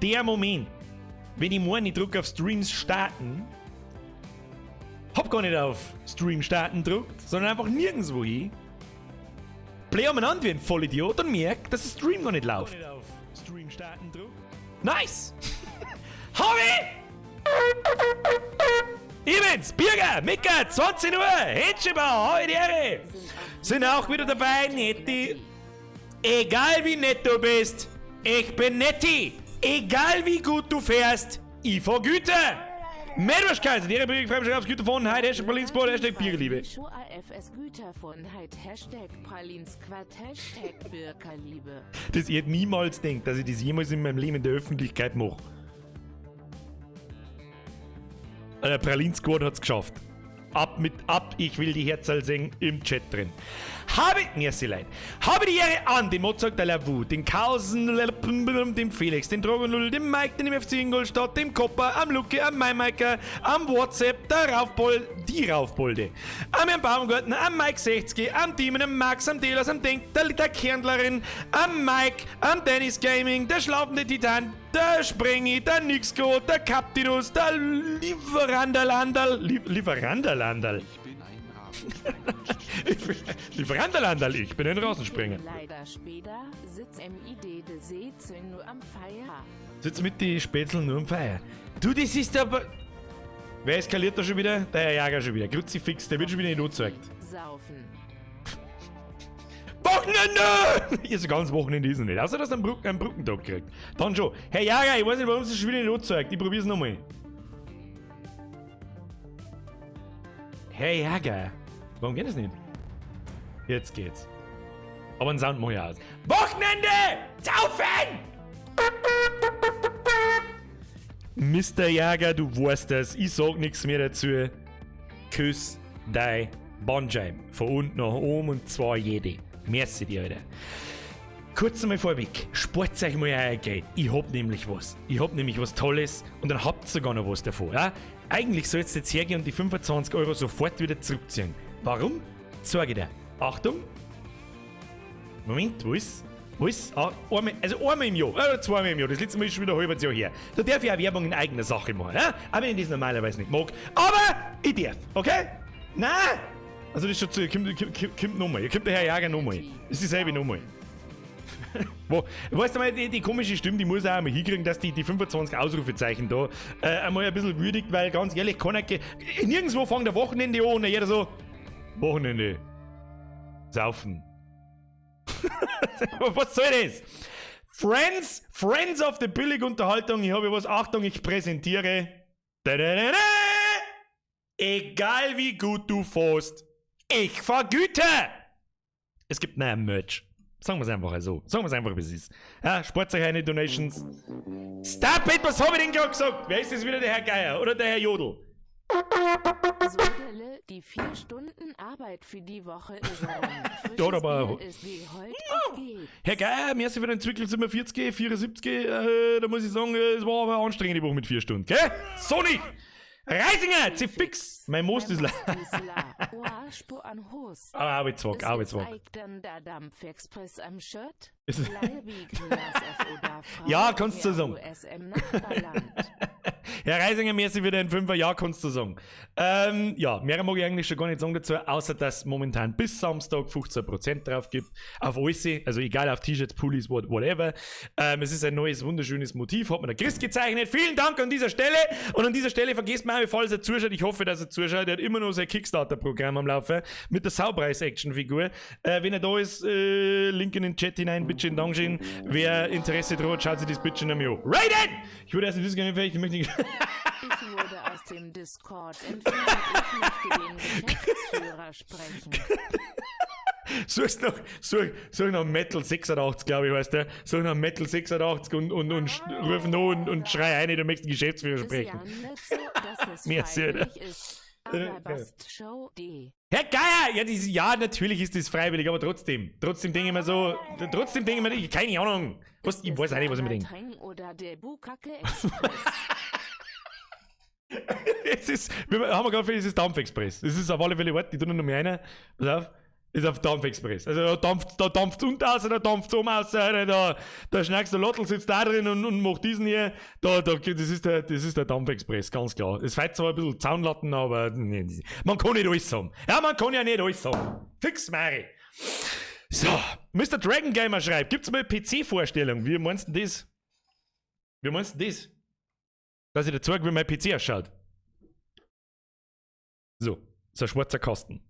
Der Moment, wenn ich morgen, ich drücke auf Streams starten, hab gar nicht auf Stream starten gedrückt, sondern einfach nirgendwo hin. Play umeinander wie ein Vollidiot und merk, dass der Stream noch nicht läuft. Stream starten drückt. Nice! Hobby! Ich Birger, Mika, 20 Uhr, Händchenbau, hoi die Ehre! Sind auch wieder dabei, Netti. Egal wie nett du bist, ich bin Netti. Egal wie gut du fährst, ich vergüte. Mehrwertscheiße, die Ehre, Bürger, aufs Güter von Heid, Hashtag Berlin-Sport, Hashtag Bierliebe. Hashtag Pralinsquad, Hashtag Birkerliebe. Das ich hätte niemals denkt, dass ich das jemals in meinem Leben in der Öffentlichkeit mache. Der Pralin Squad hat's geschafft. Ab mit ab, ich will die Herzl sehen im Chat drin. Habe, merci leid, habe die Ehre an den Mozart der Lavu, den Kausen, dem Felix, den Drogenlull, dem Mike, den FC Ingolstadt, dem Kopper, am Lucke, am Maimaiker, am WhatsApp, der Raufbold, die Raufbolde, am Herrn Baumgartner, am Mike 60, am Demon, am Max, am Delas, am Denk, der, der Kerndlerin, am Mike, am Dennis Gaming, der schlafende Titan, der Sprengi, der Nixko, der Kaptinus, der Lieferanderlandal, Lieferanderlandal. Ich bin ein Rasensprenger. Lieferanderlandal, ich bin ein Rasensprenger. Leider später sitzt MID de Sitze nur am Feier. Sitz mit die Spätzle nur am Feier. Du, das ist aber. Wer eskaliert da schon wieder? Der Herr Jager schon wieder. Kruzifix, der wird schon wieder in die Not gezeigt. Saufen. Wochenende! Hier ist ein ganzes Wochenende ist noch nicht. Außer, dass er einen Brückentag kriegt. Dann schon. Herr Jager, ich weiß nicht, warum es schon wieder in die Not zeigt. Ich probier's nochmal. Herr Jager. Warum geht das nicht? Jetzt geht's. Aber einen Sound mach ich aus. Wochenende! Saufen! Mr. Jager, du weißt das. Ich sag nichts mehr dazu. Küss dein Bandscheiben. Von unten nach oben und zwar jede. Merci dir, Alter. Kurz einmal vorweg, spart euch mal euer Geld. Ich hab nämlich was. Ich hab nämlich was Tolles und dann habt ihr sogar noch was davon. Ja? Eigentlich sollst du jetzt hergehen und die 25 Euro sofort wieder zurückziehen. Warum? Zeig ich dir. Achtung. Moment, wo ist? Wo ist? Ah, einmal, also einmal im Jahr, oder zweimal im Jahr. Das letzte Mal ist schon wieder ein halbes Jahr her. Da darf ich auch Werbung in eigener Sache machen. Ja? Auch wenn ich das normalerweise nicht mag. Aber ich darf, okay? Nein! Also das ist schon zu, kommt nochmal. Kommt der Herr Jager nochmal. Das ist dieselbe nochmal. Wo, weißt du mal, die komische Stimme, die muss auch einmal hinkriegen, dass die 25 Ausrufezeichen da einmal ein bisschen würdigt, weil ganz ehrlich, keiner, nirgendwo fängt der Wochenende an und jeder so, Wochenende, saufen. Was soll das? Friends, Friends of the Billigunterhaltung, ich habe was, Achtung, ich präsentiere. Da, da, da, da. Egal wie gut du fährst, ich vergüte! Es gibt neuen Merch. Sagen wir es einfach so. Sagen wir es einfach, wie es ist. Ja, spart euch eine Donations. Stop it! Was hab ich denn gerade gesagt? Wer ist das wieder, der Herr Geier oder der Herr Jodl? Sodele, die 4 Stunden Arbeit für die Woche ist rum. Ja, aber Frisches Bier ist wie heute auf geht's. Herr Geier, merci für den Zwickel 47, 74, da muss ich sagen, es war aber eine anstrengende Woche mit 4 Stunden, gell? So nicht! Reisinger, zieh fix! Mein Most ist la. Ah, Arbeitswag, Arbeitswag. Ja, kannst du sagen. Herr Reisinger, merci für den 5er, ja, kannst du sagen. Ja, mehr mag ich eigentlich schon gar nicht sagen dazu, außer dass momentan bis Samstag 15% drauf gibt. Auf alles, also egal, auf T-Shirts, Pullis, whatever. Es ist ein neues, wunderschönes Motiv, hat mir der Chris gezeichnet. Vielen Dank an dieser Stelle. Und an dieser Stelle vergesst mal, falls er zuschaut, ich hoffe, dass er zuschaut, er hat immer noch sein Kickstarter-Programm am Laufen mit der Saupreis-Action-Figur. Wenn er da ist, Link in den Chat hinein, bitte schön, Dankeschön. Wer Interesse dran hat, schaut sich das bitte einmal an. Raiden! Ich wurde erst in Discord fertig, ich möchte nicht. Ich wurde aus dem Discord entfernt. Ich möchte den Geschäftsführer sprechen. Suchst noch, such noch Metal 86, glaube ich, weißt du? Such noch Metal 86 und ruf noch und schrei ein, du möchtest den Geschäftsführer Ist sprechen. ja nicht so, dass es Merci, oder? freiwillig ist. Aber passt Show D. Herr Geier! Ja, das, ja, natürlich ist das freiwillig, aber trotzdem. Trotzdem denke ich mir so, trotzdem denke ich mir, keine Ahnung. Was, ich weiß auch nicht, was ich mir denke. Train oder der Bukake Express. Es ist, wir haben gerade es ist Dampfexpress. Es ist auf alle Fälle, warte, ich tue noch mal einer. Pass auf. Ist auf Dampfexpress. Also da dampft's unten raus, da dampft's oben raus, da schnackst der Lottel, sitzt da drin und macht diesen hier. Das ist der Dampfexpress, ganz klar. Es fällt zwar ein bisschen Zaunlatten, aber nee, man kann nicht alles haben. Ja, man kann ja nicht alles haben. Fix, Mari. So, Mr. Dragon Gamer schreibt, gibt's mal eine PC-Vorstellung? Wie meinst du denn das? Wie meinst du denn das? Dass ich dir zeig, wie mein PC ausschaut. So, so ein schwarzer Kasten.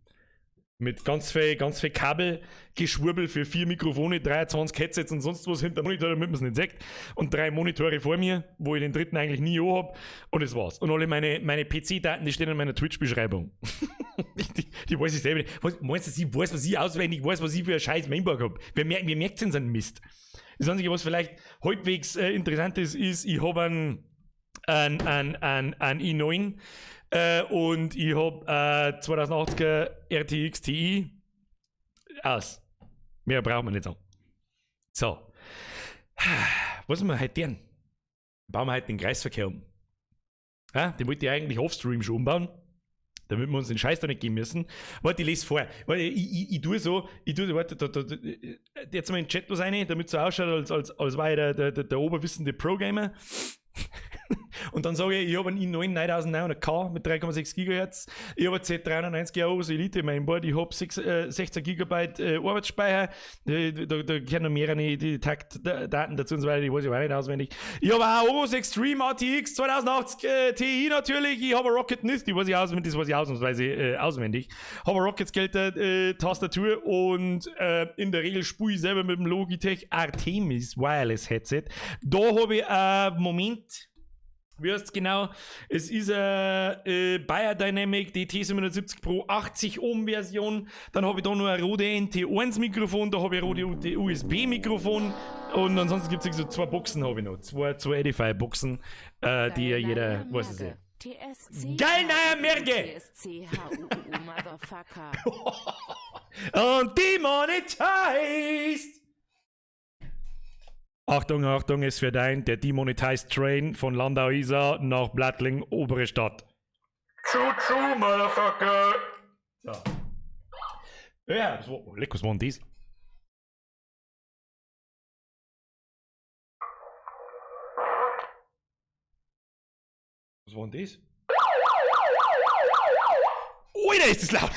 Mit ganz viel Kabelgeschwurbel für 4 Mikrofone, 23 Headsets und sonst was hinter dem Monitor, damit man's nicht sieht. Und 3 Monitore vor mir, wo ich den dritten eigentlich nie hab. Und das war's. Und alle meine P C-Daten, die stehen in meiner Twitch-Beschreibung. Die weiß ich selber nicht. Was, meinst du, ich weiß, was ich auswendig weiß, was ich für ein scheiß Mainboard hab? Wer merkt denn so einen Mist? Das Einzige, was vielleicht halbwegs interessant ist, ist, ich hab einen i9. Und ich hab 2080er RTX Ti aus. Mehr braucht man nicht sagen. So. Was machen wir heute denn? Bauen wir heute den Kreisverkehr um. Ja, den wollte ich eigentlich offstream schon umbauen, damit wir uns den Scheiß da nicht geben müssen. Warte, ich lese vor. Warte, ich tue so, ich tue so, warte, da, da, da, jetzt mal in den Chat was rein, damit es so ausschaut, als war ich der oberwissende Pro-Gamer. Und dann sage ich, ich habe einen i9 9900K mit 3,6 Gigahertz, ich habe eine Z390 Aorus Elite Mainboard, ich habe 16 Gigabyte Arbeitsspeicher, da gehören noch mehrere die Taktdaten dazu und so weiter, die weiß ich auch nicht auswendig. Ich habe auch Aorus Extreme RTX 2080 Ti natürlich, ich habe eine Roccat Myth, die weiß ich auswendig, das weiß ich ausnahmsweise auswendig. Habe eine Roccat Skelter Tastatur und in der Regel spule ich selber mit dem Logitech Artemis Wireless Headset. Da habe ich Moment, wie heißt's genau? Es ist eine Beyerdynamic DT770 Pro 80 Ohm Version. Dann habe ich da noch ein Rode NT1 Mikrofon, da habe ich ein Rode USB Mikrofon und ansonsten gibt's so 2 Boxen habe ich noch. Zwei Edifier Boxen, die ja Geil, jeder neuer weiß es Merge. ja. TSC Geil, neuer Merge! T S C H U U U, Motherfucker. Und demonetized! Achtung, Achtung, es wird ein, der Demonetized Train von Landau-Isar nach Plattling, obere Stadt. Tschu-tschu, Motherfucker! So. Ja, was war, leck, was war denn das? Was war denn das? Alter, ist das laut!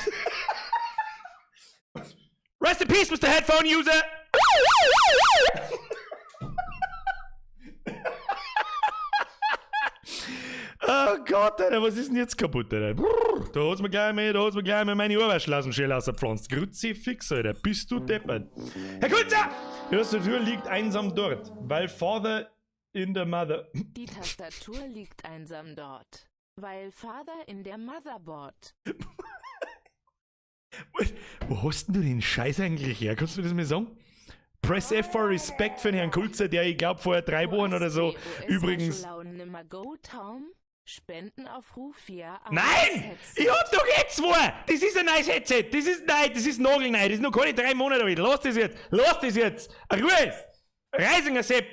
Rest in peace, Mister Headphone User! Oh Gott, Alter, was ist denn jetzt kaputt, Alter? Brrr, da hat's mir gleich mal, da hat's mir gleich mal meine Ohrwaschlasenschelle ausgepflanzt. Kruzifix, Alter, bist du deppert. Herr Kulzer! Die Tastatur liegt einsam dort, weil Father in der Mother... Die Tastatur liegt einsam dort, weil Father in der Motherboard. Wo hast denn du den Scheiß eigentlich her? Kannst du mir das mal sagen? Press F for Respect für den Herrn Kulzer, der, ich glaub, vor 3 Wochen oder so übrigens... Spendenaufruf via A Nein! Headset. Ich hab doch jetzt zwei! Das ist ein neues Headset! Das ist neu, das ist nagelneu, das ist noch keine 3 Monate alt. Lass das jetzt! Lass das jetzt! Ruhe! Reisinger Sepp!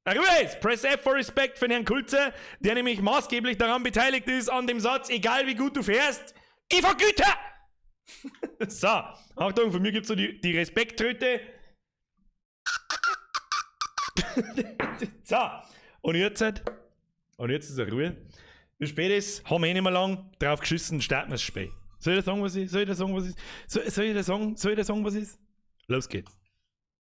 Ruhe! Press F for Respect für den Herrn Kulzer, der nämlich maßgeblich daran beteiligt ist, an dem Satz, egal wie gut du fährst, ich vergüte! So, Achtung, von mir gibt's so die Respekttröte. So, und jetzt halt, und jetzt ist er Ruhe. Wie spät ist, haben wir eh nicht mehr lang, drauf geschissen, starten wir das Spiel. Soll ich da sagen, was ist? Soll ich da sagen, was ist? Soll ich da sagen, soll ich da sagen, was ist? Los geht's.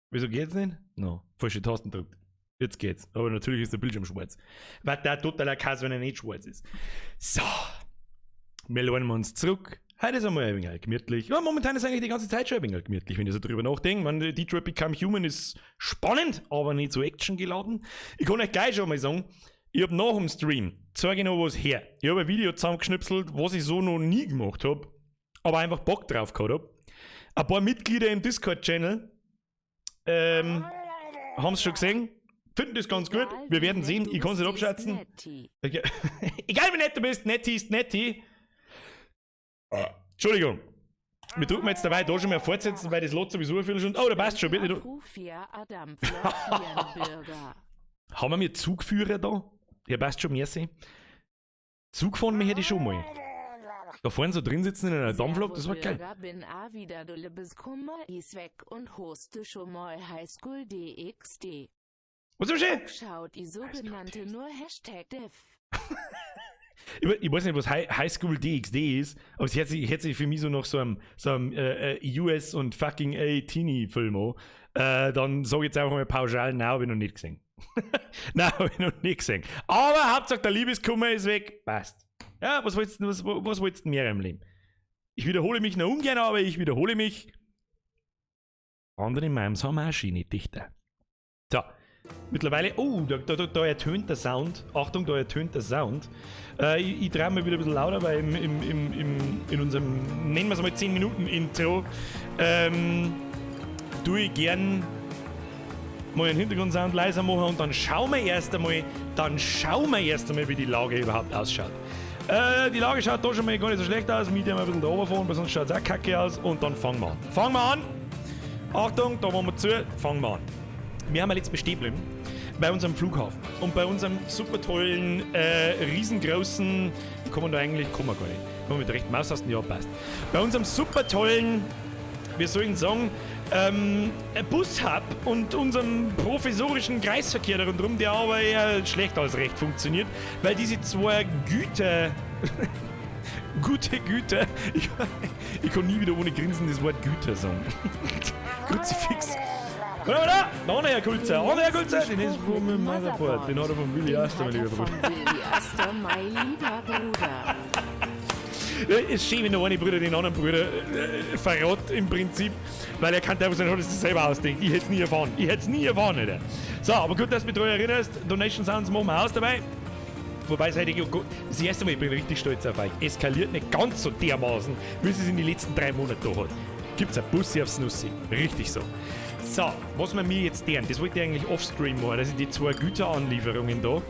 Wieso geht's nicht? No, falsche Tasten gedrückt. Jetzt geht's. Aber natürlich ist der Bildschirm schwarz. Weil der totaler Kass, wenn er nicht schwarz ist. So. Wir lehnen uns zurück. Heute ist einmal ein wenig gemütlich. Ja, momentan ist eigentlich die ganze Zeit schon ein wenig gemütlich, wenn ich so drüber nachdenke. Man, Detroit Become Human ist spannend, aber nicht so actiongeladen. Ich kann euch gleich schon mal sagen, ich hab nach dem Stream, zeige ich noch was her. Ich hab ein Video zusammengeschnipselt, was ich so noch nie gemacht hab, aber einfach Bock drauf gehabt hab. Ein paar Mitglieder im Discord-Channel haben's schon gesehen, finden das ganz gut. Egal, Wir wie werden nett sehen, du ich kann's nicht bist, abschätzen. Netti. Okay. Egal wie nett du bist, Netti ist Netti. Entschuldigung. Wir drücken jetzt dabei da schon mal fortsetzen, weil das Lot sowieso eine Viertelstunde. Oh, da passt schon, bitte. Adam, Bürger. Haben wir mir Zugführer da? Ja, passt schon, merci. Zug fahren möchte ich schon mal. Da vorne so drin sitzen in einer Dampflok, das war geil. Bürger, bin a wieder du Liebeskummer is weg und host du schon mal Highschool DxD. Was ist schön? Schaut die sogenannte nur Hashtag Dev. Ich weiß nicht, was High School DxD ist, aber es hört sich für mich so nach so einem US und fucking A Teenie-Film an. Dann sag ich jetzt einfach mal pauschal, nein, hab ich noch nicht gesehen. Nein, hab ich noch nicht gesehen. Aber Hauptsache der Liebeskummer ist weg. Passt. Ja, was willst du mehr im Leben? Ich wiederhole mich noch ungern, aber ich wiederhole mich. Andere Mimes haben auch schöne Dichter. So. Mittlerweile, oh, da ertönt der Sound. Achtung, da ertönt der Sound. Ich drehe mal wieder ein bisschen lauter, weil in unserem, nennen wir es mal 10 Minuten Intro, tue ich gern mal den Hintergrundsound leiser machen und dann schauen wir erst einmal, wie die Lage überhaupt ausschaut. Die Lage schaut da schon mal gar nicht so schlecht aus. Mit dem ein bisschen da runterfahren, weil sonst schaut es auch kacke aus. Und dann fangen wir an. Fangen wir an! Achtung, da wollen wir zu. Fangen wir an. Wir haben ja letztes Mal stehen geblieben bei unserem Flughafen und bei unserem super tollen, riesengroßen, wie kann man da eigentlich, kann man gar nicht, kann man mit der rechten Maustasten, ja, passt. Bei unserem super tollen, wir sollen sagen, Bushub und unserem provisorischen Kreisverkehr da rundherum, der aber eher schlecht als recht funktioniert, weil diese zwei Güter, gute Güter, ich kann nie wieder ohne Grinsen das Wort Güter sagen. Kruzifix. Oder, oder? Da, Herr Kulzer, oh, Herr Kulzer, den ist von meinem Motherboard, den hat er von Willy Astor, mein lieber Bruder. Willy Astor, mein lieber Bruder. Es ist schön, wenn der eine Bruder den anderen Bruder verrät im Prinzip, weil er kann einfach sein, hat es selber ausdenkt. Ich hätte es nie erfahren. Ich hätte es nie erfahren, Alter. So, aber gut, dass du mich daran erinnerst. Donation Sounds machen wir aus dabei. Wobei, seit ich, das erste Mal, ich bin richtig stolz auf euch. Eskaliert nicht ganz so dermaßen, wie es in den letzten 3 Monaten da hat. Gibt's ein Bussi aufs Nussi. Richtig so. So, was wir mir jetzt deren, das wollte ich eigentlich offstream machen, dass ich die 2 Güteranlieferungen da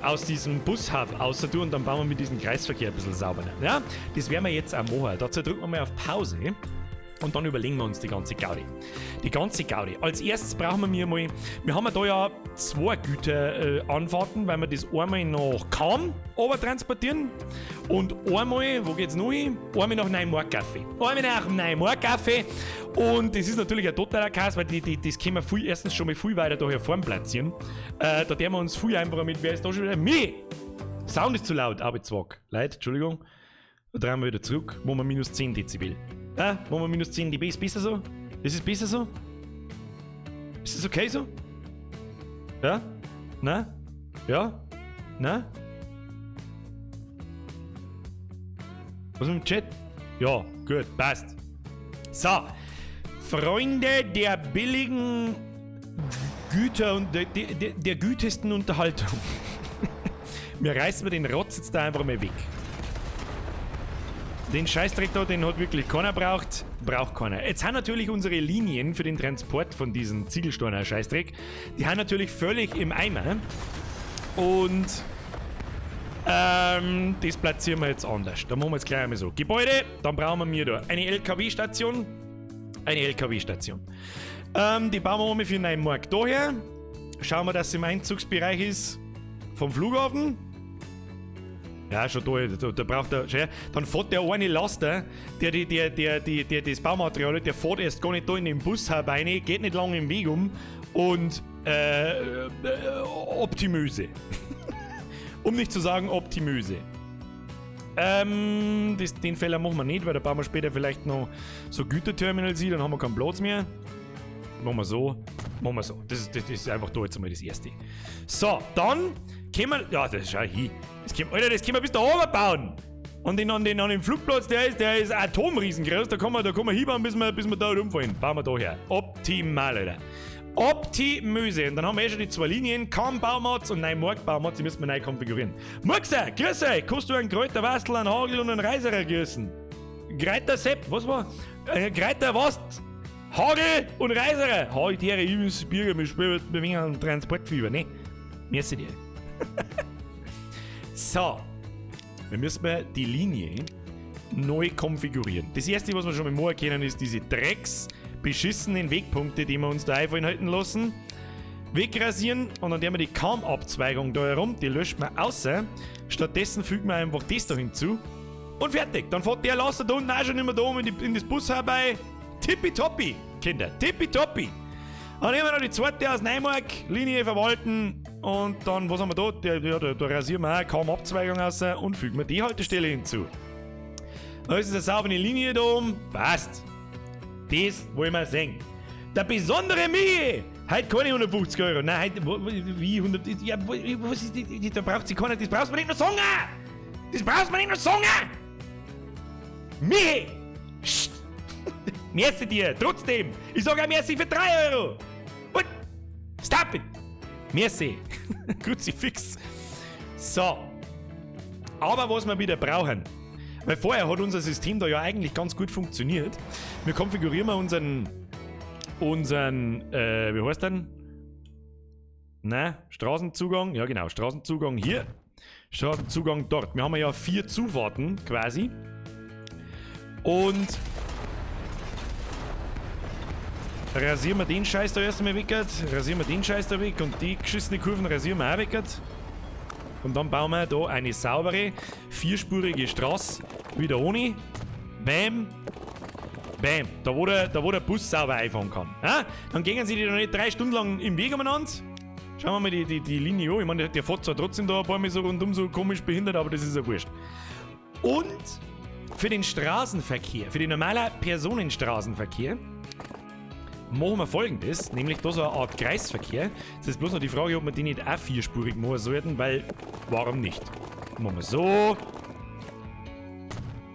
aus diesem Bushub außer tue und dann bauen wir mit diesem Kreisverkehr ein bisschen sauber. Ja, das werden wir jetzt auch machen. Dazu drücken wir mal auf Pause und dann überlegen wir uns die ganze Gaudi. Die ganze Gaudi. Als erstes brauchen wir mir mal, wir haben ja da ja 2 Güteranfahrten, weil wir das einmal nach Cham transportieren und einmal, wo geht's noch hin? Einmal nach Neumarkt-Café. Einmal nach Neumarkt-Café. Und das ist natürlich ein totaler Chaos, weil das können wir viel, erstens schon mal viel weiter da hier vorne platzieren. Da werden wir uns viel einfacher mit, wer ist da schon wieder? Me! Sound ist zu laut, Arbeitszwack. Leute, Entschuldigung. Da drehen wir wieder zurück, wo wir minus 10 Dezibel. Ah, wo wir minus 10 dB, ist besser so? Ist es besser so? Ist es okay so? Ja? Na? Ja? Na? Was mit dem Chat? Ja, gut, passt. So, Freunde der billigen Güter und der gütesten Unterhaltung. Wir reißen den Rotz jetzt da einfach mal weg. Den Scheißdreck da, den hat wirklich keiner braucht, braucht keiner. Jetzt haben natürlich unsere Linien für den Transport von diesen Ziegelsteiner Scheißdreck, die haben natürlich völlig im Eimer. Und das platzieren wir jetzt anders. Da machen wir jetzt gleich einmal so. Gebäude, dann brauchen wir da eine LKW-Station. Eine LKW-Station. Die bauen wir einmal für Neumarkt daher. Schauen wir, dass sie im Einzugsbereich ist vom Flughafen. Ja, schon da braucht er, schau, dann fährt der eine Laster, der das Baumaterial hat, der fährt erst gar nicht da in den Bus herein, geht nicht lange im Weg um und Optimöse. Um nicht zu sagen Optimöse. Den Fehler machen wir nicht, weil da bauen wir später vielleicht noch so Güterterminals hin, dann haben wir keinen Platz mehr. Machen wir so. Machen wir so. Das ist einfach da jetzt einmal das Erste. So, dann können wir. Ja, das ist ja hin. Das können, Alter, das können wir bis da oben bauen. Und an den Flugplatz, der ist atomriesengroß. Da kann man hinbauen, bis wir da rumfallen. Bauen wir da her. Optimal, Alter. Optimöse. Und dann haben wir eh schon die 2 Linien. Kamm-Baumatz und Neumarkt-Baumatz. Die müssen wir neu konfigurieren. Murkser, grüß euch. Kannst du einen Kräuterwastel, einen Hagel und einen Reiserer grüßen? Greiter Sepp, was war? Greiter was? Hagel und Reiserer. Ha, ich die übelst Bürger, wir spielen wegen einem Transportfieber, ne? Merci dir. So, wir müssen die Linie neu konfigurieren. Das erste, was wir schon mal machen können, ist diese Drecks beschissenen Wegpunkte, die wir uns da einfallen halten lassen, wegrasieren und dann nehmen wir die Kammabzweigung da herum, die löscht man außer. Stattdessen fügen wir einfach das da hinzu. Und fertig. Dann fährt der Laster da unten auch schon immer da oben in das Bus herbei. Tippitoppi, Kinder. Tippitoppi. Dann nehmen wir noch die zweite aus Neumark, Linie verwalten. Und dann, was haben wir da? Da rasieren wir auch kaum Abzweigung raus und fügen wir die Haltestelle hinzu. Da ist es eine saubere Linie da oben. Passt. Das wollen wir sehen. Der besondere Michi! Heute keine 150 Euro. Nein, heute, wie 100, ja, was ist die, da braucht sie keiner, das brauchst du mir nicht noch sagen! Das brauchst du mir nicht noch sagen! Michi! Psst! Merci dir, trotzdem! Ich sag auch merci für 3 Euro! What? Stop it! Merci! Kruzifix! So. Aber was wir wieder brauchen, weil vorher hat unser System da ja eigentlich ganz gut funktioniert. Wir konfigurieren mal unseren, wie heißt denn? Na, Straßenzugang, ja genau, Straßenzugang hier, Straßenzugang dort. Wir haben ja 4 Zufahrten quasi. Und rasieren wir den Scheiß da erstmal weg, rasieren wir den Scheiß da weg und die geschissene Kurven rasieren wir auch weg. Und dann bauen wir da eine saubere, vierspurige Straße wieder ohne. Bam. Bam. Da wo der Bus sauber einfahren kann. Ja? Dann gehen sie die noch nicht 3 Stunden lang im Weg umeinander. Schauen wir mal die Linie an. Ich meine, der fährt zwar trotzdem da ein paar Mal so rundum so komisch behindert, aber das ist ja wurscht. Und für den Straßenverkehr, für den normalen Personenstraßenverkehr, machen wir Folgendes, nämlich da so eine Art Kreisverkehr. Es ist bloß noch die Frage, ob wir den nicht auch vierspurig machen sollten, weil, warum nicht? Machen wir so.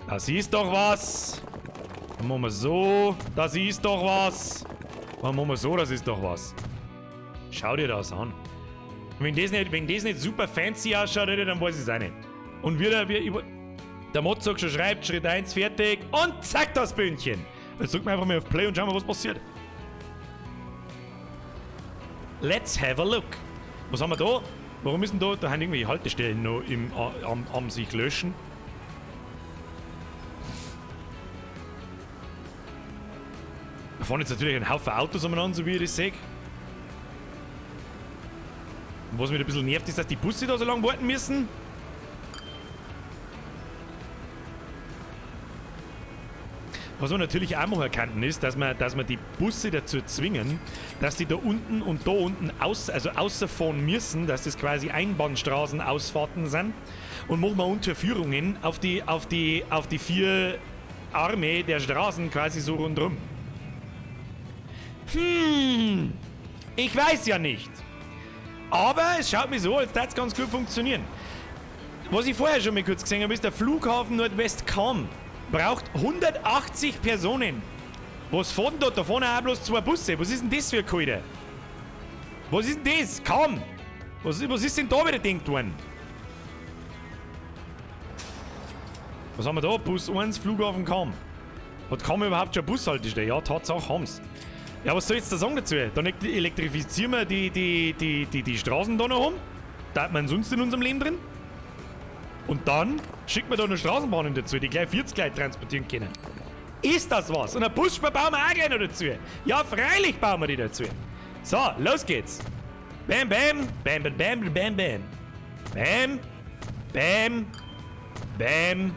Das ist doch was. Dann machen wir so. Das ist doch was. Dann machen wir so, das ist doch was. Schau dir das an. Wenn das nicht super fancy ausschaut, dann weiß ich es auch nicht. Und wieder, der Mozart schon schreibt, Schritt 1 fertig und zack, das Bündchen. Jetzt drücken wir einfach mal auf Play und schauen wir, was passiert. Let's have a look. Was haben wir da? Warum ist denn da? Da haben irgendwelche Haltestellen noch am sich löschen. Da fahren jetzt natürlich ein Haufen Autos umeinander, so wie ich das sehe. Und was mich ein bisschen nervt, ist, dass die Busse da so lange warten müssen. Was man natürlich auch noch erkannt ist, dass wir die Busse dazu zwingen, dass die da unten und da unten außerfahren müssen, dass das quasi Einbahnstraßenausfahrten sind. Und machen wir Unterführungen auf die 4 Arme der Straßen quasi so rundrum. Ich weiß ja nicht. Aber es schaut mir so, als würde es ganz gut funktionieren. Was ich vorher schon mal kurz gesehen habe, ist der Flughafen Nordwest-Cham. Braucht 180 Personen. Was fahren da? Da fahren auch bloß 2 Busse. Was ist denn das für ein Kalter? Was ist denn das? Kaum! Was ist denn da wieder gedacht worden? Was haben wir da? Bus 1, Flughafen Cham. Hat Cham überhaupt schon Bushaltestelle? Ja, Tatsache haben's. Ja, was soll ich jetzt da sagen dazu? Dann elektrifizieren wir die Straßen da noch um. Da hat man sonst in unserem Leben drin. Und dann schickt man da noch Straßenbahnen dazu, die gleich 40 Leute transportieren können. Ist das was? Und eine Busspur bauen wir auch gleich noch dazu. Ja, freilich bauen wir die dazu. So, los geht's. Bam, bam, bam, bam, bam, bam, bam. Bam, bam, bam.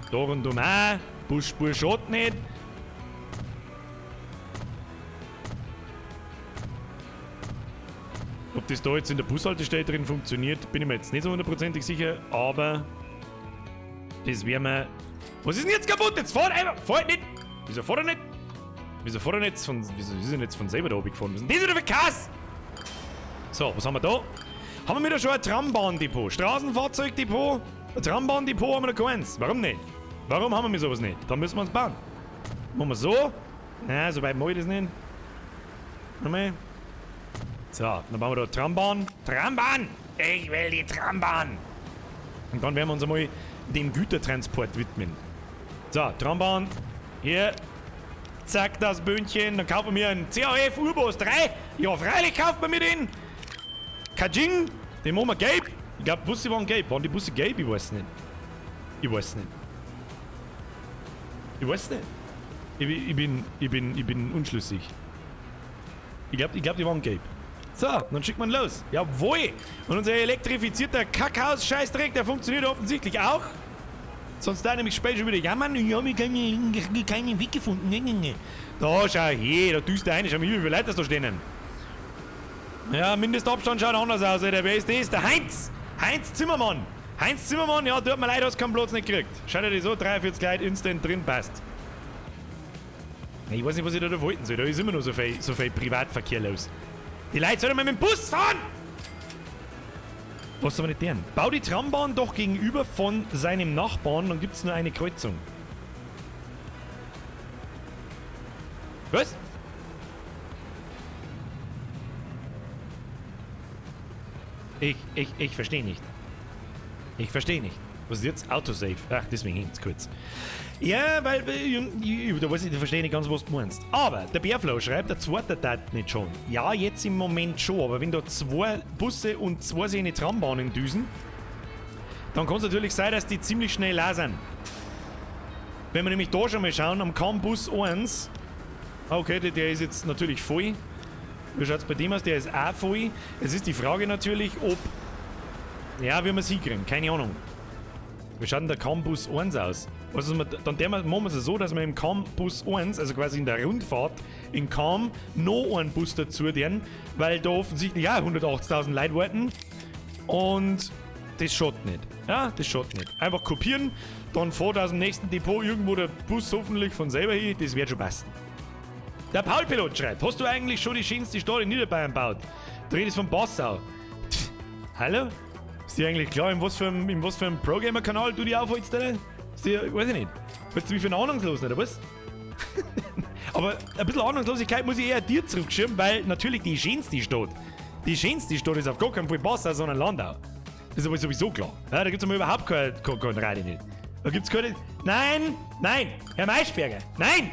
Da rundum auch. Busspur schaut nicht. Ob das da jetzt in der Bushaltestelle drin funktioniert, bin ich mir jetzt nicht so hundertprozentig sicher, aber das werden wir... Was ist denn jetzt kaputt? Jetzt fahrt einfach! Fahrt nicht! Wieso fährt er nicht? Wieso fährt er nicht von... Wieso ist er denn jetzt von selber da oben gefahren? Was ist denn das wieder für Kass? So, was haben wir da? Haben wir da schon ein Trambahndepot? Straßenfahrzeugdepot? Ein Trambahndepot haben wir noch keins. Warum nicht? Warum haben wir sowas nicht? Da müssen wir uns bauen. Machen wir so. Na, so weit mache ich das nicht. Nochmal. So, dann bauen wir da Trambahn. Trambahn! Ich will die Trambahn! Und dann werden wir uns einmal dem Gütertransport widmen. So, Trambahn. Hier. Zack, das Böhnchen. Dann kaufen wir einen CAF Urbus 3. Ja, freilich kauft man mir den. Kajing. Den machen wir gelb. Ich glaube, Busse waren gelb. Waren die Busse gelb? Ich weiß nicht. Ich weiß nicht. Ich weiß nicht. Ich bin unschlüssig. Ich glaub, die waren gelb. So, dann schickt man los. Jawohl! Und unser elektrifizierter Kackhaus-Scheißdreck, der funktioniert offensichtlich auch. Sonst da nämlich später schon wieder jammern. Ja, wir haben keinen Weg gefunden. Ne, ne, ne. Da, schau her, da düst der eine. Schau mal, wie viele Leute das da stehen. Ja, Mindestabstand schaut anders aus, Alter. Wer ist das? Der Heinz! Heinz Zimmermann! Heinz Zimmermann, ja, tut mir leid, hast keinen Platz nicht gekriegt. Schaut dir das so, 43 Leute instant drin, passt. Ich weiß nicht, was ich da wollten soll. Da ist immer noch so viel Privatverkehr los. Die Leute sollen mal mit dem Bus fahren! Was soll man nicht deren? Bau die Trambahn doch gegenüber von seinem Nachbarn, dann gibt's nur eine Kreuzung. Was? Ich verstehe nicht. Ich verstehe nicht. Was ist jetzt? Autosave. Ach, deswegen hängt's kurz. Ja, weil, da weiß ich, da verstehe ich nicht ganz, was du meinst. Aber der Bärflow schreibt, der zweite Tat nicht schon. Ja, jetzt im Moment schon, aber wenn da zwei Busse und zwei seine Trambahnen düsen, dann kann es natürlich sein, dass die ziemlich schnell leer sind. Wenn wir nämlich da schon mal schauen, am Campus 1, okay, der ist jetzt natürlich voll. Wie schaut's bei dem aus? Der ist auch voll. Es ist die Frage natürlich, ob... Ja, wie wir es hinkriegen, keine Ahnung. Wie schaut denn der Campus 1 aus? Also dann machen wir es so, dass wir im Campus 1, also quasi in der Rundfahrt, in Cham noch einen Bus dazu tun, weil da offensichtlich auch 180.000 Leute warten. Und das schaut nicht. Ja, das schaut nicht. Einfach kopieren, dann fährt aus dem nächsten Depot irgendwo der Bus hoffentlich von selber hin, das wird schon passen. Der Paul-Pilot schreibt, hast du eigentlich schon die schönste Stadt in Niederbayern gebaut? Du redest von Passau. Pff, hallo? Ist dir eigentlich klar, in was für einem Pro-Gamer-Kanal du dich aufhältst, oder? Ist dir, weiß ich nicht. Weißt du, wie viel ahnungslos, oder was? Aber ein bisschen Ahnungslosigkeit muss ich eher dir zurückschirmen, weil natürlich die schönste Stadt ist auf gar keinen Fall Passau, sondern Landau. Das ist aber sowieso klar. Ja, da gibt es aber überhaupt kein Rede nicht. Da gibt's keine... Nein! Nein! Herr Maischberger! Nein!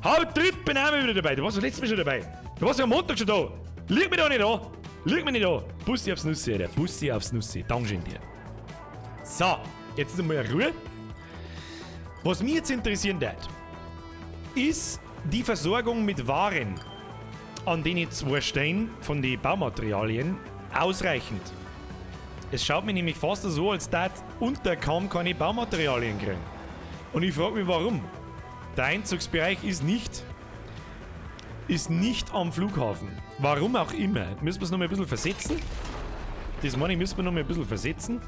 Haut drüben, bin auch wieder dabei. Du warst doch letztes Mal schon dabei. Du warst ja am Montag schon da. Lüg mich doch nicht an. Lüg mich nicht an. Bussi aufs Nussi, Alter. Bussi aufs Nussi. Dankeschön dir. So, jetzt ist einmal Ruhe. Was mich jetzt interessieren wird, ist die Versorgung mit Waren, an denen zwei Steine von den Baumaterialien ausreichend. Es schaut mir nämlich fast so, als würde unter kaum keine Baumaterialien kriegen. Und ich frage mich, warum. Der Einzugsbereich ist nicht am Flughafen. Warum auch immer. Müssen wir es nochmal ein bisschen versetzen? Das meine ich, müssen wir nochmal ein bisschen versetzen.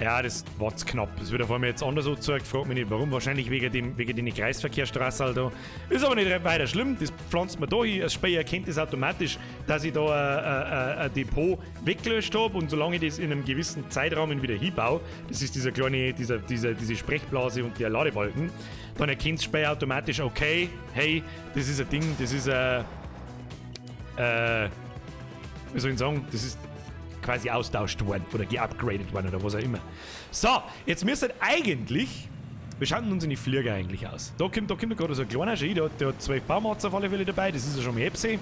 Ja, das war zu knapp. Das wird auf einmal jetzt anders so gezeigt. Frag mich nicht warum. Wahrscheinlich wegen den Kreisverkehrsstraßen halt da. Ist aber nicht weiter schlimm. Das pflanzt man da hin. Das Spiel erkennt das automatisch, dass ich da ein Depot weggelöscht habe. Und solange ich das in einem gewissen Zeitrahmen wieder hinbaue, das ist dieser kleine, diese Sprechblase und der Ladebalken, dann erkennt das Spiel automatisch, okay, hey, das ist ein Ding, das ist ein. Wie soll ich sagen? Das ist quasi austauscht worden oder geupgradet worden oder was auch immer. So, jetzt müsste eigentlich, wir schauen uns in die Flieger eigentlich aus. Da kommt gerade so ein kleiner Ski, der hat 12 Baumatzer auf alle Fälle dabei, das ist ja schon mal Hepsi.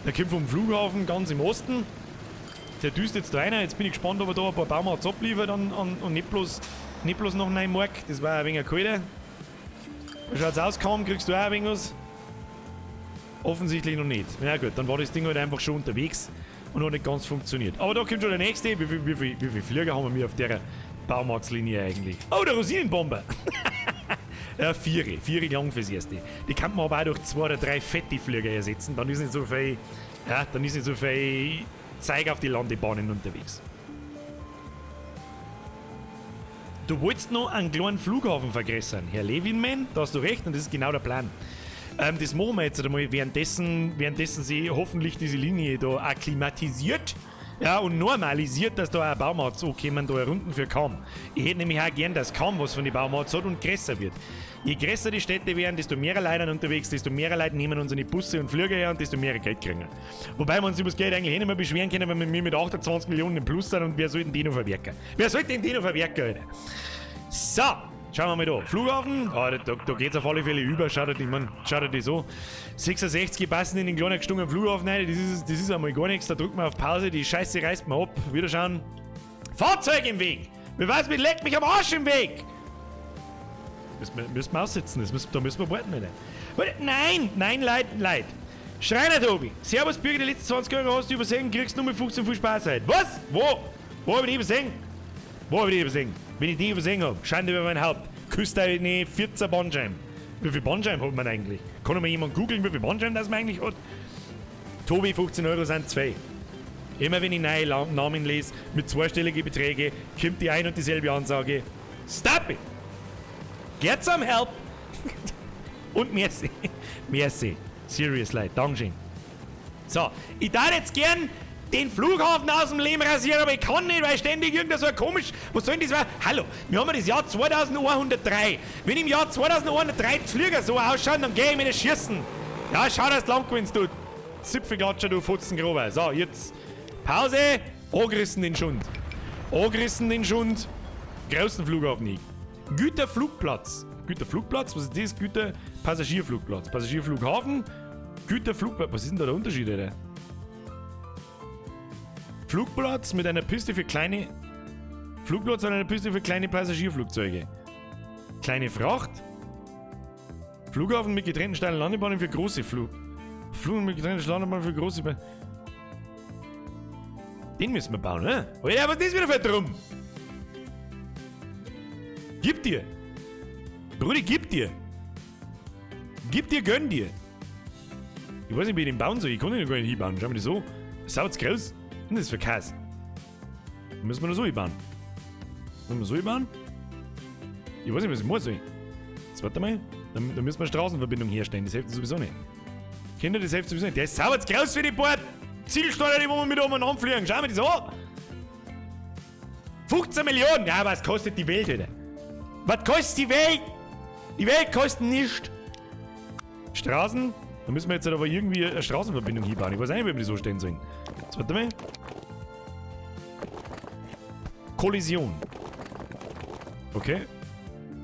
Der kommt vom Flughafen ganz im Osten. Der düst jetzt da rein, jetzt bin ich gespannt, ob er da ein paar Baumatzer abliefert und nicht bloß noch 9 Mark, das war ein wenig kälter. Wie schaut's aus, kaum kriegst du auch ein wenig was? Offensichtlich noch nicht. Na gut, dann war das Ding halt einfach schon unterwegs und hat nicht ganz funktioniert. Aber da kommt schon der nächste. Wie viele Flieger haben wir auf der Baumarktlinie eigentlich? Oh, der Rosinenbomber! Ja, vier. Vier lang fürs Erste. Die kann man aber auch durch 2 oder 3 fette Flieger ersetzen. Dann ist nicht so viel, ja, dann ist nicht so viel Zeug auf die Landebahnen unterwegs. Du wolltest noch einen kleinen Flughafen vergrößern. Herr Levinman, da hast du recht und das ist genau der Plan. Das machen wir jetzt einmal, währenddessen sie hoffentlich diese Linie da akklimatisiert, ja, und normalisiert, dass da auch Baumarkt ankommen, da Runden für Cham. Ich hätte nämlich auch gern, dass Cham was von den Baumarkt hat und größer wird. Je größer die Städte werden, desto mehr Leute unterwegs, desto mehr Leute nehmen unsere Busse und Flüge her und desto mehr Geld kriegen. Wobei wir uns über das Geld eigentlich eh nicht mehr beschweren können, wenn wir mit 28 Millionen im Plus sind und wer soll denn die noch verwerken? Wer soll denn die noch verwerken, Alter? So! Schauen wir mal da. Flughafen, ah, da geht's auf alle Fälle über. Schaut euch die so. 66 passen in den kleinen gestungenen Flughafen rein. Das ist einmal gar nichts. Da drückt man auf Pause. Die Scheiße reißt man ab. Wieder schauen. Fahrzeug im Weg! Wer weiß, mit leckt mich am Arsch im Weg! Das müssen wir aussitzen. Da müssen wir warten, Alter. Nein! Nein, Leid, Leid. Schreiner Tobi. Servus, Bürger, die letzten 20 Euro hast du übersehen. Kriegst nur mit 15 viel Spaß heute. Was? Wo? Wo hab ich die übersehen? Wo hab ich die übersehen? Wenn ich die übersehen hab, Schande über mein Haupt. Küsst deine 14 Bandscheiben. Wie viel Bandscheiben hat man eigentlich? Kann mal jemand googeln, wie viel Bandscheiben das man eigentlich hat? Tobi, 15 Euro sind 2. Immer wenn ich neue Namen lese, mit zweistelligen Beträgen, kommt die ein und dieselbe Ansage. Stop it! Get some help! Und merci. Merci. Serious, Leute. Dankeschön. So, ich darf jetzt gern den Flughafen aus dem Leben rasieren, aber ich kann nicht, weil ständig irgendein so ein komisch... Was soll denn das? Hallo, wir haben ja das Jahr 2103. Wenn im Jahr 2103 die Flieger so ausschauen, dann geh ich mir das schießen. Ja, schau, dass du lang gewinnst, du Zipfelklatscher, du Futzengrober. So, jetzt Pause. Angerissen den Schund. Angerissen den Schund. Großen Flughafen nicht. Güterflugplatz. Güterflugplatz? Was ist das? Güterpassagierflugplatz. Passagierflughafen. Güterflugplatz. Was ist denn da der Unterschied, Alter? Flugplatz mit einer Piste für kleine... Flugplatz mit einer Piste für kleine Passagierflugzeuge. Kleine Fracht. Flughafen mit getrennten steilen Landebahnen für große Flug... Flughafen mit getrennten Landebahnen für große... Den müssen wir bauen, ne? Alter, was ist das wieder für ein Drum? Gib dir! Brudi, gib dir! Gib dir, gönn dir! Ich weiß nicht, wie ich den bauen soll. Ich kann den gar nicht hinbauen. Schau mal das so. Saut's groß. Was ist das für Käse? Müssen wir nur so hinbauen. Müssen wir so hinbauen? Ich weiß nicht, was ich machen soll. Jetzt warte mal. Da müssen wir eine Straßenverbindung herstellen. Das hilft sowieso nicht. Kinder, das hilft sowieso nicht. Der ist sauber groß wie die paar Zielsteuer, die wir mit umeinander fliegen. Schau mir das an. 15 Millionen! Ja, was kostet die Welt, Alter? Was kostet die Welt? Die Welt kostet nichts. Straßen? Da müssen wir jetzt aber irgendwie eine Straßenverbindung hinbauen. Ich weiß auch nicht, wie wir die so stellen sollen. Jetzt warte mal. Kollision. Okay.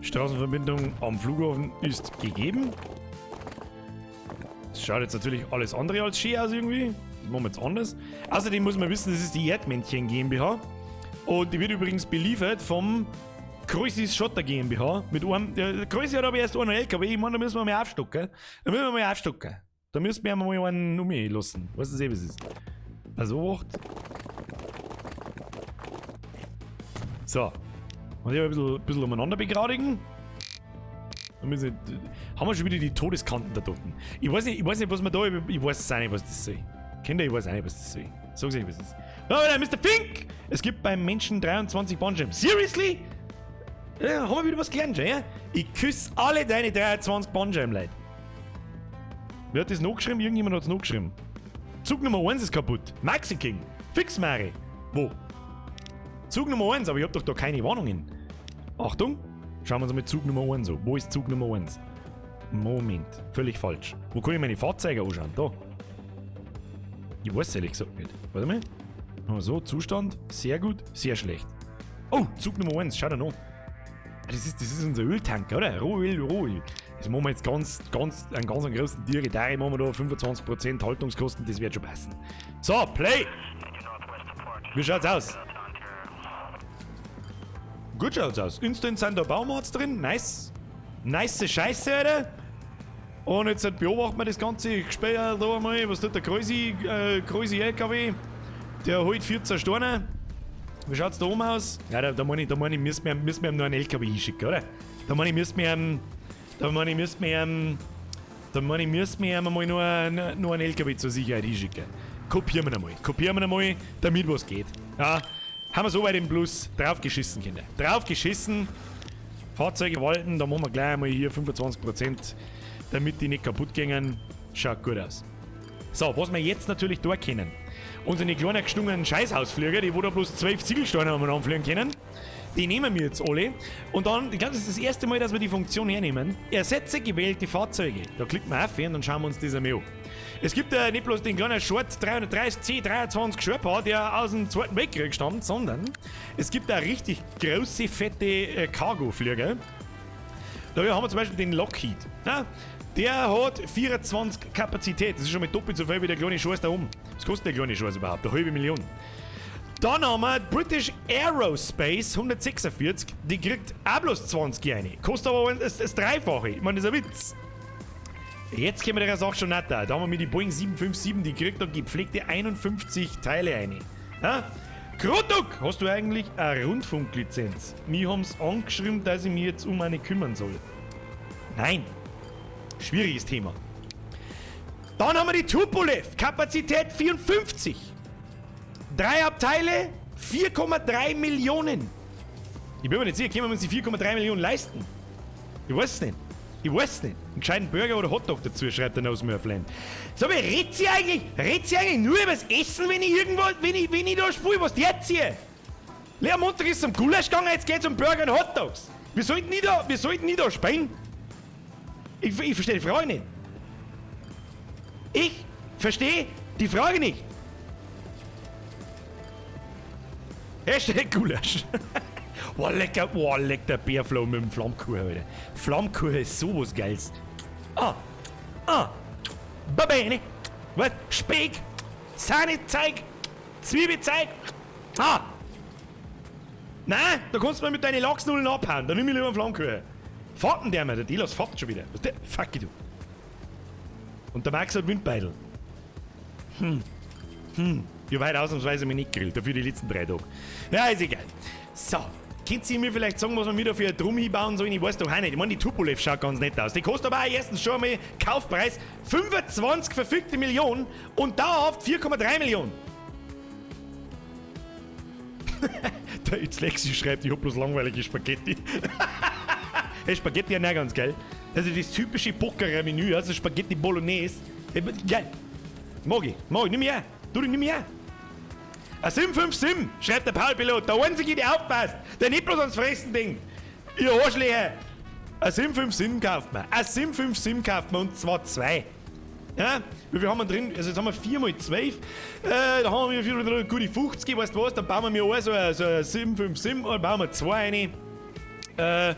Straßenverbindung am Flughafen ist gegeben. Das schaut jetzt natürlich alles andere als schön aus irgendwie. Das machen wir jetzt anders. Außerdem muss man wissen, das ist die Erdmännchen GmbH. Und die wird übrigens beliefert vom Kreusis Schotter GmbH. Mit einem, der Kreusi hat aber erst einen LKW. Ich meine, da müssen wir mal aufstocken. Da müssen wir mal aufstocken. Da müssen wir mal einen umlassen. Weißt du, was es ist? Also, acht. So. Und hier ein bisschen umeinander begradigen. Da müssen wir, haben wir schon wieder die Todeskanten da unten. Ich weiß nicht, was man da. Ich weiß auch nicht, was das soll. Kinder, ich weiß auch nicht, was das soll. Sag's nicht, was das ist. Oh, der Mr. Fink! Es gibt beim Menschen 23 Bandscheiben. Seriously? Ja, haben wir wieder was gelernt, schon, ja? Ich küsse alle deine 23 Bandscheiben, Leute. Wer hat das noch geschrieben? Irgendjemand hat es noch geschrieben. Zug Nummer 1 ist kaputt. Maxi King. Fix Mari. Wo? Zug Nummer 1, aber ich hab doch da keine Warnungen. Achtung. Schauen wir uns mal Zug Nummer 1 an. Wo ist Zug Nummer 1? Moment. Völlig falsch. Wo kann ich meine Fahrzeuge anschauen? Da. Ich weiß ehrlich gesagt nicht. Warte mal. So, Zustand. Sehr gut. Sehr schlecht. Oh, Zug Nummer 1. Schau da noch. Das ist unser Öltanker, oder? Rohöl, Rohöl. Das machen wir jetzt einen ganz großen Tiere. Da machen wir da 25% Haltungskosten, das wird schon passen. So, Play! Wie schaut's aus? Gut schaut's aus. Instant sind da Baumarts drin. Nice. Nice Scheiße, Alter. Und jetzt beobachten wir das ganze Gespräch da mal. Was tut der Kreusi LKW? Der holt 14 Steine. Wie schaut's da oben aus? Ja, da meine ich, müssen wir ihm noch einen LKW hinschicken, oder? Da meine ich, müssen wir ihm mal nur einen LKW zur Sicherheit hinschicken. Kopieren wir einmal, damit was geht. Ja, haben wir so weit im Plus draufgeschissen, Kinder. Draufgeschissen. Fahrzeuge walten, da machen wir gleich einmal hier 25%, damit die nicht kaputt gehen. Schaut gut aus. So, was wir jetzt natürlich da kennen. Unsere kleinen gestungenen Scheißhausflieger, die wo da bloß 12 Ziegelsteine umeinander fliegen können, die nehmen wir jetzt alle. Und dann, ich glaube, das ist das erste Mal, dass wir die Funktion hernehmen. Ersetze gewählte Fahrzeuge. Da klicken wir auf und dann schauen wir uns das einmal an. Es gibt ja nicht bloß den kleinen Short 330 C23 Sherpa, der aus dem Zweiten Weltkrieg stammt, sondern es gibt da richtig große, fette Cargo-Flieger. Da haben wir zum Beispiel den Lockheed. Ja? Der hat 24 Kapazität. Das ist schon mal doppelt so viel wie der kleine Scheiß da oben. Was kostet der kleine Scheiß überhaupt? Eine halbe Million. Dann haben wir British Aerospace 146. Die kriegt auch bloß 20 rein. Kostet aber das Dreifache. Ich meine, das ist ein Witz. Jetzt kommen wir der Sache schon nicht da. Da haben wir mit die Boeing 757, die kriegt da gepflegte 51 Teile rein. Ja? Krotuk, hast du eigentlich eine Rundfunklizenz? Mir haben's angeschrieben, dass ich mich jetzt um eine kümmern soll. Nein. Schwieriges Thema. Dann haben wir die Tupolev, Kapazität 54. 3 Abteile, 4,3 Millionen. Ich bin mir nicht sicher, können wir uns die 4,3 Millionen leisten? Ich weiß es nicht. Ich weiß es nicht. Einen gescheiten Burger oder Hotdog dazu, schreibt der Nosmurfland. Sag mal, redet ihr eigentlich, redet ihr eigentlich nur übers Essen, wenn ich irgendwo, wenn ich da spiele? Was jetzt hier? Lea Montag ist zum Gulasch gegangen, jetzt geht's um Burger und Hotdogs. Wir sollten nie da, wir sollten nie da spielen. Ich verstehe die Frage nicht. Ich verstehe die Frage nicht. Hashtag Gulasch. Boah, lecker, boah, leck der Bärflow mit dem Flammkuchen, Alter. Flammkuchen ist sowas Geiles. Ah, ah, Babene, was? Speck, Sahnezeug, Zwiebelzeug. Ah. Nein, da kannst du mir mit deinen Lachsnullen abhauen. Da nimm ich lieber einen Flammkuchen. Fahrten der mir, der Delos fährt schon wieder. Was der? Fuck you, du. Und der Max hat Windbeidel. Ich hab heute ausnahmsweise mich nicht gegrillt, dafür die letzten 3 Tage. Ja, ist egal. So, könnt ihr mir vielleicht sagen, was wir mir da für einen Drum hinbauen sollen? Ich weiß doch auch nicht. Ich meine, die Tupolev schaut ganz nett aus. Die kostet aber auch erstens schon einmal Kaufpreis 25 verfügte Millionen und dauerhaft 4,3 Millionen. Der It's Lexi schreibt, ich hab bloß langweilige Spaghetti. Hey, Spaghetti ja nicht ganz geil. Das ist das typische Pokerer-Menü, also Spaghetti Bolognese. Hey, geil. Mag ich, mag ich, nimm mich her. Du, nimm mich her. Ein Sim 5 Sim, schreibt der Paul Pilot, der Einzige, der aufpasst, der nicht bloß ans Fressen denkt. Ihr Arschlöcher. Ein Sim 5 Sim kauft man. Ein Sim 5 Sim kauft man und zwar 2. Ja, wie viel haben wir drin? Also jetzt haben wir 4 mal 12. Da haben wir 4 mal gute 50, weißt du was? Dann bauen wir mir auch so ein Sim 5 Sim und bauen wir 2 rein.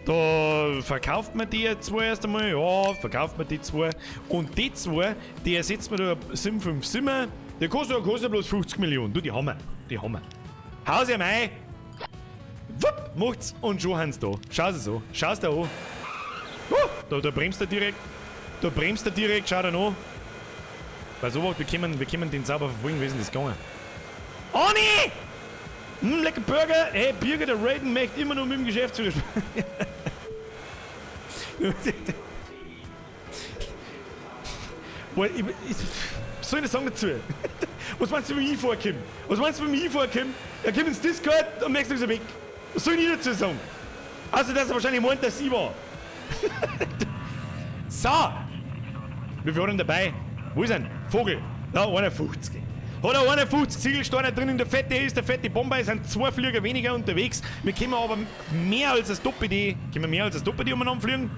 Da verkauft man die 2 erst einmal. Ja, verkauft man die 2. Und die 2, die ersetzt man da Sim 5 Simmer. Der kostet bloß 50 Millionen. Du, die haben wir. Die haben wir. Haus ja mei. Wupp, macht's und schon haben's da. Schau sie so. Schau's da an. Da bremst er direkt. Da bremst er direkt, schau da noch. Weil so was, wir können den sauber verfolgen, wie ist denn das gegangen? Oh nee! Lecker Burger. Hey, Birger, der Raiden möchte immer noch mit dem Geschäftsführer sprechen. Boah, was soll ich denn sagen dazu? Was meinst du, wie ich vorkomme? Was meinst du, wie ich vorkomme? Er kommt ins Discord und am nächsten Tag ist er weg. Was soll ich dazu sagen? Also, dass er wahrscheinlich meint, dass ich war. So! Wie viel hat er denn dabei? Wo ist er? Vogel. Da, 51. Hat er 51 Ziegelsteine drin in der Fette, ist der fette Bombe, es sind 2 Flieger weniger unterwegs. Wir können aber mehr als das Doppelte, können wir mehr als das Doppelte umeinander fliegen?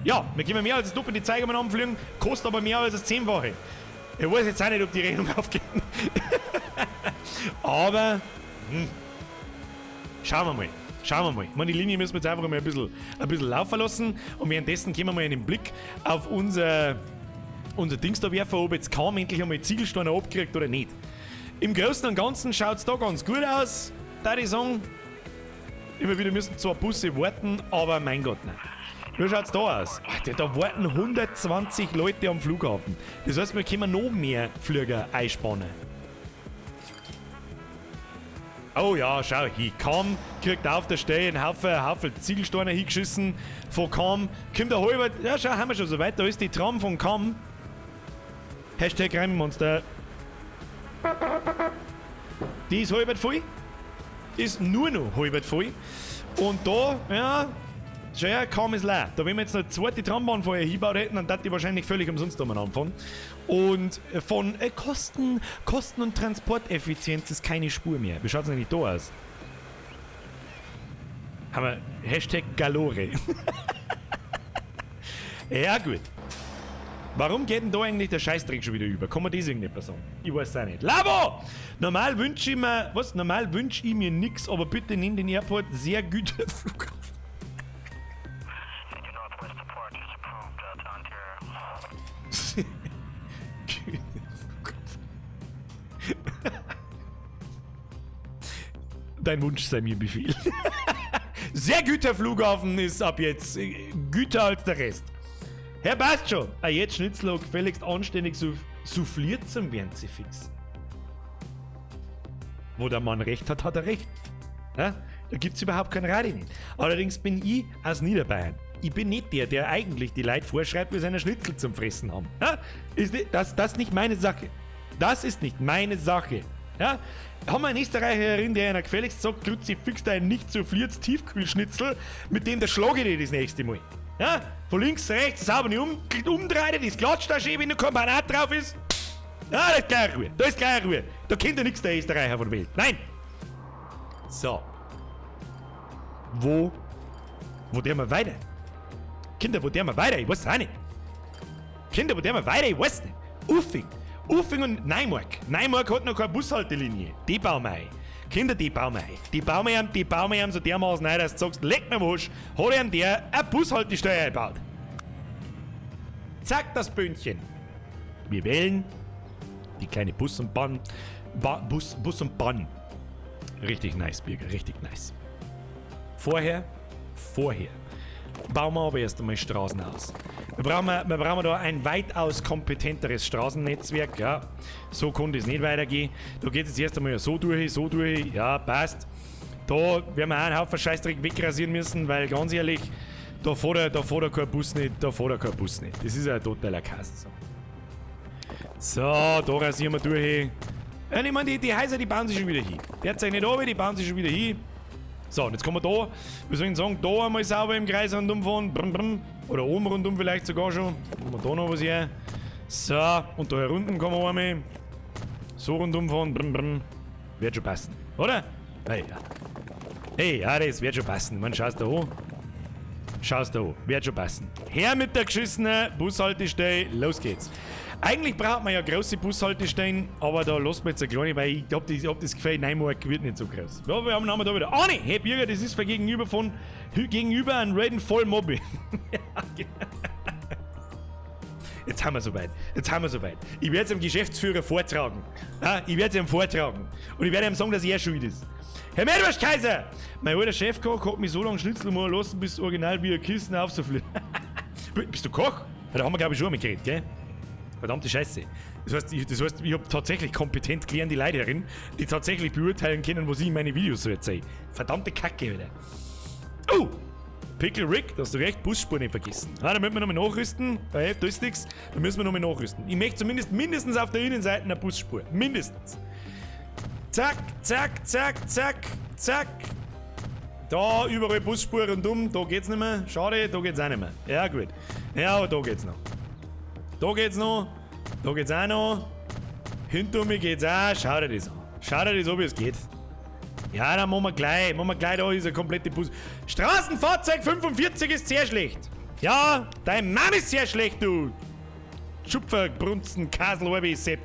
Ja, wir können mehr als das Doppelte Zeug umeinander fliegen, kostet aber mehr als das 10-fache. Ich weiß jetzt auch nicht, ob die Rechnung aufgeht. Aber, schauen wir mal. Schauen wir mal. Ich meine, die Linie müssen wir jetzt einfach mal ein bisschen laufen lassen. Und währenddessen können wir mal einen Blick auf unser Dings da werfen, ob jetzt kaum endlich einmal Ziegelsteine abgekriegt oder nicht. Im Großen und Ganzen schaut's da ganz gut aus, da ich sagen. Immer wieder müssen zwar Busse warten, aber mein Gott, nein. Wie schaut's da aus? Alter, da warten 120 Leute am Flughafen. Das heißt, wir können noch mehr Flieger einspannen. Oh ja, schau, hier kam, kriegt auf der Stelle einen Haufen Ziegelsteine hingeschissen. Von Kam, kommt der halbe, ja schau, haben wir schon so weit, da ist die Tram von Kam. Hashtag Reimenmonster. Die ist halbert voll. Ist nur noch halbert voll. Und da, ja, schau her, Kam ist leer. Da wenn wir jetzt noch eine zweite Trambahn vorher hingebaut hätten, dann hätte die wahrscheinlich völlig umsonst umeinander fahren. Und von Kosten und Transporteffizienz ist keine Spur mehr. Wie schaut's denn eigentlich da aus? Haben wir Hashtag Galore. Ja, gut. Warum geht denn da eigentlich der Scheißdreck schon wieder über? Kann man das irgendwie nicht sagen? Ich weiß es auch nicht. Lavo! Normal wünsch ich mir, was? Normal wünsch ich mir nix, aber bitte nimm den Airport sehr Güterflughafen. Dein Wunsch sei mir Befehl. Sehr Güterflughafen ist ab jetzt Güter als der Rest. Herr, passt schon. Ah, jetzt Schnitzler gefälligst anständig souffliert zum werden sie fix. Wo der Mann recht hat, hat er recht. Ja? Da gibt es überhaupt kein Radi nicht. Allerdings bin ich aus Niederbayern. Ich bin nicht der, der eigentlich die Leute vorschreibt, wie sie einen Schnitzel zum Fressen haben. Ja? Ist nicht, das ist nicht meine Sache. Das ist nicht meine Sache. Ja? Haben wir einen Österreicherin, der einer gefälligst sagt, Kruzifix dein nicht so flierts Tiefkühlschnitzel, mit dem der schlage ich dich das nächste Mal. Ja? Von links, rechts, sauber nicht umdreht, das klatscht da schön, wenn noch kein Banat drauf ist. Ja, da ist gleich Ruhe. Da ist gleich Ruhe. Da kennt ja nichts der Österreicher von der Welt. Nein! So. Wo der mal weiter? Kinder, wo der mal weiter? Ich weiß es auch nicht. Kinder, wo der mal weiter? Ich weiß nicht. Uffing. Uffing und Neumark. Neumark hat noch keine Bushaltelinie. Die bauen wir ein. Kinder, die bauen wir ein. Die bauen wir ihm so dermaßen ein, dass du sagst, leck mir am Arsch, hat ihm der eine Bushaltesteuer eingebaut. Zack, das Böhnchen. Wir wählen die kleine Bus und Bahn. Bus und Bahn. Richtig nice, Birger, richtig nice. Vorher bauen wir aber erst einmal Straßen aus. Wir brauchen da ein weitaus kompetenteres Straßennetzwerk. Ja. So kann das nicht weitergehen. Da geht es erst einmal so durch, ja, passt. Da werden wir auch einen Haufen Scheißdreck wegrasieren müssen, weil ganz ehrlich, da fährt er kein Bus nicht, da fährt er kein Bus nicht. Das ist ja ein totaler Kass. So, da rasieren wir durch. Ja, ich meine, die Häuser, die bauen sich schon wieder hin. Der zeigt nicht runter, die bauen sich schon wieder hin. So, und jetzt kommen wir da, wir sollen sagen, da einmal sauber im Kreis rundum fahren. Brumm, brumm. Oder oben rundum vielleicht sogar schon. Machen wir da noch was her. So, und da herunten kommen wir einmal. So rundum fahren. Brumm, brumm. Wird schon passen, oder? Hey, ja. Hey, ja, das wird schon passen. Man, schaust da an. Schaust da an. Wird schon passen. Her mit der geschissenen Bushaltestelle. Los geht's. Eigentlich braucht man ja große Bushaltestellen, aber da lässt man jetzt eine kleine, weil ich hab das Gefühl, Neumark wird nicht so groß. Ja, wir haben da wieder. Ah ne, hey Birger, das ist gegenüber von gegenüber ein Redden voll Mobby. Ja, genau. Jetzt haben wir soweit. Jetzt haben wir soweit. Ich werde es dem Geschäftsführer vortragen. Ja, ich werde es ihm vortragen. Und ich werde ihm sagen, dass er schuld ist. Herr Meerwurst-Kaiser! Mein alter Chefkoch hat mich so lange Schnitzel machen lassen, bis original wie ein Kissen aufzufliegen. Bist du Koch? Ja, da haben wir, glaube ich, schon einmal geredet, gell? Verdammte Scheiße. Das heißt, ich habe tatsächlich kompetent klärende Leute herin, die tatsächlich beurteilen können, was ich in meine Videos so erzähle. Verdammte Kacke wieder. Oh! Pickle Rick, da hast du recht, Busspur nicht vergessen. Ah, da müssen wir nochmal nachrüsten. Da ist nichts. Da müssen wir nochmal nachrüsten. Ich möchte zumindest mindestens auf der Innenseite eine Busspur. Mindestens. Zack, zack, zack, zack, zack. Da überall Busspur rundum. Da geht's nicht mehr. Schade, da geht's auch nicht mehr. Ja, gut. Ja, aber da geht's noch. Da geht's noch. Da geht's auch noch. Hinter mir geht's auch. Schau dir das an. Schau dir das an, wie es geht. Ja, dann machen wir gleich. Machen wir gleich, da ist eine komplette Bus. Straßenfahrzeug 45 ist sehr schlecht. Ja, dein Mann ist sehr schlecht, du. Schupferbrunzen, Kasel, Sepp.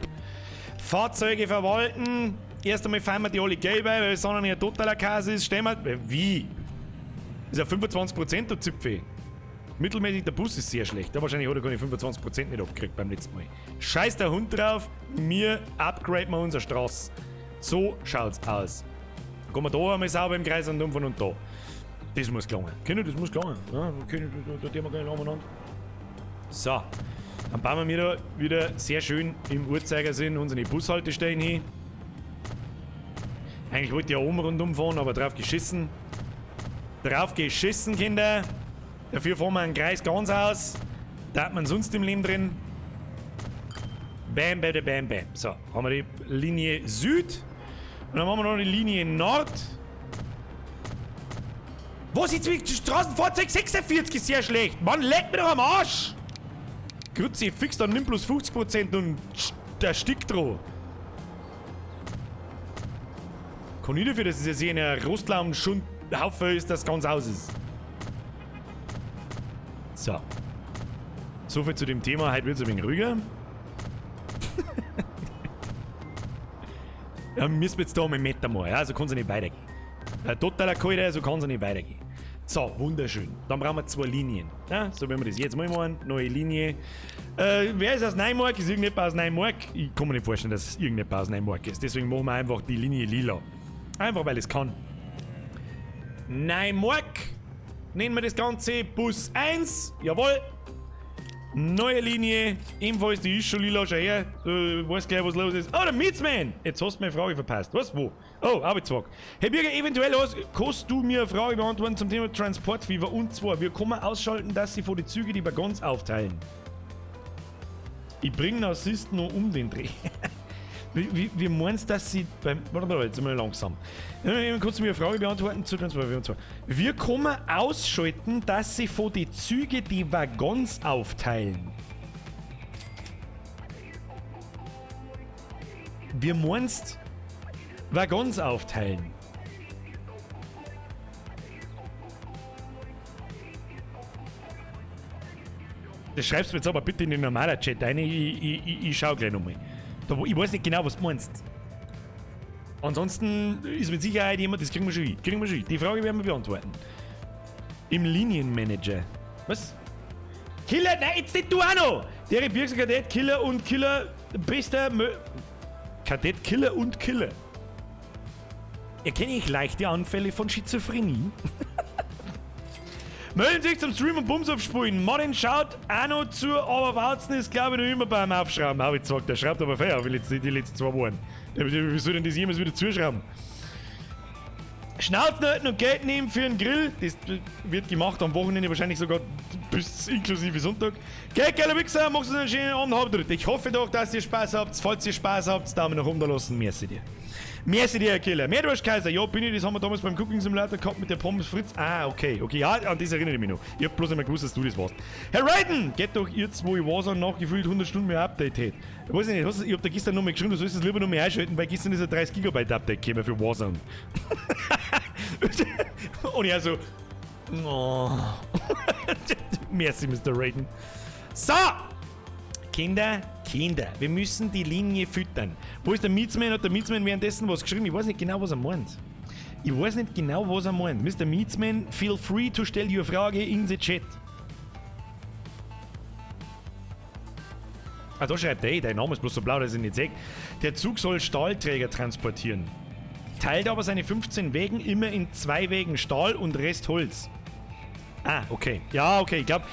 Fahrzeuge verwalten. Erst einmal fahren wir die alle gelb ein, weil es sonst nicht ein totaler Käse ist. Stehen wir. Wie? Ist ja 25% der Zipfel. Mittelmäßig, der Bus ist sehr schlecht. Ja, wahrscheinlich hat er keine 25% nicht abgekriegt beim letzten Mal. Scheiß der Hund drauf, wir upgraden wir unsere Straße. So schaut's aus. Dann kommen wir da einmal sauber im Kreis und umfahren und da. Das muss gelangen. Kinder, das muss gelangen. Ja, da tun wir gar nicht umeinander. So. Dann bauen wir da wieder sehr schön im Uhrzeigersinn unsere Bushaltestellen hin. Eigentlich wollte ich ja oben rundum fahren, aber drauf geschissen. Drauf geschissen, Kinder. Dafür fahren wir einen Kreis ganz aus. Da hat man sonst im Leben drin. Bam, bam, bam, bam. So, haben wir die Linie Süd. Und dann haben wir noch die Linie Nord. Was ist mit Straßenfahrzeug 46 ist sehr schlecht. Mann, leck mir doch am Arsch. Grüezi, fix, dann nimm bloß 50% und der stickt drauf. Kann ich dafür, dass es jetzt hier ein Rostlaum Schundhaufen ist, das ganz aus ist. So. Soviel zu dem Thema. Heute wird es ein wenig ruhiger. Ja, müssen wir jetzt da mal Meter machen. Ja, so kann es nicht weitergehen. Totaler Kalte, so kann es nicht weitergehen. So, wunderschön. Dann brauchen wir zwei Linien. Ja, so wenn wir das jetzt mal machen. Neue Linie. Wer ist aus Neumark? Ist irgendjemand aus Neumark? Ich kann mir nicht vorstellen, dass es irgendjemand aus Neumark ist. Deswegen machen wir einfach die Linie lila. Einfach weil es kann. Neumark. Nennen wir das Ganze Bus 1. Jawohl. Neue Linie, ebenfalls die ist schon lila, schau her. Du weißt gleich, was los ist. Oh, der Mietsman! Jetzt hast du meine Frage verpasst. Was? Wo? Oh, Arbeitszweck. Hey Birger, eventuell kannst du mir eine Frage beantworten zum Thema Transportfieber. Und zwar, wir können ausschalten, dass sie vor die Züge die Waggons aufteilen. Ich bring Narzissten nur um den Dreh. Wie meinst du, dass sie beim. Warte mal, jetzt mal langsam. Kurz mir eine Frage beantworten zu Transportfieber. Und zwar, wir können ausschalten, dass sie vor die Züge die Waggons aufteilen. Wie meinst Waggons aufteilen? Das schreibst du jetzt aber bitte in den normalen Chat rein. Ich schau gleich nochmal. Ich weiß nicht genau, was du meinst. Ansonsten ist mit Sicherheit jemand, das kriegen wir schon hin. Kriegen wir schon hin. Die Frage werden wir beantworten. Im Linienmanager. Was? Killer, nein, jetzt nicht du auch noch! Der Birkser Kadett, Killer und Killer, bester Kadett, Killer und Killer. Erkenne ich leichte Anfälle von Schizophrenie? Melden sich zum Stream und Bums aufspulen. Martin schaut auch noch zu, aber Watson ist, glaube ich, noch immer beim Aufschrauben. Hab ich gesagt, der schraubt aber fair auf die letzten 2 Wochen. Wie soll denn das jemals wieder zuschrauben? Schnauzen halten und Geld nehmen für einen Grill. Das wird gemacht am Wochenende, wahrscheinlich sogar bis inklusive Sonntag. Gell, geiler Wichser, machst du einen schönen Abend, habt ihr. Ich hoffe doch, dass ihr Spaß habt. Falls ihr Spaß habt, Daumen nach oben da lassen. Merci dir. Merci dir, Herr Killer. Meerwurst-Kaiser, ja, bin ich, das haben wir damals beim Cooking Simulator gehabt mit der Pommes Fritz. Ah, okay, okay, ja, an das erinnere ich mich noch. Ich hab bloß nicht mehr gewusst, dass du das warst. Herr Raiden, geht doch ihr zwei Warzone nachgefühlt 100 Stunden mehr Update hätt. Ich weiß nicht, ich hab da gestern nochmal geschrieben, du sollst es lieber noch mehr einschalten, weil gestern ist ein 30 Gigabyte Update gekommen für Warzone. Und ich also, oh. Merci, Mister Raiden. So! Kinder, Kinder, wir müssen die Linie füttern. Wo ist der Mietsman? Hat der Mietsman währenddessen was geschrieben? Ich weiß nicht genau, was er meint. Ich weiß nicht genau, was er meint. Mister Mietsman, feel free to stell your Frage in the chat. Ah, da schreibt er, ey, dein Name ist bloß so blau, dass ich ihn nicht sehe. Der Zug soll Stahlträger transportieren. Teilt aber seine 15 Wägen immer in 2 Wägen Stahl und Rest Holz. Ah, okay. Ja, okay, ich glaub,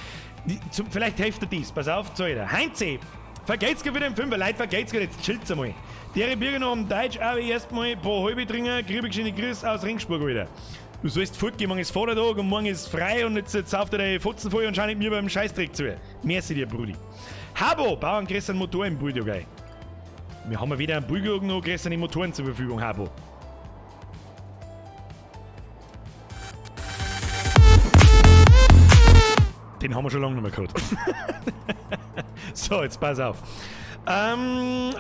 vielleicht hilft dir dies. Pass auf, zu jeder. Heinze! Vergeht's dir wieder im Fünfer, Leute, vergeht's dir, jetzt chillt's einmal. Der Birger noch am Deutsch, aber erstmal ein paar halbe trinken, krieg ich schöne Grüße aus Ringsburg wieder. Du sollst fortgehen, morgen ist Vatertag und morgen ist frei und jetzt sauft er deine Fotzen voll und schau nicht mir beim Scheißdreck zu. Merci dir, Brudi. Habo, bau einen größeren Motor im Bulldog ein. Wir haben ja weder einen Bulldog noch größere Motoren zur Verfügung, Habo. Den haben wir schon lange nicht mehr gehabt. So, jetzt pass auf.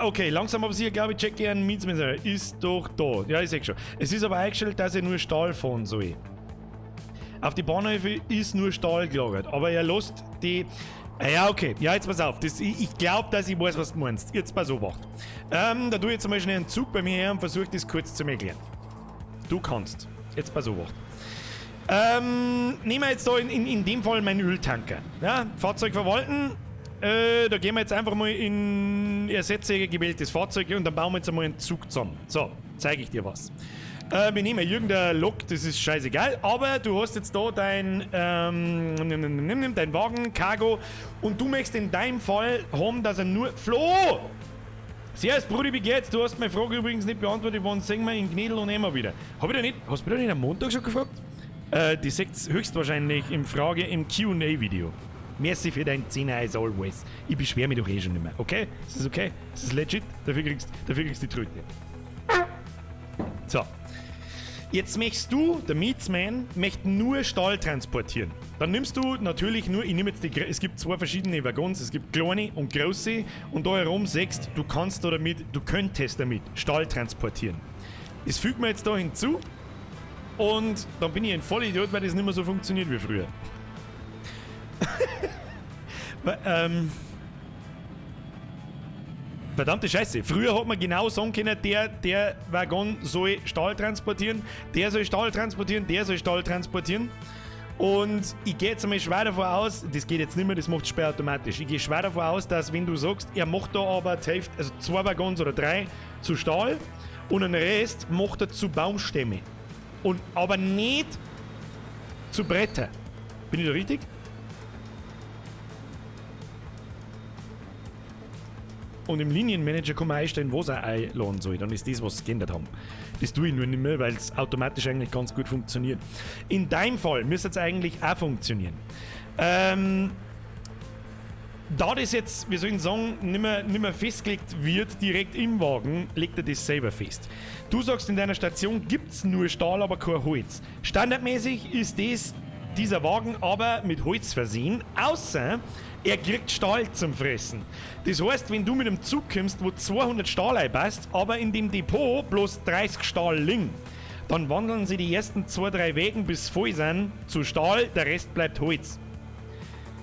Okay, langsam aber sicher, glaube ich, check ich einen Mietsmesser. Ist doch da. Ja, ich seh schon. Es ist aber eingestellt, dass er nur Stahl fahren soll. Auf die Bahnhöfe ist nur Stahl gelagert. Aber er lässt die... Ah, ja, okay. Ja, jetzt pass auf. Ich glaub, dass ich weiß, was du meinst. Jetzt pass auf. Da tue ich jetzt mal schnell einen Zug bei mir her und versuche das kurz zu erklären. Du kannst. Jetzt pass auf. Nehmen wir jetzt da in dem Fall meinen Öltanker. Ja, Fahrzeug verwalten. Da gehen wir jetzt einfach mal in ersetze gewähltes Fahrzeug und dann bauen wir jetzt einmal einen Zug zusammen. So, zeige ich dir was. Wir nehmen irgendeine Lok, das ist scheißegal, aber du hast jetzt da dein Wagen, Cargo, und du möchtest in deinem Fall haben, dass er nur... Flo! Servus, Brudi, wie geht's? Du hast meine Frage übrigens nicht beantwortet, wann sehen wir in Gnedl und Emma wieder? Hab ich da nicht... Hast du mich da nicht am Montag schon gefragt? Die seht's höchstwahrscheinlich im Frage im Q und A-Video. Merci für dein 10er as always. Ich beschwer mich doch eh schon nicht mehr, okay? Ist das okay? Ist das legit? Dafür kriegst du die Tröte. So. Jetzt möchtest du, der Meatsman, möchte nur Stahl transportieren. Dann nimmst du natürlich nur, ich nehme jetzt die, es gibt zwei verschiedene Waggons, es gibt kleine und große, und da herum siehst, du kannst da damit, du könntest damit Stahl transportieren. Das fügt man jetzt da hinzu und dann bin ich ein Vollidiot, weil das nicht mehr so funktioniert wie früher. Verdammte Scheiße. Früher hat man genau sagen können, der Waggon soll Stahl transportieren, der soll Stahl transportieren, der soll Stahl transportieren. Und ich gehe jetzt einmal schwer davon aus, das geht jetzt nicht mehr, das macht Sperr automatisch. Ich gehe schwer davon aus, dass wenn du sagst, er macht da aber die Hälfte, also 2 Waggons oder 3 zu Stahl und den Rest macht er zu Baumstämme. Und aber nicht zu Bretter. Bin ich da richtig? Und im Linienmanager kann man einstellen, was er einladen soll. Dann ist das, was sie geändert haben. Das tue ich nur nicht mehr, weil es automatisch eigentlich ganz gut funktioniert. In deinem Fall müsste es eigentlich auch funktionieren. Da das jetzt, wie soll ich sagen, nicht mehr festgelegt wird, direkt im Wagen, legt er das selber fest. Du sagst, in deiner Station gibt's nur Stahl, aber kein Holz. Standardmäßig ist dieser Wagen aber mit Holz versehen, außer er kriegt Stahl zum Fressen. Das heißt, wenn du mit einem Zug kommst, wo 200 Stahl einpasst, aber in dem Depot bloß 30 Stahl liegen, dann wandeln sie die ersten 2, 3 Wägen, bis voll sind, zu Stahl, der Rest bleibt Holz.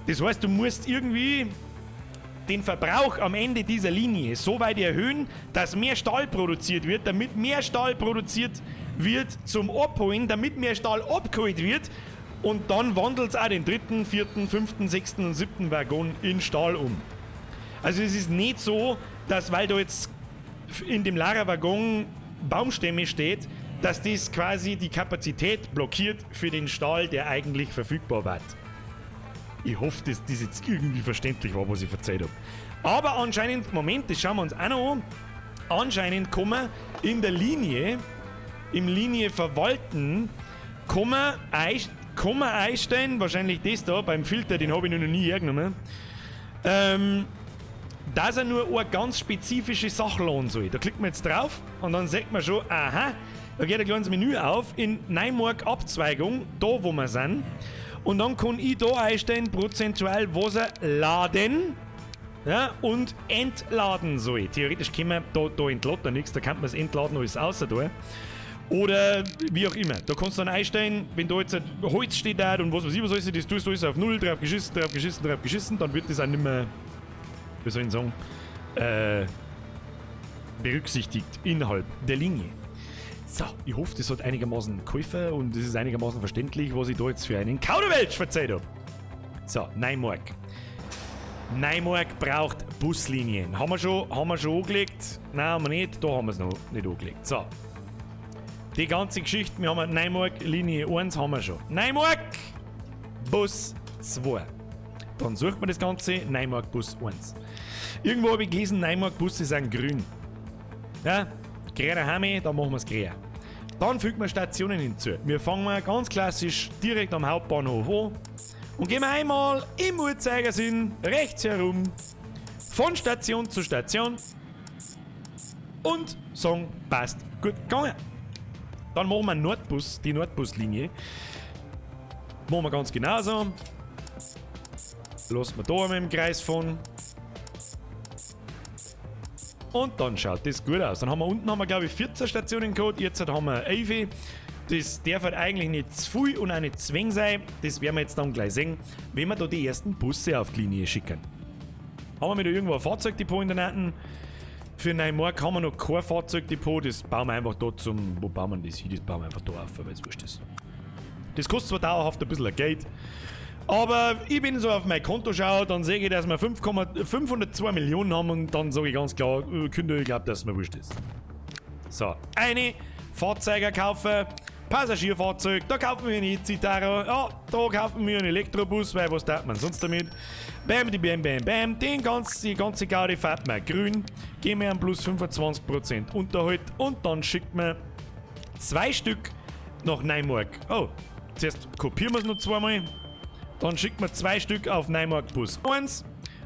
Das heißt, du musst irgendwie den Verbrauch am Ende dieser Linie so weit erhöhen, dass mehr Stahl produziert wird, damit mehr Stahl produziert wird zum Abholen, damit mehr Stahl abgeholt wird und dann wandelt's auch den 3., 4., 5., 6. und 7. Waggon in Stahl um. Also es ist nicht so, dass weil da jetzt in dem Lagerwaggon Baumstämme steht, dass das quasi die Kapazität blockiert für den Stahl, der eigentlich verfügbar war. Ich hoffe, dass das jetzt irgendwie verständlich war, was ich erzählt hab. Aber anscheinend, Moment, das schauen wir uns auch noch an. Anscheinend kann man in der Linie, im Linie verwalten, kann man einstellen, wahrscheinlich das da beim Filter, den hab ich noch nie hergenommen, dass er nur eine ganz spezifische Sache laden soll. Da klickt man jetzt drauf und dann sieht man schon, aha, da geht ein kleines Menü auf in Neumark Abzweigung, da wo wir sind. Und dann kann ich da einstellen, prozentual, was er laden, ja, und entladen soll. Theoretisch kann man, da entladet er nichts, da kann man es entladen, alles außer da. Oder wie auch immer. Da kannst du dann einstellen, wenn da jetzt Holz steht da und was weiß ich was alles, das tust du alles auf 0, drauf geschissen, drauf geschissen, drauf geschissen, dann wird das auch nicht mehr, wie soll ich sagen, berücksichtigt innerhalb der Linie. So, ich hoffe, das hat einigermaßen geholfen und es ist einigermaßen verständlich, was ich da jetzt für einen Kauderwelsch verzeiht hab. So, Neumark. Neumark braucht Buslinien. Haben wir schon angelegt? Nein, haben wir nicht. Da haben wir es noch nicht angelegt. So. Die ganze Geschichte, wir haben Neumark Linie 1 haben wir schon. Neumark Bus 2. Dann sucht man das Ganze, Neumark Bus 1. Irgendwo habe ich gelesen, Neumark Busse sind grün. Ja, grüner Hami, dann machen wir es grün. Dann fügt man Stationen hinzu. Wir fangen mal ganz klassisch direkt am Hauptbahnhof an und gehen einmal im Uhrzeigersinn rechts herum von Station zu Station und sagen, passt, gut gegangen. Dann machen wir Nordbus, die Nordbuslinie. Machen wir ganz genauso. Lassen wir da einmal im Kreis fahren. Und dann schaut das gut aus. Dann haben wir unten, glaube ich, 14 Stationen gehabt. Jetzt haben wir 11. Das darf halt eigentlich nicht zu viel und auch nicht zu wenig sein. Das werden wir jetzt dann gleich sehen, wenn wir da die ersten Busse auf die Linie schicken. Haben wir wieder irgendwo ein Fahrzeugdepot in der Nähe? Für Neumark haben wir noch kein Fahrzeugdepot. Das bauen wir einfach da zum... Wo bauen wir das hin? Das bauen wir einfach da auf, weil es wurscht ist. Das kostet zwar dauerhaft ein bisschen Geld, aber ich bin so auf mein Konto schaue, dann sehe ich, dass wir 502 Millionen haben und dann sage ich ganz klar, Kinder, ich glaube, dass es mir wurscht ist. So, eine Fahrzeuge kaufen, Passagierfahrzeug, da kaufen wir einen E-Citaro, ja, da kaufen wir einen Elektrobus, weil was tat man sonst damit? Bam, die bam, bam, bam, die ganze Gaudi fährt man grün, geben wir einen plus 25% Unterhalt und dann schickt man 2 Stück nach Neumark. Oh, zuerst kopieren wir es noch zweimal. Dann schickt man 2 Stück auf Neumark Bus 1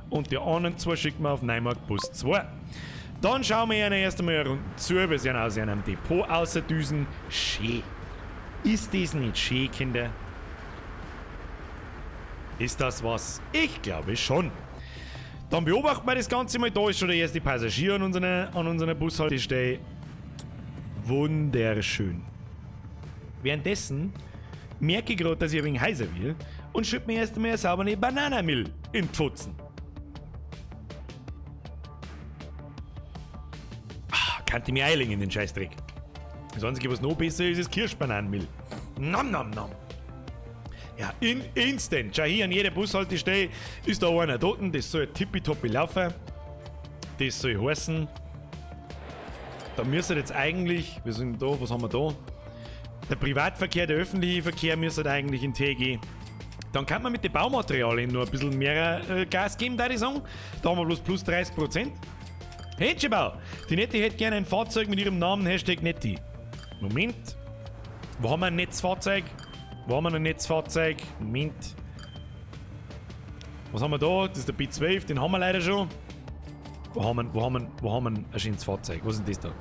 und die anderen 2 schickt man auf Neumark Bus 2. Dann schauen wir ihnen erst einmal eine Runde zu, bis sie aus einem Depot außerdüsen. Schön. Ist das nicht schön, Kinder? Ist das was? Ich glaube schon. Dann beobachten wir das Ganze mal. Da ist schon der erste Passagier an unserer Bushaltestelle. Wunderschön. Währenddessen merke ich gerade, dass ich ein wenig heiser werde und schütte mir erst einmal eine saubere Bananenmill in die Pfotzen. Ah, kannte mir eilen in den Scheißdreck. Das Einzige, was noch besser ist, ist Kirschbananenmill. Nam, nam, nam. Ja, in instant. Schau hier an jeder Bushaltestelle ist da einer dort. Das soll tippitoppi laufen. Das soll heißen. Da müsste jetzt eigentlich, wir sind da, was haben wir da? Der Privatverkehr, der öffentliche Verkehr müsste eigentlich in TG. Dann kann man mit den Baumaterialien noch ein bisschen mehr Gas geben, da ich sagen. Da haben wir bloß plus 30%. Händchenbau. Die Netti hätte gerne ein Fahrzeug mit ihrem Namen, Hashtag Netti. Moment. Wo haben wir ein Netzfahrzeug? Wo haben wir ein Netzfahrzeug? Moment. Was haben wir da? Das ist der B12, den haben wir leider schon. Wo haben wir ein schönes Fahrzeug? Was ist denn das da?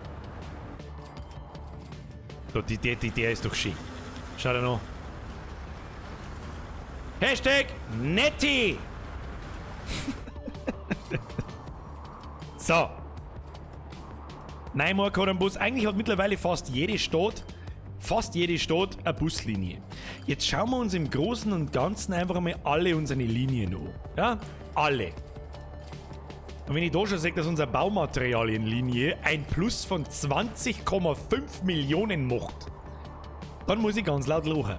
Da, der ist doch schön. Schau da noch. Hashtag Netti! So. Neumarkt hat einen Bus. Eigentlich hat mittlerweile fast jede Stadt eine Buslinie. Jetzt schauen wir uns im Großen und Ganzen einfach einmal alle unsere Linien an. Ja? Alle. Und wenn ich da schon sehe, dass unsere Baumaterialienlinie ein Plus von 20,5 Millionen macht, dann muss ich ganz laut lachen.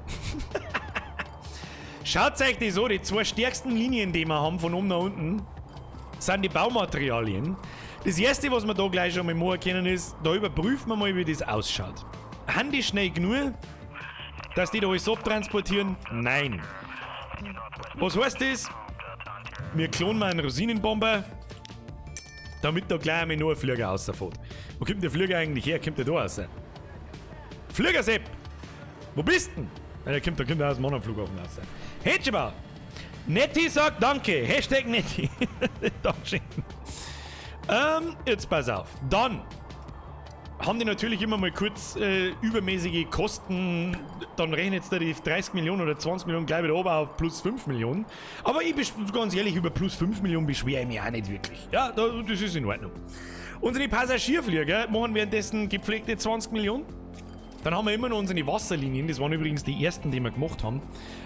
Schaut euch das an, die zwei stärksten Linien, die wir haben von oben nach unten, sind die Baumaterialien. Das erste, was wir da gleich schon mal machen können, ist, da überprüfen wir mal, wie das ausschaut. Haben die schnell genug, dass die da alles abtransportieren? Nein. Was heißt das? Wir klonen mal einen Rosinenbomber, damit da gleich einmal nur ein Flieger rausfährt. Wo kommt der Flieger eigentlich her? Kommt der da raus? Flieger Sepp! Wo bist denn? Ja, der kommt aus dem anderen Flughafen raus. Händchenbau! Netti sagt Danke. Hashtag Netti. Dankeschön. Jetzt pass auf. Dann haben die natürlich immer mal kurz übermäßige Kosten. Dann rechnet da die 30 Millionen oder 20 Millionen gleich wieder oben auf plus 5 Millionen. Aber ich, ganz ehrlich, über plus 5 Millionen beschwere ich mich auch nicht wirklich. Ja, das ist in Ordnung. Unsere Passagierflieger machen währenddessen gepflegte 20 Millionen. Dann haben wir immer noch unsere Wasserlinien. Das waren übrigens die ersten, die wir gemacht haben.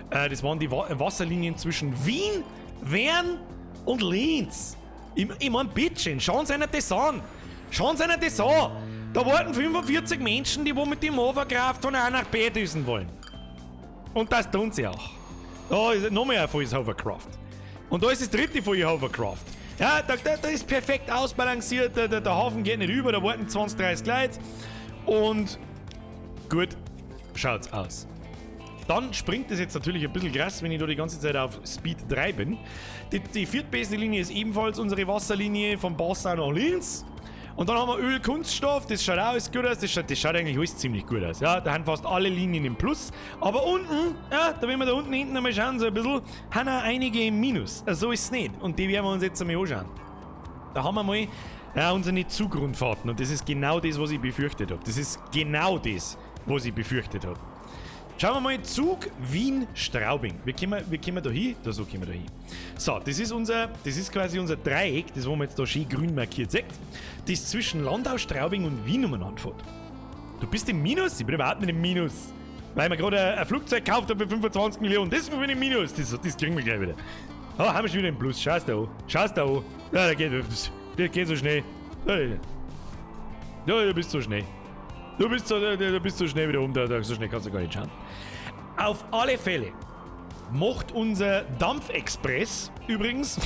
Das waren die Wasserlinien zwischen Wien, Wern und Linz. Ich mein, bitteschön, schauen Sie sich das an. Schauen Sie sich das an. Da warten 45 Menschen, die wo mit dem Hovercraft von A nach B düsen wollen. Und das tun sie auch. Da ist noch mehr ein volles Hovercraft. Und da ist das dritte volle Hovercraft. Ja, da ist perfekt ausbalanciert, der Hafen geht nicht über, da warten 20, 30 Leute. Und gut schaut's aus. Dann springt es jetzt natürlich ein bisschen krass, wenn ich da die ganze Zeit auf Speed 3 bin. Die viertbeste Linie ist ebenfalls unsere Wasserlinie von Passau nach Linz. Und dann haben wir Öl, Kunststoff, das schaut auch alles gut aus, das schaut eigentlich alles ziemlich gut aus. Ja, da haben fast alle Linien im Plus. Aber unten, ja, da wenn wir da unten hinten einmal schauen, so ein bisschen, haben auch einige im Minus. Also so ist es nicht. Und die werden wir uns jetzt einmal anschauen. Da haben wir mal, ja, unsere Zugrundfahrten. Und das ist genau das, was ich befürchtet habe. Das ist genau das, was ich befürchtet habe. Schauen wir mal, Zug Wien-Straubing. Wie kommen wir da hin? Da, so kommen wir da hin. So, das ist quasi unser Dreieck, das wo man jetzt da schön grün markiert sieht, das zwischen Landau, Straubing und Wien umeinander fährt. Du bist im Minus? Ich bin überhaupt nicht im Minus. Weil ich mir gerade ein Flugzeug gekauft habe für 25 Millionen. Das bin ich im Minus. Das kriegen wir gleich wieder. Oh, haben wir schon wieder im Plus. Schau's da an. Schau's da an. Ja, der geht so schnell. Ja, du bist so schnell. Du bist so schnell wieder um, so schnell kannst du gar nicht schauen. Auf alle Fälle macht unser Dampfexpress übrigens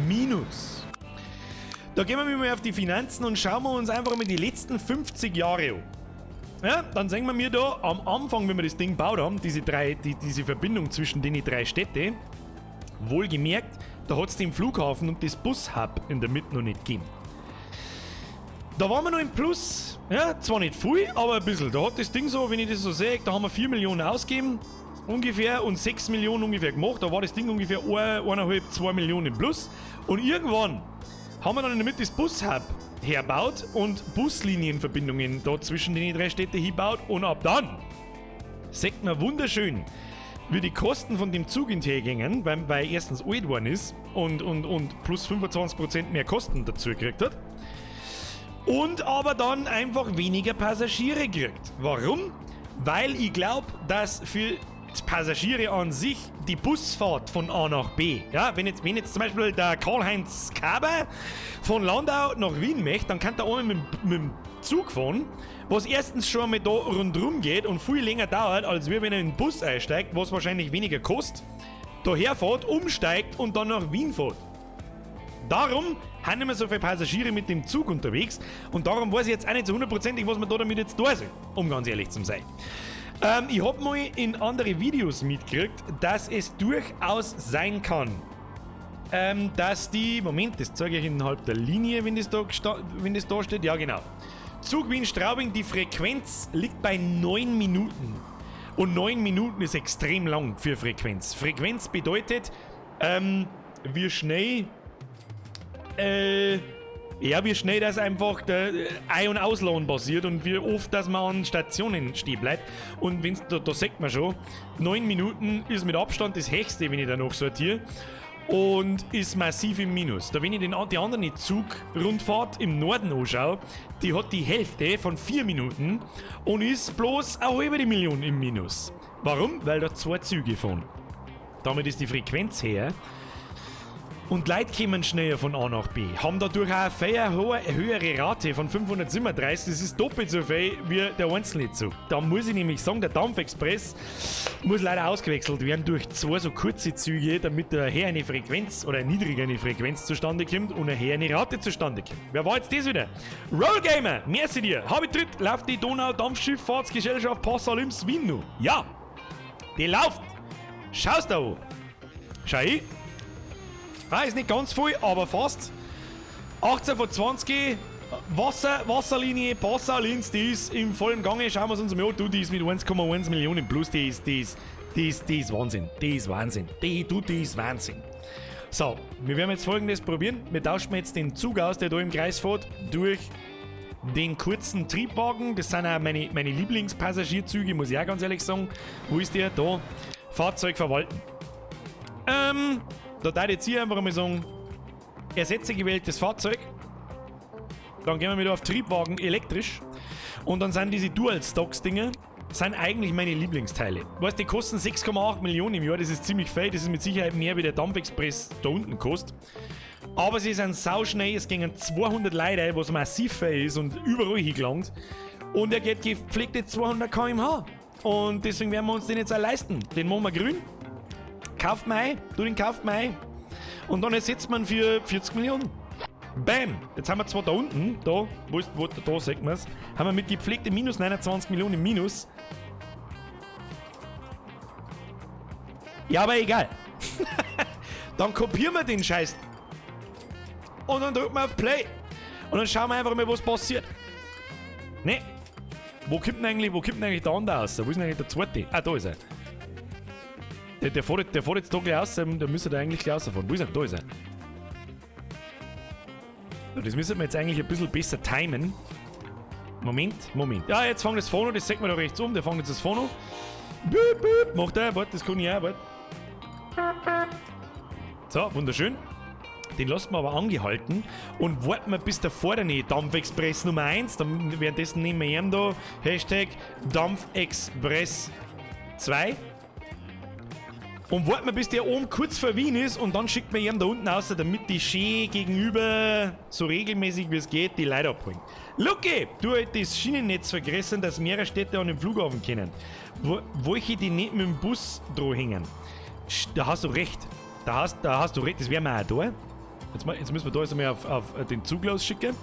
Minus. Da gehen wir mal auf die Finanzen und schauen wir uns einfach mal die letzten 50 Jahre an. Ja, dann sehen wir mir da am Anfang, wenn wir das Ding gebaut haben, diese Verbindung zwischen den drei Städte, wohlgemerkt, da hat es den Flughafen und das Bushub in der Mitte noch nicht gegeben. Da waren wir noch im Plus. Ja, zwar nicht viel, aber ein bisschen. Da hat das Ding so, wenn ich das so sehe, da haben wir 4 Millionen ausgegeben ungefähr und 6 Millionen ungefähr gemacht. Da war das Ding ungefähr 1,5, 2 Millionen im Plus. Und irgendwann haben wir dann in der Mitte das Bushub herbaut und Buslinienverbindungen da zwischen den drei Städte hinbaut. Und ab dann sieht man wunderschön, wie die Kosten von dem Zug in die gingen, weil erstens alt geworden ist und plus 25% mehr Kosten dazu gekriegt hat. Und aber dann einfach weniger Passagiere kriegt. Warum? Weil ich glaube, dass für die Passagiere an sich die Busfahrt von A nach B, ja, wenn jetzt zum Beispiel der Karl-Heinz Kaber von Landau nach Wien möchte, dann kann der einmal mit dem Zug fahren, was erstens schon einmal da rundherum geht und viel länger dauert, als wenn er in den Bus einsteigt, was wahrscheinlich weniger kostet, daher fährt, umsteigt und dann nach Wien fährt. Darum haben nicht mehr so viele Passagiere mit dem Zug unterwegs und darum weiß ich jetzt auch nicht so hundertprozentig, was man da damit jetzt da soll, um ganz ehrlich zu sein. Ich hab mal in andere Videos mitgekriegt, dass es durchaus sein kann, Dass die, Moment, das zeige ich innerhalb der Linie, wenn das da steht. Ja, genau. Zug Wien-Straubing, die Frequenz liegt bei 9 Minuten. Und 9 Minuten ist extrem lang für Frequenz. Frequenz bedeutet, wie schnell, ja, wie schnell das einfach der Ein- und Ausladen passiert und wie oft, dass man an Stationen stehen bleibt. Und wenn's, da sagt man schon, 9 Minuten ist mit Abstand das höchste, wenn ich danach sortiere. Und ist massiv im Minus. Da wenn ich die andere Zugrundfahrt im Norden anschaue, die hat die Hälfte von 4 Minuten und ist bloß eine halbe Million im Minus. Warum? Weil da 2 Züge fahren. Damit ist die Frequenz her. Und Leute kommen schneller von A nach B, haben dadurch auch eine viel höhere Rate von 537, das ist doppelt so viel wie der einzelne Zug. Da muss ich nämlich sagen, der Dampfexpress muss leider ausgewechselt werden durch 2 so kurze Züge, damit da her eine Frequenz oder eine niedrigere Frequenz zustande kommt und nachher eine Rate zustande kommt. Wer war jetzt das wieder? Rollgamer, merci dir. Hab ich tritt, läuft die Donau-Dampfschifffahrtsgesellschaft Passau-Linz Wien noch. Ja, die läuft. Schaust da an. Schau ich. Ah, ist nicht ganz voll, aber fast. 18 von 20. Wasserlinie Passau-Linz, die ist im vollen Gange. Schauen wir es uns mal an. Du, die ist mit 1,1 Millionen plus. Die ist Wahnsinn. Die ist Wahnsinn. Die ist Wahnsinn. So, wir werden jetzt Folgendes probieren. Wir tauschen jetzt den Zug aus, der da im Kreis fährt, durch den kurzen Triebwagen. Das sind auch meine Lieblingspassagierzüge, muss ich auch ganz ehrlich sagen. Wo ist der? Da. Fahrzeug verwalten. Da darf ich jetzt hier einfach mal sagen, ersetze gewähltes Fahrzeug. Dann gehen wir wieder auf Triebwagen elektrisch. Und dann sind diese Dual-Stocks-Dinger, sind eigentlich meine Lieblingsteile. Weißt, die kosten 6,8 Millionen im Jahr, das ist ziemlich viel, das ist mit Sicherheit mehr wie der Dampfexpress da unten kostet. Aber sie sind sauschnell, es gingen 200 Leute ein, was massiv viel ist und überall hingelangt. Und er geht gepflegte 200 km/h. Und deswegen werden wir uns den jetzt auch leisten. Den machen wir grün. Kauft man ein, du den kauft man ein. Und dann ersetzt man für 40 Millionen. Bam! Jetzt haben wir zwar da unten, da, wo ist, wo, da sieht man's, haben wir mit gepflegten minus 29 Millionen im Minus. Ja, aber egal. Dann kopieren wir den Scheiß. Und dann drücken wir auf Play. Und dann schauen wir einfach mal, was passiert. Ne. Wo kommt denn eigentlich der andere raus? Wo ist denn eigentlich der zweite? Ah, da ist er. Der fährt jetzt da gleich raus, der müsste da eigentlich gleich rausfahren. Wo ist er? Da ist er. Das müssen wir jetzt eigentlich ein bisschen besser timen. Moment, Moment. Ja, jetzt fängt das Phono, das sieht man da rechts um, der fängt jetzt das Phono. Büp, büp, macht er, warte, das kann ich auch, warte. So, wunderschön. Den lassen wir aber angehalten und warten wir bis der vordere Dampfexpress Nummer 1. Dann währenddessen nehmen wir ihn da Hashtag Dampfexpress 2. Und warten wir, bis der oben kurz vor Wien ist und dann schickt man ihn da unten raus, damit die schön gegenüber so regelmäßig wie es geht die Leute abholen. Lucky, du halt das Schienennetz vergrößern, dass mehrere Städte an den Flughafen können. Welche die nicht mit dem Bus dran hängen. Da hast du recht. Da hast du recht, das wären wir auch da. Jetzt müssen wir da jetzt einmal auf den Zug losschicken.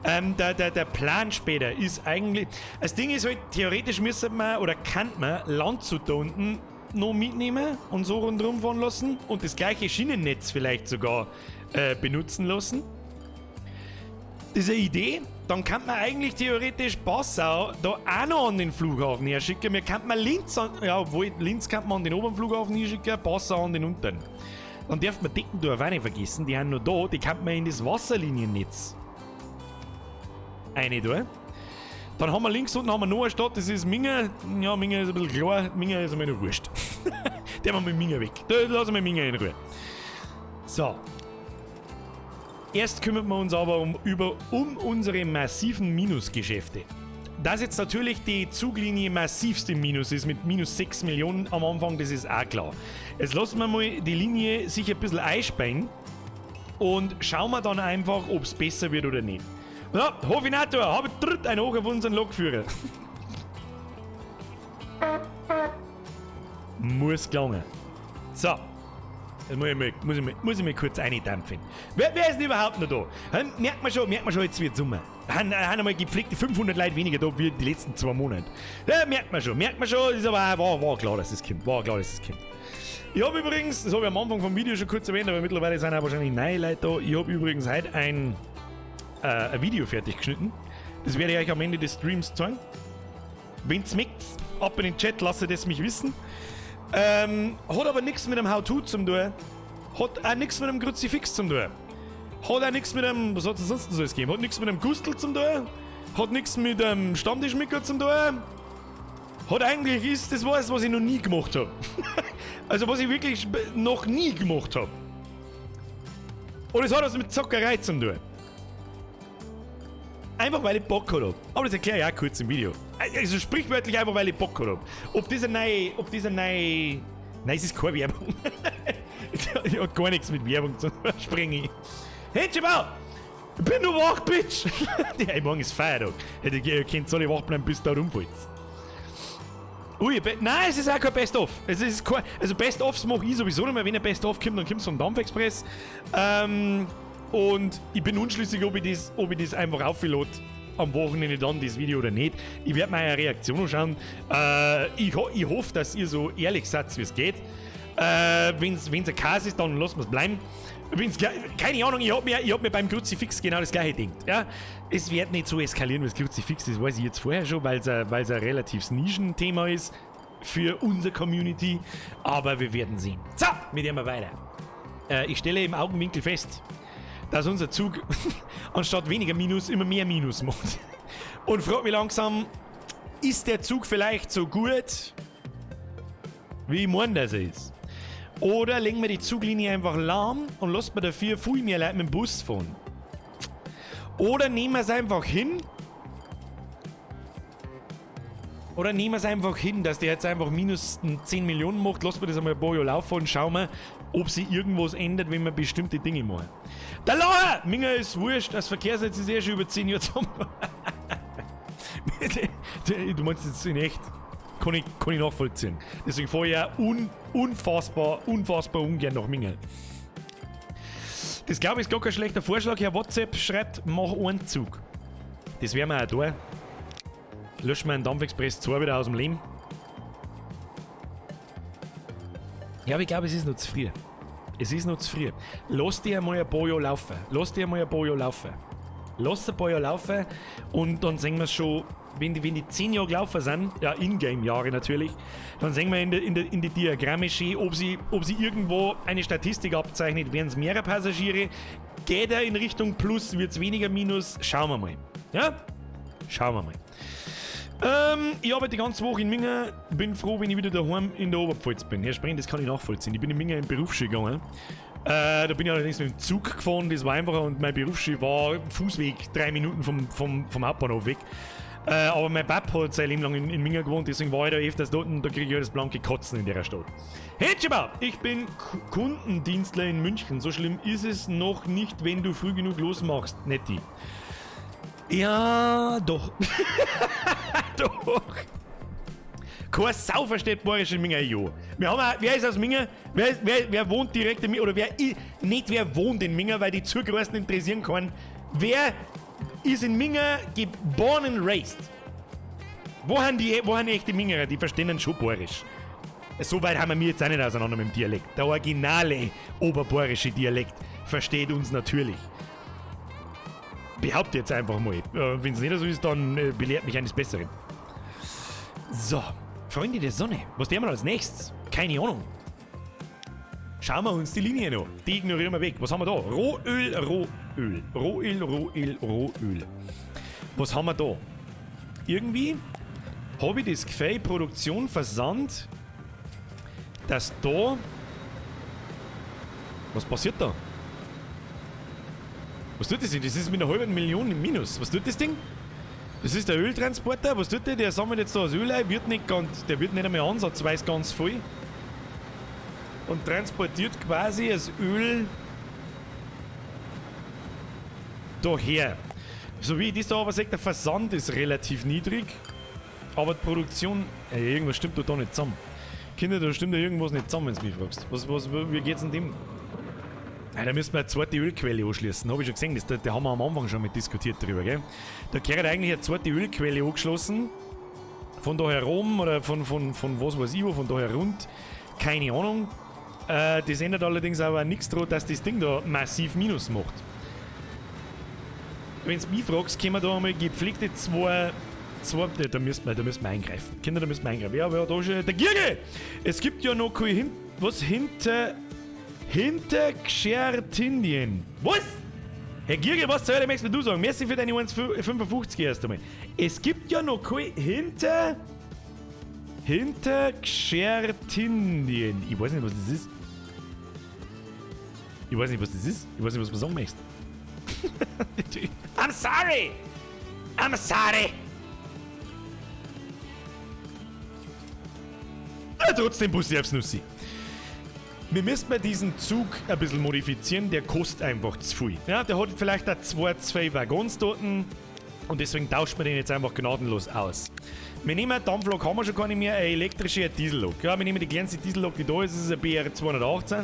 Der Plan später ist eigentlich... Das Ding ist halt, theoretisch müsste man oder kann man Landshut da unten noch mitnehmen und so rundherum fahren lassen und das gleiche Schienennetz vielleicht sogar benutzen lassen. Das ist eine Idee. Dann kann man eigentlich theoretisch Passau da auch noch an den Flughafen herschicken. Wir kann man Linz an, ja, obwohl Linz kann man an den oberen Flughafen hinschicken, Passau an den unteren. Dann darf man Deckendorf auch nicht vergessen, die haben noch da, die kann man in das Wasserliniennetz eine da. Dann haben wir links unten haben wir noch eine Stadt, das ist Minga. Ja, Minga ist ein bisschen klar, Minga ist mir noch wurscht. Der machen wir Minga weg. Da lassen wir Minga in Ruhe. So. Erst kümmern wir uns aber um unsere massiven Minusgeschäfte. Dass jetzt natürlich die Zuglinie massivst im Minus ist, mit minus 6 Millionen am Anfang, das ist auch klar. Jetzt lassen wir mal die Linie sich ein bisschen einspeien und schauen wir dann einfach, ob es besser wird oder nicht. Ja, Hofinator, habe tritt ein Hoch auf unseren Lokführer. Muss gelangen. So. Jetzt muss ich mal kurz eindampfen. Wer ist denn überhaupt noch da? Merkt man schon, jetzt wird Sommer. Haben einmal gepflegte 500 Leute weniger da wie die letzten 2 Monate. Ja, merkt man schon, ist aber auch, war klar, dass es kommt. War klar, dass es kommt. Ich habe übrigens, das habe ich am Anfang vom Video schon kurz erwähnt, aber mittlerweile sind auch wahrscheinlich neue Leute da. Ich habe übrigens heute ein Video fertig geschnitten. Das werde ich euch am Ende des Streams zeigen. Wenn's mögt, ab in den Chat, lasst es mich wissen. Hat aber nichts mit dem How-To zum tun. Hat auch nichts mit dem Kruzifix zum tun. Hat auch nichts mit dem, was hat's denn sonst so alles gegeben? Hat nichts mit dem Gustl zum tun. Hat nichts mit dem Stammtischmicker zum tun. Hat eigentlich, ist das was, was ich noch nie gemacht hab. Also was ich wirklich noch nie gemacht hab. Und es hat was mit Zockerei zu tun. Einfach weil ich Bock hab. Aber das erkläre ich auch kurz im Video. Also sprichwörtlich einfach, weil ich Bock hab. Ob das eine neue, ob das eine neue, nein, es ist keine Werbung. Es hat gar nichts mit Werbung zu tun, springe ich. Hey, Chabau! Ich bin nur wach, Bitch! Ja, morgen ist Feiertag. Ihr könnt alle wach bleiben, bis da rumfällt. Ui, nein, es ist auch kein Best-of. Es ist kein, also Best-ofs mache ich sowieso nicht mehr. Wenn ein Best-of kommt, dann kommt es vom Dampfexpress. Und ich bin unschlüssig, ob ich das einfach auflade am Wochenende dann, das Video oder nicht. Ich werde mir eure Reaktion anschauen. Ich hoffe, dass ihr so ehrlich seid, wie es geht. Wenn's ein Chaos ist, dann lassen wir's bleiben. Wenn's, keine Ahnung, ich hab mir beim Kruzifix genau das gleiche gedacht. Ja? Es wird nicht so eskalieren, wie das Kruzifix, das weiß ich jetzt vorher schon, weil's ein relatives Nischenthema ist für unsere Community. Aber wir werden sehen. So, mit dem wir weiter. Ich stelle im Augenwinkel fest, dass unser Zug anstatt weniger Minus immer mehr Minus macht. Und frag mich langsam, ist der Zug vielleicht so gut, wie ich meine, dass er ist? Oder legen wir die Zuglinie einfach lahm und lassen wir dafür viel mehr Leute mit dem Bus fahren? Oder nehmen wir es einfach hin? Oder nehmen wir es einfach hin, dass der jetzt einfach minus 10 Millionen macht, lassen wir das einmal ein paar Jahre laufen und schauen wir, ob sich irgendwas ändert, wenn wir bestimmte Dinge machen. Der Lacher! Minger ist wurscht, das Verkehrsnetz ist eh schon über 10 Jahre zusammen. Du meinst jetzt in echt? Kann ich nachvollziehen. Deswegen fahre ich ja unfassbar, unfassbar ungern nach Minga. Das glaube ich ist gar kein schlechter Vorschlag. Herr WhatsApp schreibt, mach einen Zug. Das werden wir auch tun. Löschen wir einen Dampfexpress 2 wieder aus dem Leben. Ja, aber ich glaube, es ist noch zu früh. Es ist noch zu früh. Lass dich einmal ein paar Jahre laufen. Lass dich einmal ein paar Jahre laufen. Lass ein paar Jahre laufen und dann sehen wir es schon, wenn die 10 Jahre gelaufen sind, ja, Ingame-Jahre natürlich, dann sehen wir in die Diagramme schön, ob sie irgendwo eine Statistik abzeichnet, werden es mehrere Passagiere, geht er in Richtung Plus, wird es weniger Minus, schauen wir mal. Ja? Schauen wir mal. Ich arbeite die ganze Woche in Minga, bin froh, wenn ich wieder daheim in der Oberpfalz bin. Herr Spreng, das kann ich nachvollziehen. Ich bin in Minga in Berufsschule gegangen. Da bin ich allerdings mit dem Zug gefahren, das war einfacher und mein Berufsschule war Fußweg 3 Minuten vom Hauptbahnhof weg. Aber mein Papa hat sein Leben lang in Minga gewohnt, deswegen war ich da öfters dort und da kriege ich ja das blanke Kotzen in der Stadt. Hey Chibau, ich bin Kundendienstler in München. So schlimm ist es noch nicht, wenn du früh genug losmachst, Netti. Ja, doch. Doch. Kein Sau versteht Bayerisch in Minga, jo. Wir haben auch, wer ist aus Minga? Wer wohnt direkt in Minga? Oder wer, nicht wer wohnt in Minga, weil die Zugereisten interessieren kann. Wer ist in Minga geboren and raised? Wo haben die echte Mingerer? Die verstehen dann schon Bayerisch. So weit haben wir jetzt auch nicht auseinander mit dem Dialekt. Der originale oberbayerische Dialekt versteht uns natürlich. Behaupte jetzt einfach mal. Wenn es nicht so ist, dann belehrt mich eines Besseren. So, Freunde der Sonne, was tun wir als nächstes? Keine Ahnung. Schauen wir uns die Linie noch. Die ignorieren wir weg. Was haben wir da? Rohöl, Rohöl. Rohöl, Rohöl, Rohöl. Was haben wir da? Irgendwie habe ich das Gefühl, Produktion, Versand, dass da... Was passiert da? Was tut das denn? Das ist mit einer halben Million im Minus. Was tut das Ding? Das ist der Öltransporter. Was tut der? Der sammelt jetzt da das Öl ein, wird nicht ganz, der wird nicht einmal ansatzweise ganz voll. Und transportiert quasi das Öl daher. So wie ich das da aber sehe, der Versand ist relativ niedrig. Aber die Produktion... Ey, irgendwas stimmt da nicht zusammen. Kinder, da stimmt da irgendwas nicht zusammen, wenn du mich fragst. Wie geht's denn dem? Ja, da müssen wir eine zweite Ölquelle anschließen. Habe ich schon gesehen, da haben wir am Anfang schon mit diskutiert drüber, gell? Da gehört eigentlich eine zweite Ölquelle angeschlossen. Von daher rum oder von was weiß ich wo, von daher rund. Keine Ahnung. Das ändert allerdings aber nichts daran, dass das Ding da massiv Minus macht. Wenn du mich fragst, können wir da einmal gepflegte zwei, da müssen wir eingreifen. Kinder, da müssen wir eingreifen. Ja, wer hat da schon? Der Gierge! Es gibt ja noch kein was hinter Gschertindien. Was? Herr Gierge, was zur Hölle möchtest du sagen? Merci für deine 1,55 erst einmal. Es gibt ja noch kein hinter Gschertindien. Ich weiß nicht, was das ist. Ich weiß nicht, was das ist. Ich weiß nicht, was man sagen möchte. I'm sorry! I'm sorry! Ja, trotzdem Bussi aufs Nussi. Wir müssen mal diesen Zug ein bisschen modifizieren, der kostet einfach zu viel. Ja, der hat vielleicht auch zwei Waggons dort und deswegen tauscht man den jetzt einfach gnadenlos aus. Wir nehmen, Dampflok haben wir schon gar nicht mehr, eine elektrische Diesellok. Ja, wir nehmen die kleinste Diesellok, die da ist, das ist eine BR 218.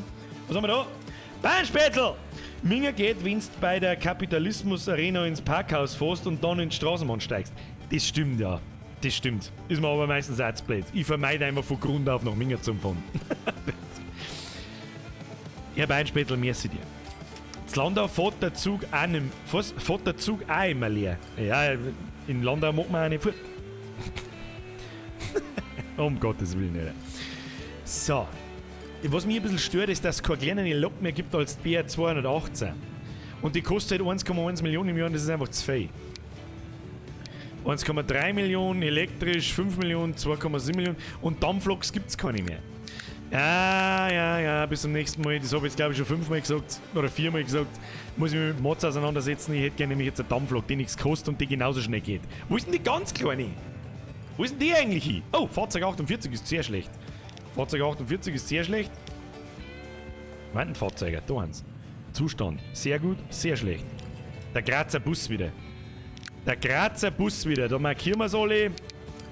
Was haben wir da? Bahnspätzl! Minger geht, wenn du bei der Kapitalismus Arena ins Parkhaus fährst und dann in die Straßenbahn steigst. Das stimmt ja. Das stimmt. Ist mir aber meistens auch zu blöd. Ich vermeide einfach von Grund auf nach Minger zum Fahren. Herr Beinspätl, merci dir. Z Landau fährt der Zug auch nicht, fährt der Zug auch immer leer. Ja, in Landau macht man auch nicht fort. Um Gottes Willen, nicht. So. Was mich ein bisschen stört, ist, dass es keine kleinere Lok mehr gibt als die BR 218. Und die kostet halt 1,1 Millionen im Jahr und das ist einfach zu viel. 1,3 Millionen, elektrisch 5 Millionen, 2,7 Millionen und Dampfloks gibt es keine mehr. Ja, ja, ja, bis zum nächsten Mal. Das habe ich jetzt, glaube ich, schon 5-mal gesagt oder 4-mal gesagt. Muss ich mich mit Mods auseinandersetzen. Ich hätte gerne nämlich jetzt eine Dampflok, die nichts kostet und die genauso schnell geht. Wo ist denn die ganz kleine? Wo ist denn die eigentlich hin? Oh, Fahrzeug 48 ist sehr schlecht. Fahrzeug 48 ist sehr schlecht. Warten, da eins. Zustand. Sehr gut, sehr schlecht. Der Grazer Bus wieder. Der Grazer Bus wieder. Da markieren wir es alle.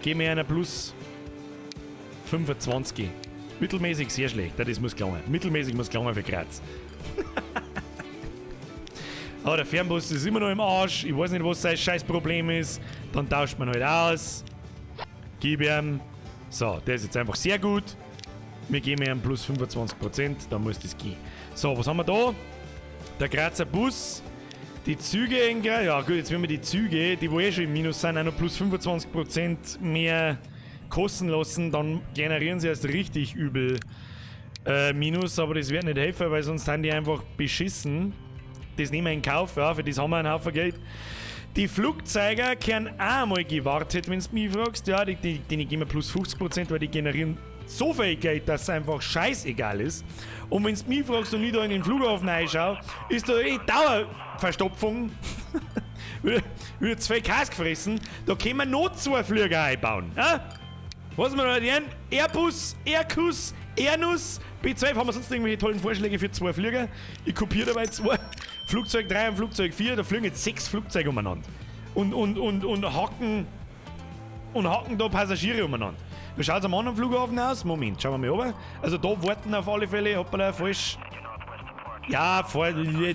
Geben wir einer plus 25. Mittelmäßig sehr schlecht. Das muss gelangen. Mittelmäßig muss gelangen für Graz. Aber der Fernbus ist immer noch im Arsch. Ich weiß nicht, was sein scheiß Problem ist. Dann tauscht man halt aus. Gib ihm. So, der ist jetzt einfach sehr gut. Wir geben ihm plus 25%. Dann muss das gehen. So, was haben wir da? Der Grazer Bus. Die Züge in Graz. Ja gut, jetzt werden wir die Züge, die wo eh schon im Minus sind, auch noch plus 25% mehr kosten lassen. Dann generieren sie erst richtig übel Minus. Aber das wird nicht helfen, weil sonst sind die einfach beschissen. Das nehmen wir in Kauf, ja, für das haben wir einen Haufen Geld. Die Flugzeuge können auch mal gewartet, wenn du mich fragst. Ja, die geben wir plus 50%, weil die generieren so viel Geld, dass es einfach scheißegal ist. Und wenn du mich fragst und ich da in den Flughafen reinschaue, ist da eh Dauerverstopfung. Wieder 2 Käse gefressen. Da können wir noch 2 Flüger einbauen. Ja? Was wir da denn? Airbus, Aircus, Airnus, B12. Haben wir sonst irgendwelche tollen Vorschläge für 2 Flüger? Ich kopiere dabei 2. Flugzeug 3 und Flugzeug 4, da fliegen jetzt 6 Flugzeuge umeinander. Und hacken da Passagiere umeinander. Wie schaut es am anderen Flughafen aus? Moment, schauen wir mal runter. Also da warten auf alle Fälle, hoppala, falsch. Ja,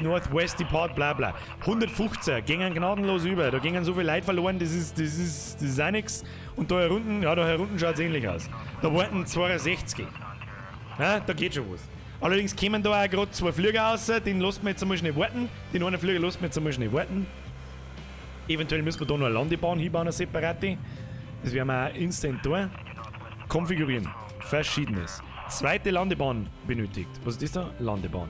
Northwest Depart, bla bla. 115, gingen gnadenlos über. Da gingen so viele Leute verloren, das ist auch nix. Und da herunten, ja, da herunten schaut es ähnlich aus. Da warten 62. Ja, da geht schon was. Allerdings kämen da auch gerade 2 Flüger raus, den lassen wir jetzt einmal schnell warten. Den einen Flüger lassen wir jetzt einmal schnell warten. Eventuell müssen wir da noch eine Landebahn hinbauen, eine separate. Das werden wir auch instant tun. Konfigurieren. Verschiedenes. Zweite Landebahn benötigt. Was ist das da? Landebahn.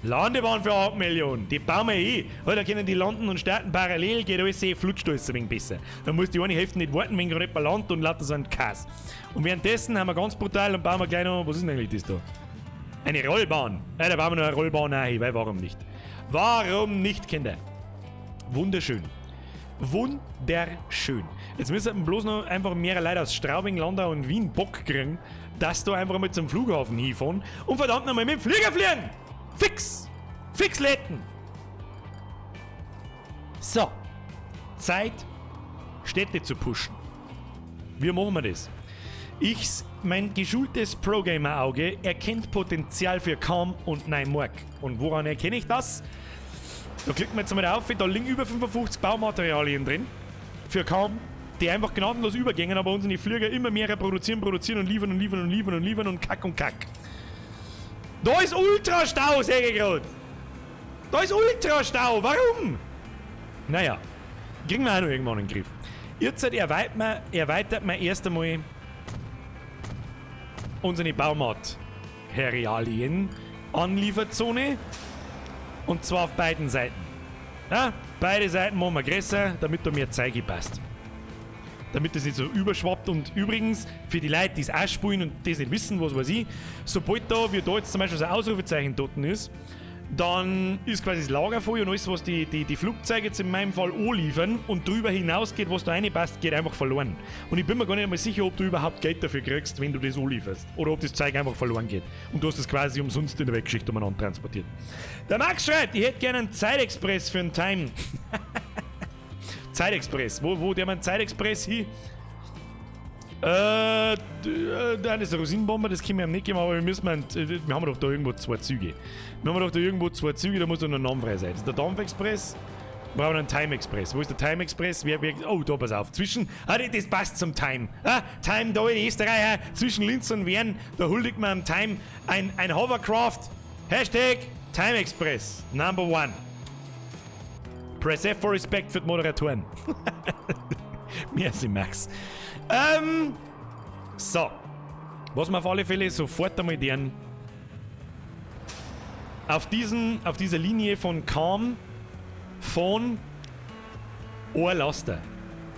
Landebahn für 8 Millionen. Die bauen wir eh. Weil da können die landen und starten parallel, geht alles eh, flutscht alles ein wenig besser. Dann muss die eine Hälfte nicht warten, wenn gerade jemand landet und lauter so einen Kass. Und währenddessen haben wir ganz brutal und bauen wir gleich noch. Was ist denn eigentlich das da? Eine Rollbahn. Ja, da bauen wir noch eine Rollbahn rein, weil warum nicht? Warum nicht, Kinder? Wunderschön. Wunderschön. Jetzt müssen wir bloß noch einfach mehrere Leute aus Straubing, Landau und Wien Bock kriegen, dass da einfach mal zum Flughafen hinfahren und verdammt nochmal mit dem Flieger fliegen! Fix! Fix letten! So. Zeit, Städte zu pushen. Wie machen wir das? Mein geschultes Pro-Gamer-Auge erkennt Potenzial für Kam und Neumark. Und woran erkenne ich das? Da klicken wir jetzt mal drauf, da liegen über 55 Baumaterialien drin. Für Kam, die einfach gnadenlos übergängen, aber uns in die Flieger immer mehr produzieren, produzieren und liefern und liefern und liefern und liefern und kack und kack. Da ist Ultrastau, sag ich grad. Da ist Ultrastau, warum? Naja, kriegen wir auch noch irgendwann in den Griff. Jetzt erweitert man erst einmal unsere Baumaterialien Anlieferzone. Und zwar auf beiden Seiten. Ja, beide Seiten machen wir größer, damit da mehr Zeug passt. Damit das nicht so überschwappt. Und übrigens, für die Leute, die es auch spielen und das nicht wissen, was weiß ich, sobald da, wie da jetzt zum Beispiel so ein Ausrufezeichen dort ist, dann ist quasi das Lager voll und alles, was die Flugzeuge jetzt in meinem Fall anliefern und drüber hinausgeht, was da reinpasst, geht einfach verloren. Und ich bin mir gar nicht einmal sicher, ob du überhaupt Geld dafür kriegst, wenn du das anlieferst. Oder ob das Zeug einfach verloren geht. Und du hast das quasi umsonst in der Weltgeschichte umeinander transportiert. Der Max schreibt, ich hätte gerne einen Zeitexpress für einen Time. Zeitexpress. Wo der man Zeitexpress hin? Nein, das ist eine Rosinenbombe, das können wir ihm nicht geben, aber wir müssen, wir haben doch da irgendwo zwei Züge. Wir haben doch da irgendwo zwei Züge, da muss doch noch ein Name frei sein. Das ist der Dampfexpress, wir brauchen einen Time Express. Wo ist der Time Express? Oh, da, pass auf. Zwischen, das passt zum Time. Ah, Time da in Österreich, zwischen Linz und Wien, da huldigt man am Time ein Hovercraft. Hashtag Time Express, Number 1. Press F for Respect für die Moderatoren. Merci, Max. So. Was wir auf alle Fälle sofort einmal deren auf dieser Linie von Kam von Ohrlaster.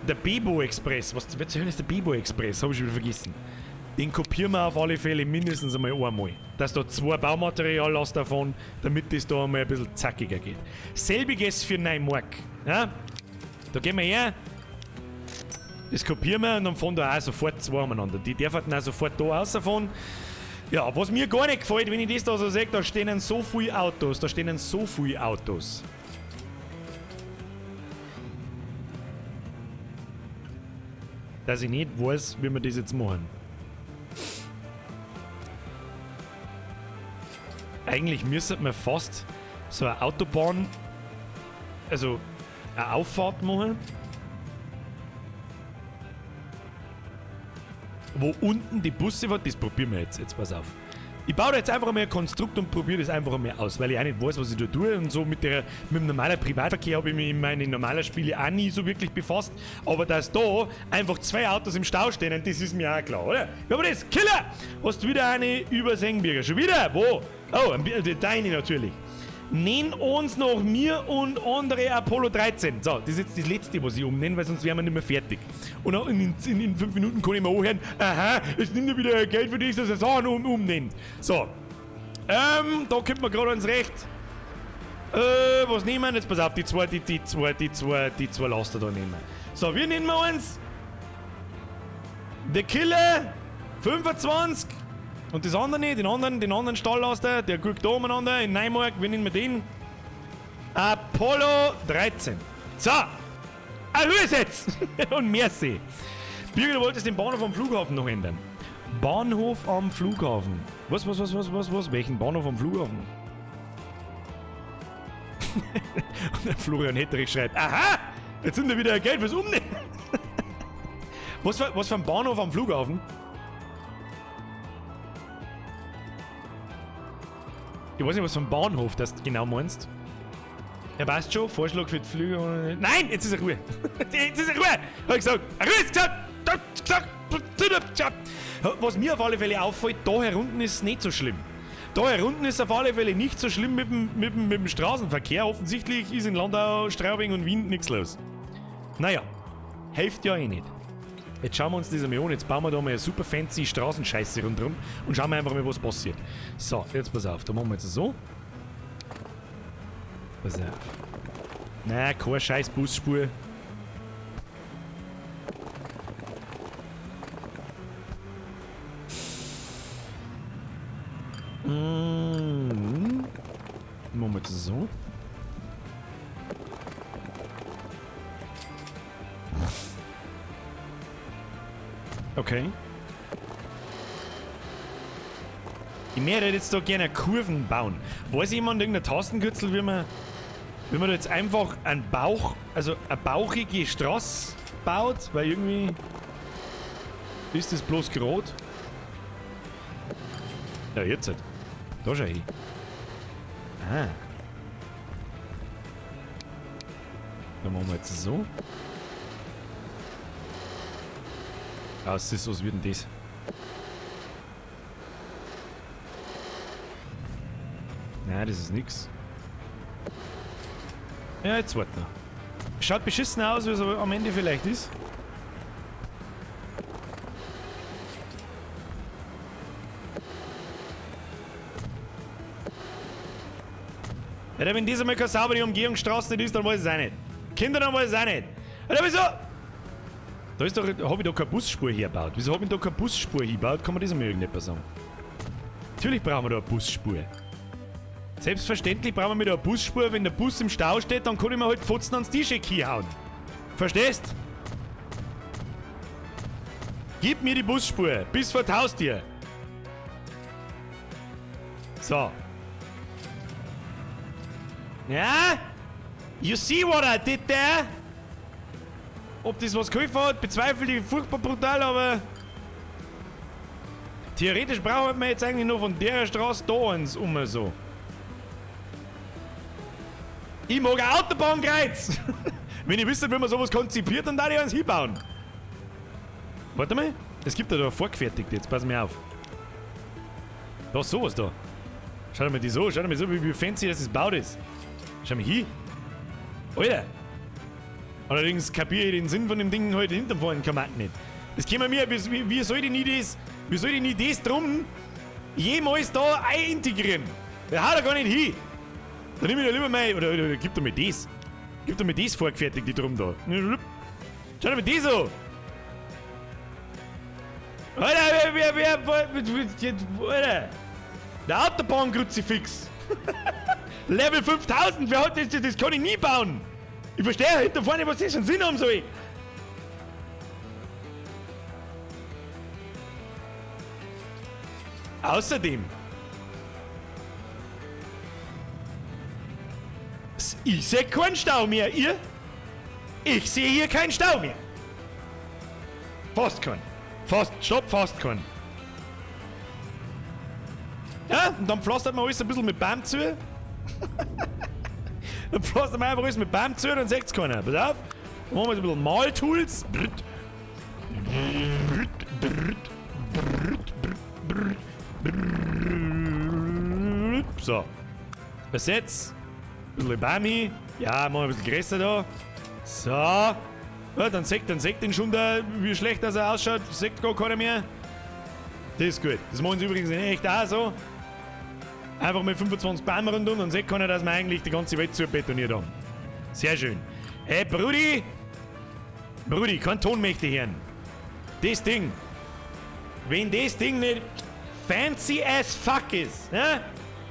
Der Bebo Express. Was zur Hölle ist der Bebo Express? Hab ich schon wieder vergessen. Den kopieren wir auf alle Fälle mindestens einmal. Dass da zwei Baumateriallaster fahren, damit das da einmal ein bisschen zackiger geht. Selbiges für Neumark. Ja? Da gehen wir her. Das kopieren wir und dann fahren da auch sofort zwei umeinander. Die dürfen auch sofort da rausfahren. Ja, was mir gar nicht gefällt, wenn ich das da so sehe, da stehen so viele Autos. Da stehen so viele Autos. Dass ich nicht weiß, wie wir das jetzt machen. Eigentlich müsste man fast so eine Autobahn, also eine Auffahrt machen, wo unten die Busse waren. Das probieren wir jetzt. Jetzt pass auf. Ich baue da jetzt einfach einmal ein Konstrukt und probiere das einfach einmal aus, weil ich auch nicht weiß, was ich da tue und so. Mit dem normalen Privatverkehr habe ich mich in meinen normalen Spielen auch nie so wirklich befasst. Aber dass da einfach zwei Autos im Stau stehen, das ist mir auch klar, oder? Ja, aber das, Killer! Hast du wieder eine übersehen, Birger? Schon wieder? Wo? Oh, deine natürlich. Nenn uns noch mir und andere Apollo 13. So, das ist jetzt das letzte, was ich umnenne, weil sonst wären wir nicht mehr fertig. Und auch in 5 Minuten kann ich mir anhören, aha, es nimmt ja wieder Geld für dich, dass er Sachen umnennt. So. Da kommt man gerade ans Recht. Was nehmen wir? Jetzt pass auf, die zwei Laster da nehmen wir. So, wir nehmen wir uns The Killer 25. Und das andere, den anderen Stalllaster, der guckt da umeinander in Neumark, wir nehmen den? Apollo 13. So! Los jetzt! Und merci! Birgit, du wolltest den Bahnhof am Flughafen noch ändern. Bahnhof am Flughafen. Was? Welchen Bahnhof am Flughafen? Und der Florian Hetterich schreibt, aha! Jetzt sind wir wieder Geld fürs Umnehmen. Was für ein Bahnhof am Flughafen? Ich weiß nicht, was vom Bahnhof das du genau meinst. Ja, passt schon. Vorschlag für die Flüge. Nein, jetzt ist er Ruhe. Jetzt ist er Ruhe. Hab ich gesagt. Ruhe ist gesagt. Was mir auf alle Fälle auffällt, da herunten ist es nicht so schlimm. Da herunten ist es auf alle Fälle nicht so schlimm mit dem Straßenverkehr. Offensichtlich ist in Landau, Straubing und Wien nichts los. Naja, hilft ja eh nicht. Jetzt schauen wir uns das einmal an. Jetzt bauen wir da mal eine super fancy Straßenscheiße rundherum und schauen wir einfach mal, was passiert. So, jetzt pass auf. Da machen wir jetzt so. Pass auf. Na, keine scheiß Busspur. Machen wir jetzt so. Okay. Ich möchte jetzt da gerne Kurven bauen. Weiß jemand irgendein Tastenkürzel, wie man da jetzt einfach einen Bauch, also eine bauchige Straße baut? Weil irgendwie ist das bloß gerot. Ja, jetzt halt. Da schau hin. Ah. Dann machen wir jetzt so. Ah, es ist, was wird denn das? Nein, das ist nix. Ja, jetzt warte noch. Schaut beschissen aus, wie es aber am Ende vielleicht ist. Alter, wenn das einmal keine saubere Umgehungsstraße nicht ist, dann weiß ich es auch nicht. Kinder, dann weiß ich es auch nicht. Alter, wieso? Da ist doch, hab ich da keine Busspur hergebaut. Wieso hab ich da keine Busspur hingebaut? Kann man das einmal irgendetwas sagen? Natürlich brauchen wir da eine Busspur. Selbstverständlich brauchen wir da eine Busspur. Wenn der Bus im Stau steht, dann kann ich mir halt Fotzen ans T-Shirt hinhauen. Verstehst? Gib mir die Busspur. Bis vor die Haustür. So. Ja? You see what I did there? Ob das was geholfen hat, bezweifle ich furchtbar brutal, aber... Theoretisch brauchen wir jetzt eigentlich nur von der Straße da eins um so. Ich mag ein Autobahnkreuz! Wenn ich wüsste, wie man sowas konzipiert, dann darf ich eins hinbauen. Warte mal, es gibt ja da vorgefertigt jetzt, pass mir auf. Da ist sowas da. Schau dir mal die so, schau dir mal so, wie fancy das gebaut ist. Schau mal hier. Alter. Allerdings kapiere ich den Sinn von dem Ding heute hinterm Fahren kann nicht. Das käme mir, wie soll denn ich das, wie soll denn ich das drum jemals da einintegrieren? Der haut da gar nicht hin. Dann nimm ich doch lieber mal, oder gib doch mir das. Gib doch mir das vorgefertigte drum da. Schau dir mal das an. Alter, wer, Alter. Der Autobahn-Kruzifix. Level 5000, wer hat das? Das kann ich nie bauen. Ich verstehe hinter vorne, was das für einen Sinn haben soll. Außerdem. Ich sehe keinen Stau mehr, ihr? Ich sehe hier keinen Stau mehr. Fast keinen. Fast, stopp, fast keinen. Ja, und dann pflastert man alles ein bisschen mit Baum zu. Dann pflastert man einfach alles mit Baum zu, dann sieht's keiner. Pass auf. Dann machen wir jetzt ein bisschen Maltools. Brrt. Brrt, brrt, brrt, brrt, brrt. So. Was jetzt? Ein bisschen Baum hin. Ja, machen wir ein bisschen größer da. So. Ja, dann sieht den schon da, wie schlecht das er ausschaut. Sieht gar keiner mehr. Das ist gut. Das machen sie übrigens in echt auch so. Einfach mit 25 Bäumen rundum, dann sieht keiner, dass wir eigentlich die ganze Welt zu betoniert haben. Sehr schön. Hey, Brudi! Brudi, kein Ton möchte ich hören. Das Ding. Wenn das Ding nicht fancy as fuck ist, ne?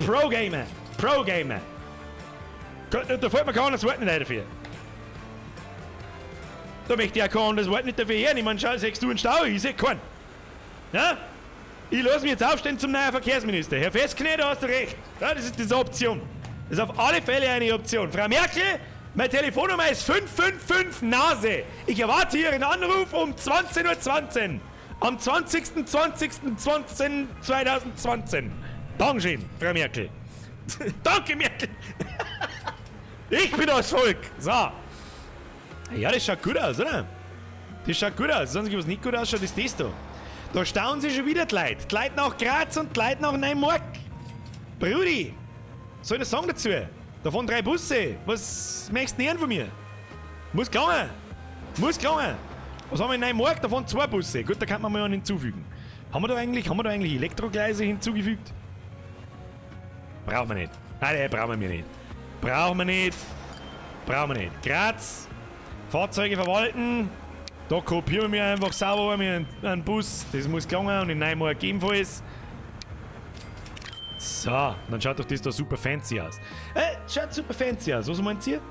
Pro-Gamer. Pro-Gamer. Da fällt mir kein anderes Wort nicht ein dafür. Da möchte ich auch kein anderes Wort nicht dafür hören. Ich meine, schau, siehst du einen Stau? Ich seh keinen. Ja? Ich lasse mich jetzt aufstellen zum neuen Verkehrsminister. Herr Festknecht, da hast du recht. Ja, das ist diese Option. Das ist auf alle Fälle eine Option. Frau Merkel, meine Telefonnummer ist 555 Nase. Ich erwarte Ihren Anruf um 20:20 Uhr. Am 20.20.2020. Dankeschön, Frau Merkel. Danke, Merkel. Ich bin das Volk. So. Ja, das schaut gut aus, oder? Das schaut gut aus. Das Einzige, was nicht gut ausschaut, ist das da. Da staunen sich schon wieder die Leute. Die Leute nach Graz und die Leute nach Neumarkt. Brudi, soll ich das sagen dazu? Davon 3 Busse. Was möchtest du denn von mir? Muss gelangen. Muss gelangen. Was haben wir in Neumarkt? Davon 2 Busse. Gut, da kann man mal einen hinzufügen. Haben wir da eigentlich Elektrogleise hinzugefügt? Brauchen wir nicht. Nein, brauchen wir nicht. Brauchen wir nicht. Brauchen wir nicht. Graz. Fahrzeuge verwalten. Da kopieren wir einfach sauber mit einem Bus. Das muss gelangen und in Neumarkt ebenfalls. So, dann schaut doch das da super fancy aus. Schaut super fancy aus. Was meint ihr?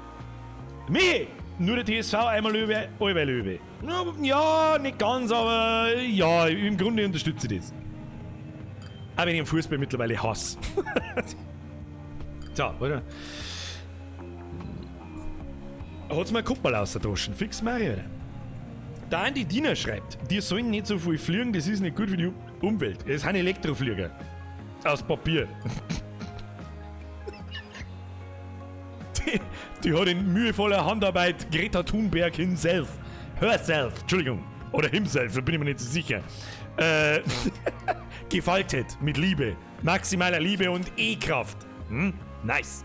Michi! Nur der TSV, einmal Löwe, allweil Löwe. Ja, nicht ganz, aber ja, im Grunde unterstütze ich das. Auch wenn ich den Fußball mittlerweile hasse. So, warte. Hat's mal Kuppel ausgedroschen. Fix Mario, oder? Der Andi Diener schreibt, die sollen nicht so viel fliegen, das ist nicht gut für die Umwelt. Das sind Elektroflieger. Aus Papier. Die hat in mühevoller Handarbeit Greta Thunberg himself. Herself, Entschuldigung. Oder himself, da bin ich mir nicht so sicher. Gefaltet mit Liebe. Maximaler Liebe und E-Kraft. Hm? Nice.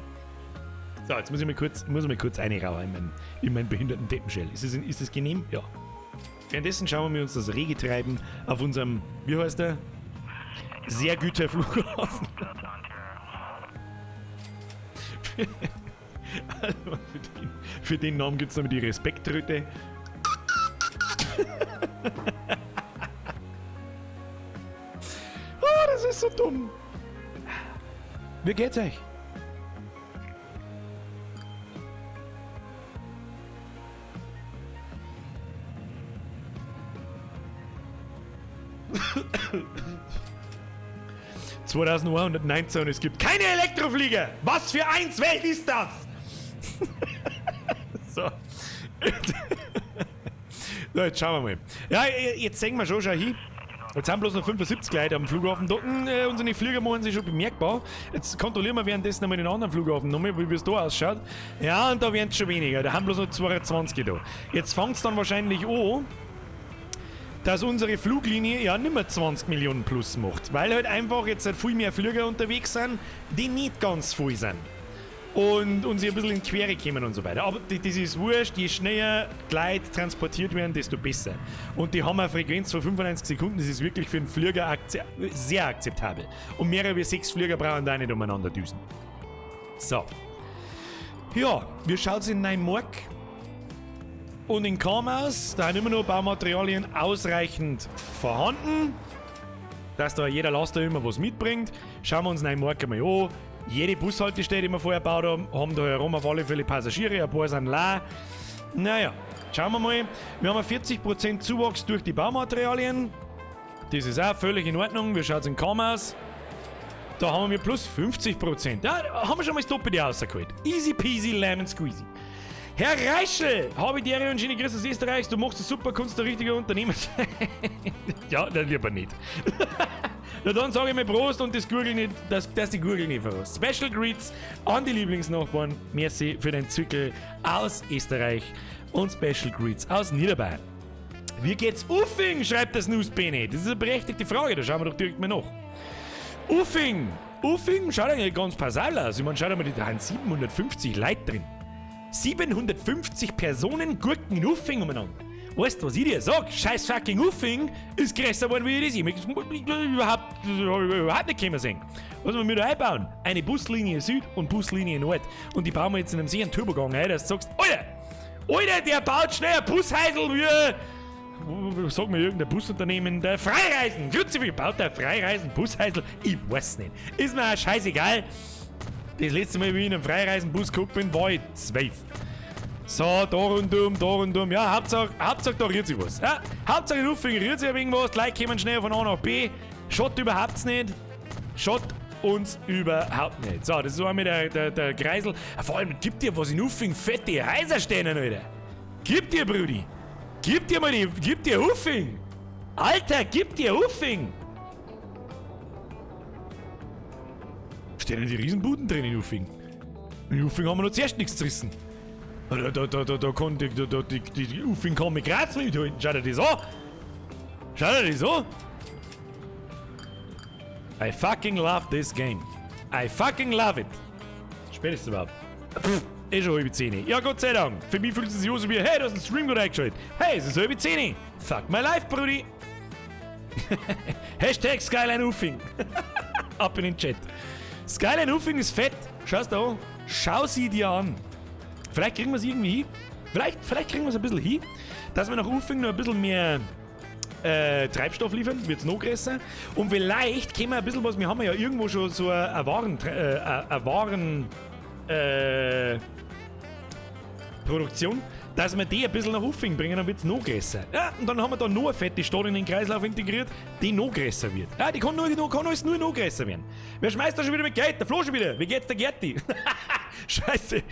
So, jetzt muss ich mal kurz reinrauchen in meinen behinderten Deppenschell. Ist das genehm? Ja. Währenddessen schauen wir uns das rege Treiben auf unserem, wie heißt der? Sehr güter Flughafen. Also für den Namen gibt's noch die Respektröte. Oh, das ist so dumm. Wie geht's euch? ...2119 und es gibt keine Elektroflieger! Was für eins Welt ist das? So. So, jetzt schauen wir mal. Ja, jetzt sehen wir schon, schau hin. Jetzt haben bloß noch 75 Leute am Flughafen dort. Unsere Flieger machen sich schon bemerkbar. Jetzt kontrollieren wir währenddessen nochmal den anderen Flughafen nochmal, wie es da ausschaut. Ja, und da werden es schon weniger. Da haben bloß noch 22 da. Jetzt fängt es dann wahrscheinlich an, dass unsere Fluglinie ja nicht mehr 20 Millionen plus macht. Weil halt einfach jetzt halt viel mehr Flieger unterwegs sind, die nicht ganz voll sind. Und sie ein bisschen in die Quere kommen und so weiter. Aber das ist wurscht, je schneller die Leute transportiert werden, desto besser. Und die haben eine Frequenz von 95 Sekunden, das ist wirklich für einen Flieger sehr akzeptabel. Und mehrere wie 6 Flieger brauchen da nicht umeinander düsen. So. Ja, wie schaut's in Neumarkt und in Cham aus? Da sind immer noch Baumaterialien ausreichend vorhanden. Dass da jeder Laster immer was mitbringt. Schauen wir uns Neumarkt einmal an. Jede Bushaltestelle, die wir vorher gebaut haben, haben da herum auf alle Fälle Passagiere, ein paar sind leer. Naja, schauen wir mal. Wir haben 40% Zuwachs durch die Baumaterialien. Das ist auch völlig in Ordnung. Wie schaut es in Cham aus? Da haben wir plus 50%. Ja, haben wir schon mal das Doppelte rausgeholt. Easy peasy, lemon squeezy. Herr Reischl, habe ich die Ehre und schöne Grüße aus Österreich. Du machst es super, kannst der richtige Unternehmer sein. Ja, dann lieber nicht. Na dann sage ich mir Prost und das Gurgel nicht, dass die Gurgel nicht verrost. Special Greets an die Lieblingsnachbarn. Merci für den Zwickel aus Österreich und Special Greets aus Niederbayern. Wie geht's Uffing? Schreibt das Newsbene. Das ist eine berechtigte Frage, da schauen wir doch direkt mal nach. Uffing! Uffing schaut eigentlich ganz passabel aus. Ich meine, schaut mal, da sind 750 Leute drin. 750 Personen gurken in Uffing umeinander. Weißt du, was ich dir sag? Scheiß fucking Uffing ist größer geworden wie das. Ich überhaupt nicht können sehen. Was wir da einbauen? Eine Buslinie Süd und Buslinie Nord. Und die bauen wir jetzt in einem sehr Turbogang ein, dass du sagst, Alter! Alter, der baut schnell ein Busheisel wie... Sag mir irgendein Busunternehmen, der Freireisen! Grüezi, baut der Freireisen Busheisel? Ich weiß nicht. Ist mir auch scheißegal. Das letzte Mal, wie ich in einem Freireisenbus geguckt bin, war ich 12. So, da rundum. Ja, Hauptsache da rührt sich was. Ja, Hauptsache in Uffing rührt sich irgendwas. Die Leute kommen schnell von A nach B. Schaut überhaupt nicht. Schaut uns überhaupt nicht. So, das ist einmal der Kreisel. Vor allem, gib dir was in Uffing fette Häuser stehen, Alter. Gib dir, Brudi. Gib dir mal die. Gib dir Uffing. Alter, gib dir Uffing. Stehen denn die Riesenbuden drin in Uffing? In Uffing haben wir noch zuerst nichts zerrissen. Da kann die Uffing kann mit Graz mithalten. Schau dir das an! Schau dir das an! I fucking love this game. I fucking love it. Spätestens überhaupt. Pff, eh schon 9:30. Ja, Gott sei Dank. Für mich fühlt es sich an so wie, hey, du hast einen Stream gerade eingeschaltet. Hey, es ist 9:30. Fuck my life, Brudi. Hashtag Skyline Uffing. Ab in den Chat. Skyline Uffing ist fett. Schau's da an. Schau sie dir an. Vielleicht kriegen wir es irgendwie hin. Vielleicht kriegen wir es ein bisschen hin, dass wir nach Uffing noch ein bisschen mehr Treibstoff liefern, wird es noch größer. Und vielleicht können wir ein bisschen was, wir haben ja irgendwo schon so eine Waren Produktion, dass wir die ein bisschen nach Uffing bringen, dann wird es noch größer. Ja, und dann haben wir da noch eine fette Stadt in den Kreislauf integriert, die noch größer wird. Ja, die kann alles nur noch größer werden. Wer schmeißt da schon wieder mit Geld? Der Flo schon wieder. Wie geht's der Gerti? Scheiße,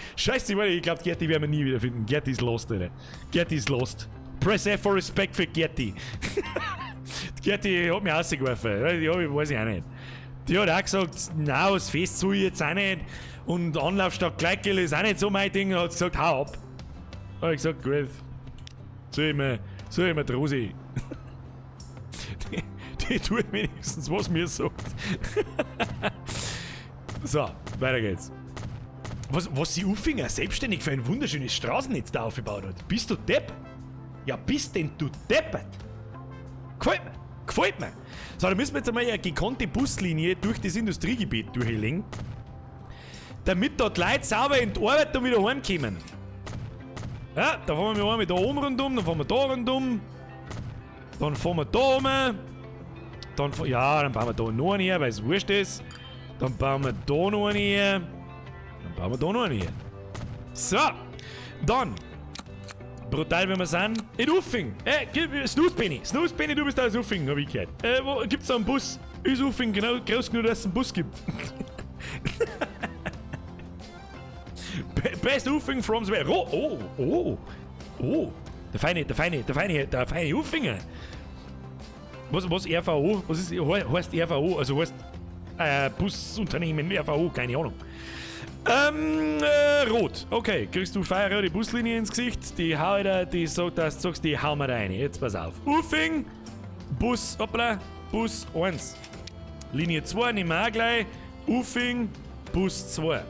ich glaube, Gerti werden wir nie wieder finden. Gerti ist lost, Alter. Gerti ist lost. Press F for respect für Gerti. Gerti hat mich rausgeworfen. Die weiß ich auch nicht. Die hat auch gesagt, na, das Fest soll ich jetzt auch nicht. Und Anlaufstadt Gleitgel ist auch nicht so mein Ding. Hat gesagt, hau ab. Hab ich gesagt, gut. Soll ich mir die Rosi. Die tut wenigstens, was mir sagt. So, weiter geht's. Was die Uffinger selbstständig für ein wunderschönes Straßennetz da aufgebaut hat. Bist du Depp? Ja, bist denn du deppert? Gefällt mir. Gefällt mir. So, da müssen wir jetzt einmal eine gekonnte Buslinie durch das Industriegebiet durchlegen, damit dort Leute sauber in die Arbeit und wieder heimkommen. Ja, da fahren wir einmal da oben rundum, dann fahren wir da rundum. Dann fahren wir da oben. Dann, ja, dann bauen wir da noch einen her, weil es wurscht ist. Dann bauen wir da noch einen her. Dann bauen wir da noch einen her. So, dann. Brutal, wenn wir sind. In Uffing. Snooze Penny. Snooze Penny, du bist da aus Uffing, hab ich gehört. Wo gibt's da einen Bus? Ist Uffing genau groß genug, dass es einen Bus gibt? Best Uffing from the world. Oh, oh, oh. Oh. Der feine Uffinger. Was RVO? Was ist, heißt RVO? Also heißt Busunternehmen RVO, keine Ahnung. Rot. Okay, kriegst du feierrote Buslinie ins Gesicht, die hau ich da, die sagt, dass du sagst, die hau mir rein. Jetzt pass auf. Uffing, Bus, hoppla, Bus 1. Linie 2 nehmen wir auch gleich. Uffing, Bus 2.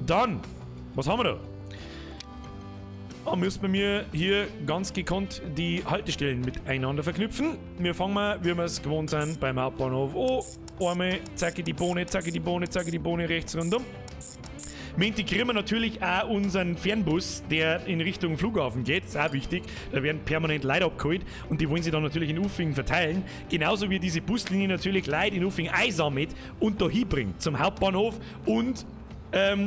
Dann, was haben wir da? Da müssen wir mir hier ganz gekonnt die Haltestellen miteinander verknüpfen. Wir fangen mal, wie wir es gewohnt sind, beim Hauptbahnhof an. Einmal, zacke die Bohne, zacke die Bohne, zacke die Bohne, rechts rundum. Wir integrieren natürlich auch unseren Fernbus, der in Richtung Flughafen geht. Das ist auch wichtig. Da werden permanent Leute abgeholt und die wollen sie dann natürlich in Uffing verteilen. Genauso wie diese Buslinie natürlich Leute in Uffing einsammelt und da hinbringt zum Hauptbahnhof und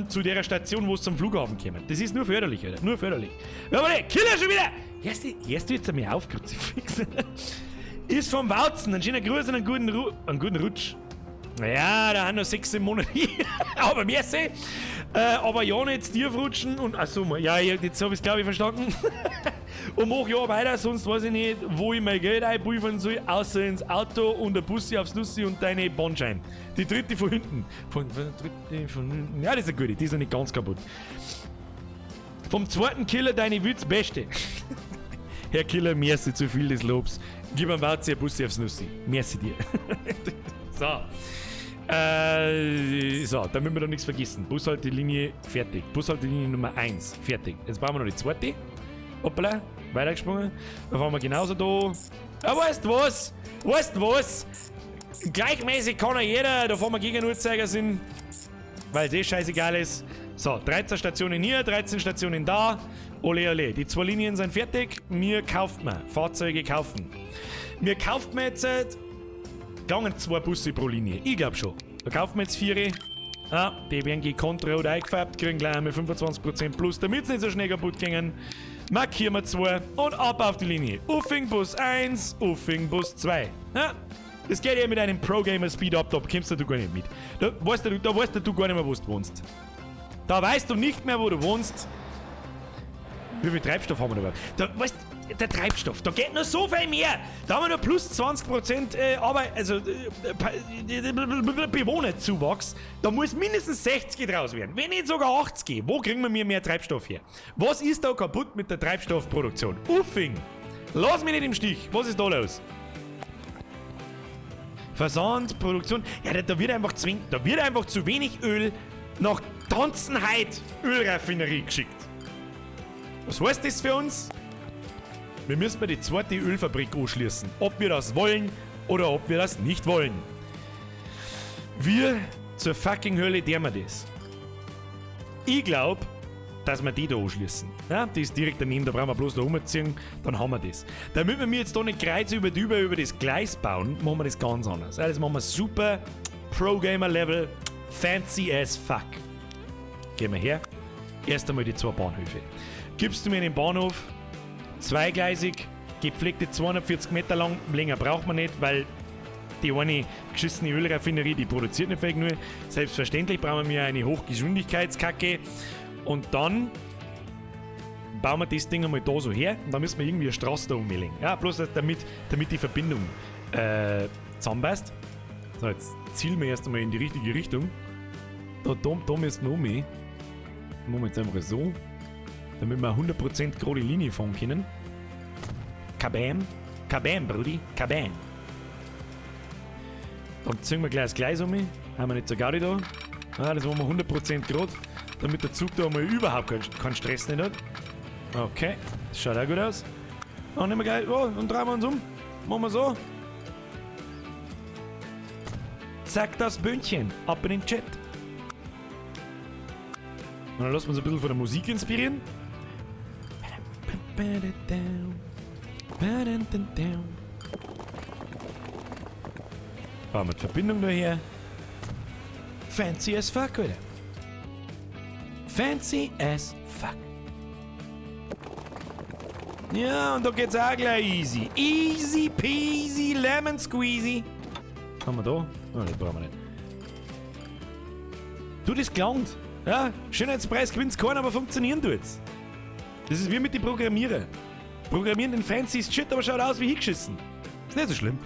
zu der Station, wo es zum Flughafen kommt. Das ist nur förderlich, Alter. Nur förderlich. Aber ne, Killer schon wieder! Hörst du jetzt einmal auf, Kruzifix? Ist vom Bautzen. Ein schöner Gruß und einen guten Rutsch. Ja, da haben noch 6 Monate. Aber merci. Aber ja, nicht tief rutschen und. Achso, ja, jetzt hab ich's, glaube ich, verstanden. Und mach ja weiter, sonst weiß ich nicht, wo ich mein Geld einpulvern soll, außer ins Auto und der Bussi aufs Nussi und deine Bahnschein. Die dritte von hinten. Dritte von hinten. Ja, das ist eine gute, die ist noch nicht ganz kaputt. Vom zweiten Killer deine Witz beste. Herr Killer, merci zu viel des Lobs. Gib am Bauzi ein Bussi aufs Nussi. Merci dir. So. So, damit wir da nichts vergessen. Bushaltelinie fertig. Bushaltelinie Nummer 1 fertig. Jetzt bauen wir noch die zweite. Hoppala, weitergesprungen. Dann fahren wir genauso da. Ja, weißt du was? Weißt du was? Gleichmäßig kann ja jeder. Da fahren wir gegen den Uhrzeigersinn. Weil es eh scheißegal ist. So, 13 Stationen hier, 13 Stationen da. Ole, ole. Die zwei Linien sind fertig. Mir kauft man. Fahrzeuge kaufen. Mir kauft man jetzt. Gangen 2 Busse pro Linie. Ich glaub schon. Da kaufen wir jetzt 4. Ah, die werden gekonnt rot eingefärbt, kriegen gleich einmal 25% plus, damit sie nicht so schnell kaputt gehen. Markieren wir 2 und ab auf die Linie. Uffing Bus 1, Uffing Bus 2. Ja, das geht ja mit einem Pro-Gamer Speed-Up, da kommst du gar nicht mit. Da weißt du gar nicht mehr, wo du wohnst. Da weißt du nicht mehr, wo du wohnst. Wie viel Treibstoff haben wir da überhaupt? Da, weißt, der Treibstoff, da geht noch so viel mehr. Da haben wir nur plus 20% Arbeit, also Bewohnerzuwachs. Da muss mindestens 60 draus werden, wenn nicht sogar 80. Wo kriegen wir mehr Treibstoff her? Was ist da kaputt mit der Treibstoffproduktion? Uffing! Lass mich nicht im Stich. Was ist da los? Versand, Produktion. Ja, da wird einfach zwingend, da wird einfach zu wenig Öl nach Tanzenheit Ölraffinerie geschickt. Was heißt das für uns? Wir müssen mal die zweite Ölfabrik anschließen. Ob wir das wollen oder ob wir das nicht wollen. Wir zur fucking Hölle der wir das. Ich glaub, dass wir die da anschließen. Ja, die ist direkt daneben, da brauchen wir bloß da rumziehen, dann haben wir das. Damit wir mir jetzt da nicht kreuz über die über das Gleis bauen, machen wir das ganz anders. Ja, das machen wir super Pro-Gamer-Level, fancy as fuck. Gehen wir her. Erst einmal die zwei Bahnhöfe. Gibst du mir den Bahnhof, zweigleisig, gepflegte 240 Meter lang, länger braucht man nicht, weil die eine geschissene Ölraffinerie, die produziert nicht viel genug. Selbstverständlich brauchen wir eine Hochgeschwindigkeitskacke. Und dann bauen wir das Ding einmal da so her und dann müssen wir irgendwie eine Straße da umlegen. Ja, bloß damit die Verbindung zusammenpasst. So, jetzt zielen wir erst einmal in die richtige Richtung. Da müssen wir um. Machen wir jetzt einfach so. Damit wir 100% gerade Linie fahren können. Kabam. Kabam, Brudi. Kabam. Dann ziehen wir gleich das Gleis um. Haben wir nicht so Gaudi da. Ah, das machen wir 100% gerade. Damit der Zug da mal überhaupt keinen Stress nicht hat. Okay, das schaut auch gut aus. Dann nehmen wir gleich, oh, und drehen wir uns um. Machen wir so. Zack, das Bündchen. Ab in den Chat. Und dann lassen wir uns ein bisschen von der Musik inspirieren. Bauen wir die Verbindung da her. Fancy as fuck, Alter. Fancy as fuck. Ja, und da geht's auch gleich easy. Easy peasy lemon squeezy. Haben wir da? Oh, das brauchen wir nicht. Du, das gelangt. Ja, Schönheitspreis gewinnt's keiner, aber funktionieren tut's. Das ist wie mit den Programmierern. Programmieren den fancyest Shit, aber schaut aus wie hingeschissen. Ist nicht so schlimm.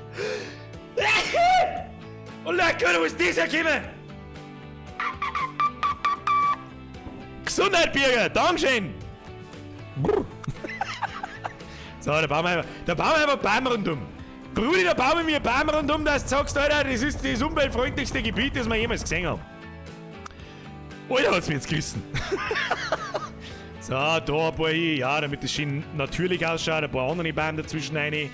Oh lecker, wo ist das hergekommen? Gesundheit, Birger! Dankeschön! Brr. So, da bauen wir einfach Baum rundum. Brudi, da bauen wir mir Baum rundum, dass du sagst, Alter, das ist das umweltfreundlichste Gebiet, das wir jemals gesehen haben. Alter, hat's mir jetzt gerissen. So, da ein paar hier, ja, damit das schön natürlich ausschaut, ein paar andere Bäume dazwischen rein.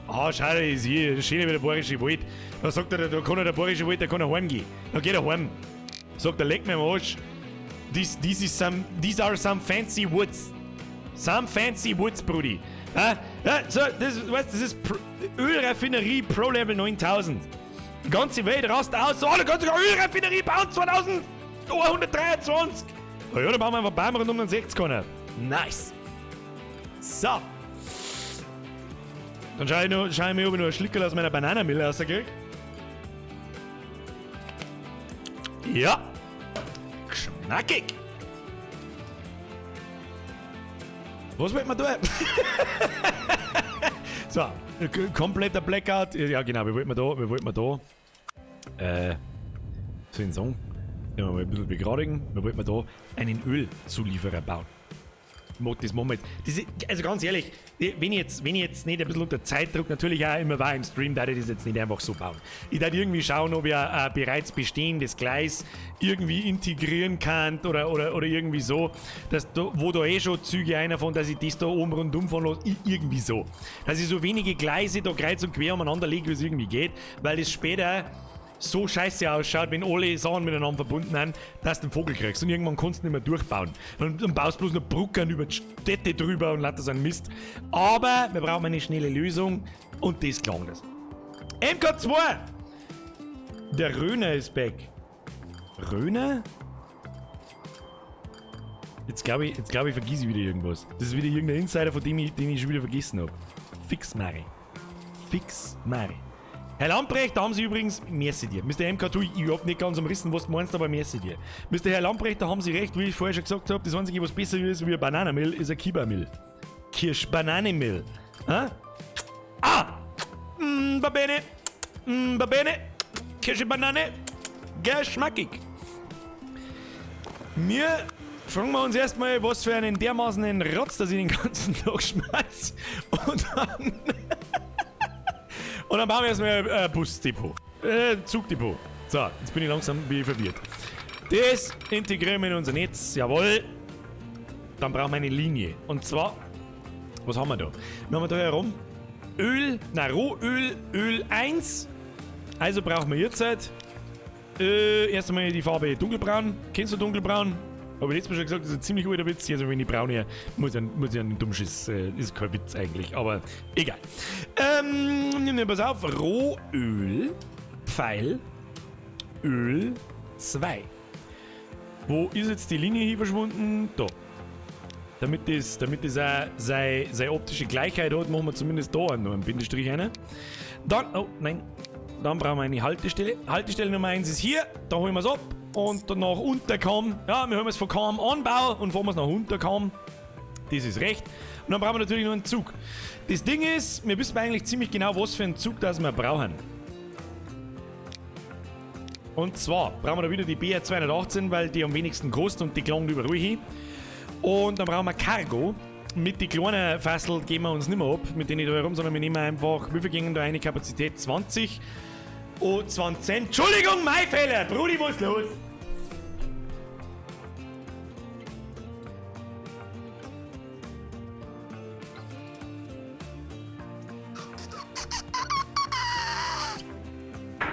Ah, schau, das ist hier, schön wie der Bayerische Wald. Da sagt er, da kann er der Bayerische Wald, der kann er heimgehen. Da geht er heim. Sagt er, leck mir am Arsch. These are some fancy woods. Some fancy woods, Brudi. Ja, ja, so, das, weißt, das ist Ölraffinerie Pro Level 9000. Die ganze Welt rast aus. So, da kannst du Ölraffinerie bauen 2123. Oh ja, da bauen wir einfach Bäume rund um den 60 keiner. Nice. So. Dann schau ich mir, ob ich noch einen Schlickerl aus meiner Bananenmille rauskrieg. Ja. Geschmackig. Was wollt man da? So, kompletter Blackout. Ja, genau, wir wollten da. So einen Song. Den wir mal ein bisschen begradigen. Wir wollten da einen Ölzulieferer bauen. Das machen wir jetzt. Das ist, also ganz ehrlich, wenn ich jetzt nicht ein bisschen unter Zeitdruck natürlich auch immer war im Stream, da ich das jetzt nicht einfach so bauen. Ich darf irgendwie schauen, ob ich ein bereits bestehendes Gleis irgendwie integrieren kann oder irgendwie so, dass da, wo da eh schon Züge einer von, dass ich das da oben rundum fahren lasse, irgendwie so. Dass ich so wenige Gleise da kreuz und quer umeinander lege, wie es irgendwie geht, weil es später so scheiße ausschaut, wenn alle Sachen miteinander verbunden sind, dass du den Vogel kriegst und irgendwann kannst du nicht mehr durchbauen. Dann baust du bloß noch Brücken über die Städte drüber und lauter so einen Mist. Aber wir brauchen eine schnelle Lösung und das klang das. MK2! Der Röner ist back. Röner? Jetzt glaube ich, vergesse ich wieder irgendwas. Das ist wieder irgendein Insider, von dem ich, den ich schon wieder vergessen habe. Fix Mari. Fix Mari. Herr Lamprecht, da haben Sie übrigens, merci dir. Mr. MK2, ich hab nicht ganz umrissen, was du meinst, aber merci dir. Mr. Herr Lamprecht, da haben Sie recht, wie ich vorher schon gesagt habe, das einzige, was besser ist wie Bananenmehl, ist ein Kibermehl. Kirsch-Bananenmehl. Ah? Ah! Va bene. Va bene. Kirsche-Banane. Geschmackig. Wir fragen wir uns erstmal, was für einen dermaßen Rotz, dass ich den ganzen Tag schmatz. Und dann... Und dann bauen wir erstmal ein Busdepot. Zugdepot. So, jetzt bin ich langsam wie verwirrt. Das integrieren wir in unser Netz. Jawohl. Dann brauchen wir eine Linie. Und zwar, was haben wir da? Wir haben da herum Öl, na Rohöl, Öl 1. Also brauchen wir jetzt halt, erst einmal die Farbe dunkelbraun. Kennst du dunkelbraun? Habe ich letztes Mal schon gesagt, das ist ein ziemlich alter Witz. Also wenn ich braun her, muss ja ein Dummschiss, ist kein Witz eigentlich, aber egal. Pass auf, Rohöl, Pfeil, Öl 2. Wo ist jetzt die Linie hier verschwunden? Da. Damit das auch seine optische Gleichheit hat, machen wir zumindest da noch einen Bindestrich rein. Dann, oh nein, dann brauchen wir eine Haltestelle. Haltestelle Nummer 1 ist hier, da holen wir es ab. Und danach Unterkamm. Ja, wir haben es von Kamm Anbau und fahren wir es nach Unterkamm. Das ist recht. Und dann brauchen wir natürlich noch einen Zug. Das Ding ist, wir wissen eigentlich ziemlich genau, was für einen Zug das wir brauchen. Und zwar brauchen wir da wieder die BR 218, weil die am wenigsten kostet und die gelangen überall hin. Und dann brauchen wir Cargo. Mit den kleinen Fassel geben wir uns nicht mehr ab, mit denen da herum, sondern wir nehmen einfach, wie viel gingen da eine Kapazität? 20. Oh, 20. Entschuldigung, mein Fehler! Brudi muss los!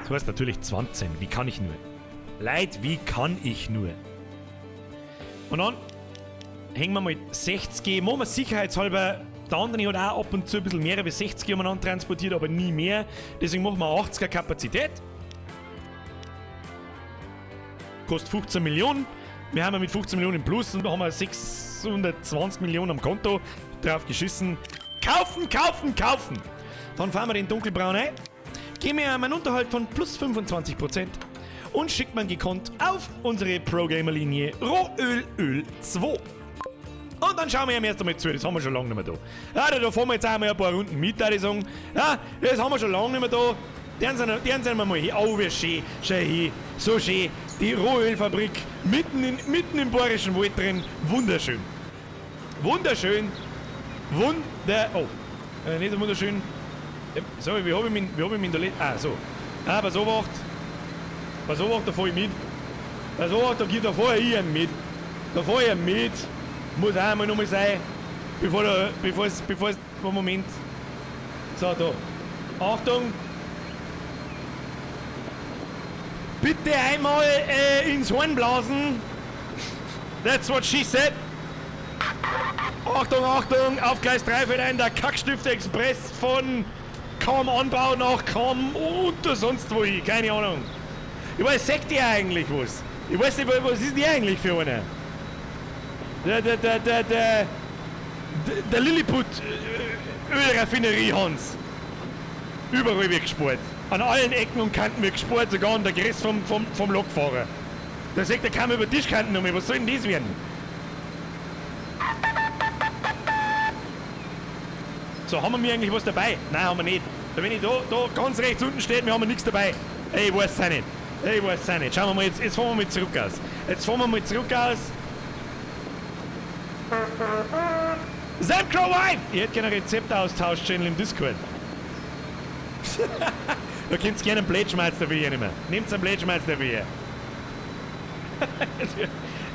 Das heißt natürlich 20. Wie kann ich nur? Leid, wie kann ich nur? Und dann hängen wir mal 60, machen wir sicherheitshalber, der andere hat auch ab und zu ein bisschen mehr als 60 umeinander transportiert, aber nie mehr. Deswegen machen wir 80er Kapazität. Kostet 15 Millionen. Wir haben ja mit 15 Millionen plus und da haben wir 620 Millionen am Konto. Drauf geschissen. Kaufen, kaufen, kaufen! Dann fahren wir den dunkelbraun ein. Geben wir einen Unterhalt von plus 25% und schickt man gekonnt auf unsere Pro-Gamer-Linie Rohöl Öl 2. Und dann schauen wir ihm erst einmal zu, das haben wir schon lange nicht mehr da. Ja, da fahren wir jetzt auch mal ein paar Runden mit, würde ich sagen. Ja, das haben wir schon lange nicht mehr da. Den sind wir mal hier. Oh, wie schön, schön hier. So schön. Die Rohölfabrik mitten im Bayerischen Wald drin. Wunderschön. Wunderschön. Oh. Nicht so wunderschön. So, wie hab ich mich in der Ah, so. Ah, pass auf, pass auf, da fahr ich mit. Pass auf, da fahr ich einen mit. Da fahr ich einen mit. Muss auch einmal nochmal sein. Bevor es, Moment. So, da. Achtung. Bitte einmal ins Horn blasen. That's what she said. Achtung, Achtung, auf Gleis 3 fährt ein der Kackstift Express von kaum Anbau nach kaum und sonst wo hin, keine Ahnung. Ich weiß, sagt ihr eigentlich was? Ich weiß nicht, was ist die eigentlich für einer? Der Lilliput Ölraffinerie Hans. Überall wird gespart. An allen Ecken und Kanten wird gespart, sogar an der Grenze vom Lokfahrer. Da sagt er, kaum über Tischkanten um, was soll denn das werden? So, haben wir mir eigentlich was dabei? Nein, haben wir nicht. Wenn ich da ganz rechts unten steht, wir haben nichts dabei. Ey, ich weiß es auch nicht. Ey, ich weiß es auch nicht. Schauen wir mal, jetzt fahren wir mal zurück aus. Jetzt fahren wir mal zurück aus. Samcrow Wife! Ich hätte gerne einen Rezeptaustausch-Channel im Discord. Da könnt ihr gerne einen Blätschmalz dafür hernehmen. Nehmt einen Blätschmalz dafür her.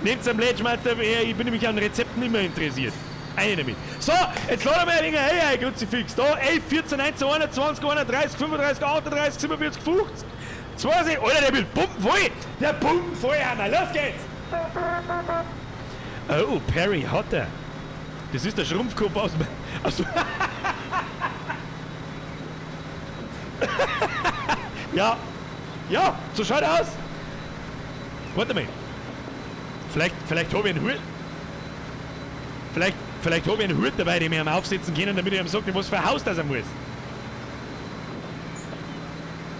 Nehmt einen Blätschmalz dafür her, ich bin nämlich an Rezepten immer interessiert. Eine damit. So, jetzt laden wir ein wenig hey, Kruzifix. Da, 11, 14, 19, 21, 31, 35, 38, 47, 50, 20. Alter, der wird pumpenvoll! Der pumpenvoll, Hammer. Los geht's! Oh, Perry hat er. Das ist der Schrumpfkopf aus dem. Ja. Ja, so schaut er aus. Warte mal. Vielleicht habe ich einen Hut. Vielleicht habe ich einen Hut dabei, den wir ihm aufsetzen können, damit ich ihm sage, was für ein Haus das er muss.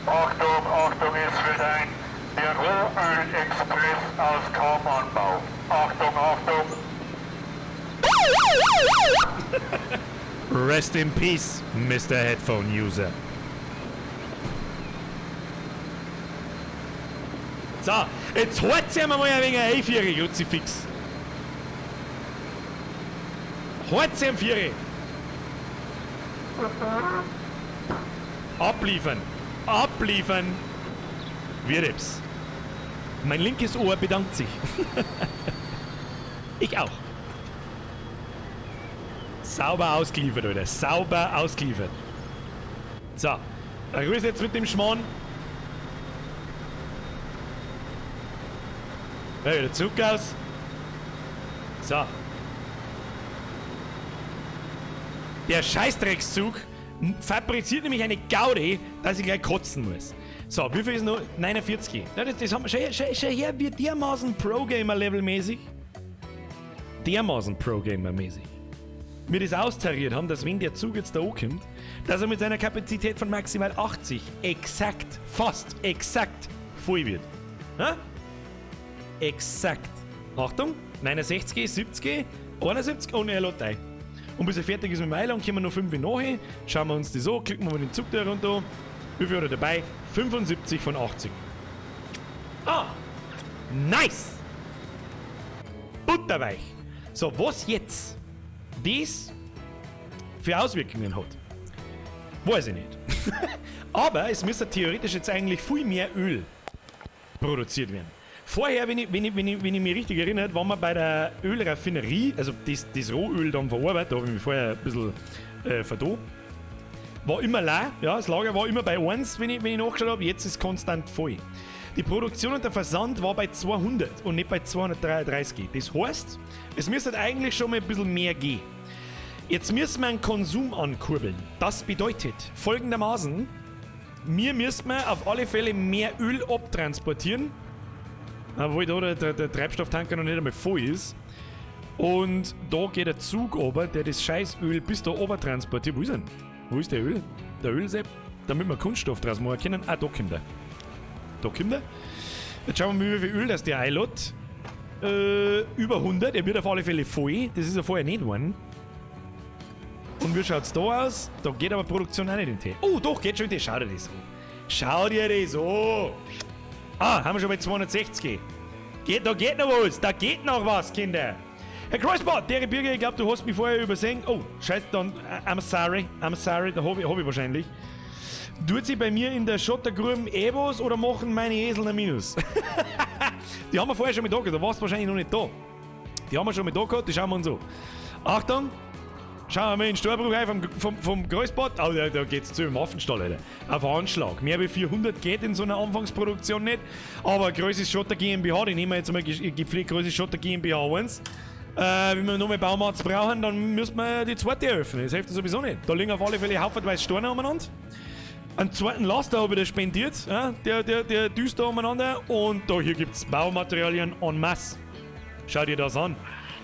Achtung, Achtung, es fällt ein. Der Rohöl-Express aus Kaumanbau. Achtung, Achtung. Rest in peace, Mr. Headphone User. So, jetzt holt's ihm mal ein wenig ein Vieri, Kruzifix. Holt's ihm Vieri. Abliefern. Abliefern. Wird. Mein linkes Ohr bedankt sich. Ich auch. Sauber ausgeliefert, Alter. Sauber ausgeliefert. So. Grüß jetzt mit dem Schmarrn. Ja, wieder zurück aus. So. Der Scheißdreckszug fabriziert nämlich eine Gaudi, dass ich gleich kotzen muss. So, wie viel ist noch? 49. Ja, das haben wir. Schau her, wie dermaßen Pro-Gamer-Level-mäßig. Dermaßen Pro-Gamer-mäßig. Wir das austariert haben, dass wenn der Zug jetzt da ankommt, dass er mit seiner Kapazität von maximal 80 exakt, fast exakt voll wird. Ha? Exakt. Achtung, 69, 70, 71 und er lädt ein. Und bis er fertig ist mit dem Eiland, kommen wir noch 5 nachher. Schauen wir uns das an, klicken wir mal den Zug da runter. Wie viel hat er dabei? 75 von 80. Ah! Nice! Butterweich! So, was jetzt das für Auswirkungen hat, weiß ich nicht. Aber es müsste theoretisch jetzt eigentlich viel mehr Öl produziert werden. Vorher, wenn ich mich richtig erinnere, waren wir bei der Ölraffinerie, also das Rohöl dann verarbeitet, da habe ich mich vorher ein bisschen vertan. War immer leer, ja, das Lager war immer bei 1, wenn ich nachgeschaut habe, jetzt ist es konstant voll. Die Produktion und der Versand war bei 200 und nicht bei 233. Das heißt, es müsste eigentlich schon mal ein bisschen mehr gehen. Jetzt müssen wir einen Konsum ankurbeln. Das bedeutet folgendermaßen, wir müssen auf alle Fälle mehr Öl abtransportieren, obwohl da der Treibstofftanker noch nicht einmal voll ist. Und da geht der Zug runter, der das Scheißöl bis da oben transportiert. Wo ist denn? Wo ist der Öl? Der Ölsepp? Damit wir Kunststoff draus machen können. Ah, da kommt er. Da kommt er. Jetzt schauen wir mal, wie viel Öl das der einlädt. Über 100. Er wird auf alle Fälle voll. Das ist ja vorher nicht geworden. Und wie schaut's da aus? Da geht aber Produktion auch nicht in den Tee. Oh, doch, geht schon in den Tee. Schau dir das an. Schau dir das an. Ah, haben wir schon bei 260. Da geht noch was. Da geht noch was, Kinder. Herr Kreuzbart, der Birger, ich glaube, du hast mich vorher übersehen. Oh, scheiße, dann, I'm sorry, da hab ich wahrscheinlich. Tut sie bei mir in der Schottergrube eh was oder machen meine Esel ein Minus? Die haben wir vorher schon mit da gehabt, da warst du wahrscheinlich noch nicht da. Die haben wir schon mit da gehabt, die schauen wir uns an. Achtung, schauen wir mal in den Steuerbruch rein vom Kreuzbad. Oh, da geht's zu im Affenstall, Alter. Auf Anschlag. Mehr wie 400 geht in so einer Anfangsproduktion nicht. Aber Größe Schotter GmbH, die nehmen wir jetzt mal gepflegt Größe Schotter GmbH 1. Wenn wir noch mehr Baumarkt brauchen, dann müssen wir die zweite eröffnen. Das hilft sowieso nicht. Da liegen auf alle Fälle haufenweise Steine umeinander. Einen zweiten Laster habe ich da spendiert, ja, der düst da umeinander. Und da hier gibt es Baumaterialien en masse. Schau dir das an.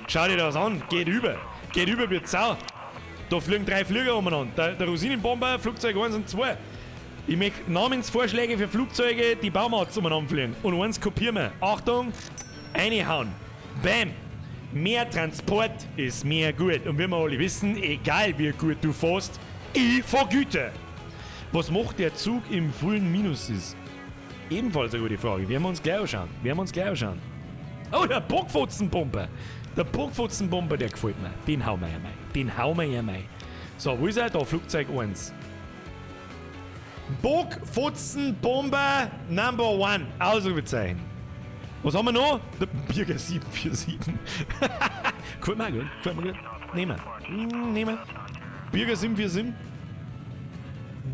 Schau dir das an. Geht über. Geht über wie Sau. Da fliegen 3 Flieger umeinander. Der Rosinenbomber, Flugzeug 1 und 2. Ich möchte Namensvorschläge für Flugzeuge, die Baumarkt umeinander fliegen. Und eins kopieren wir. Achtung, reinhauen. Bam. Mehr Transport ist mehr gut. Und wie wir alle wissen, egal wie gut du fährst, ich vergüte. Was macht der Zug im vollen Minus ist? Ebenfalls eine gute Frage. Werden wir uns gleich anschauen. Werden wir uns gleich anschauen. Oh, der Bockfotzenbomber. Der Bockfotzenbomber, der gefällt mir. Den hauen wir ja mal. Den hauen wir ja mal. So, wo ist er? Da, Flugzeug 1. Bockfotzenbomber Number 1. Ausrufezeichen. Was haben wir noch? Der Birger 747. Gefällt mir auch gut. Gefällt mir gut. Nehmen wir. Nehmen wir. Birger 747.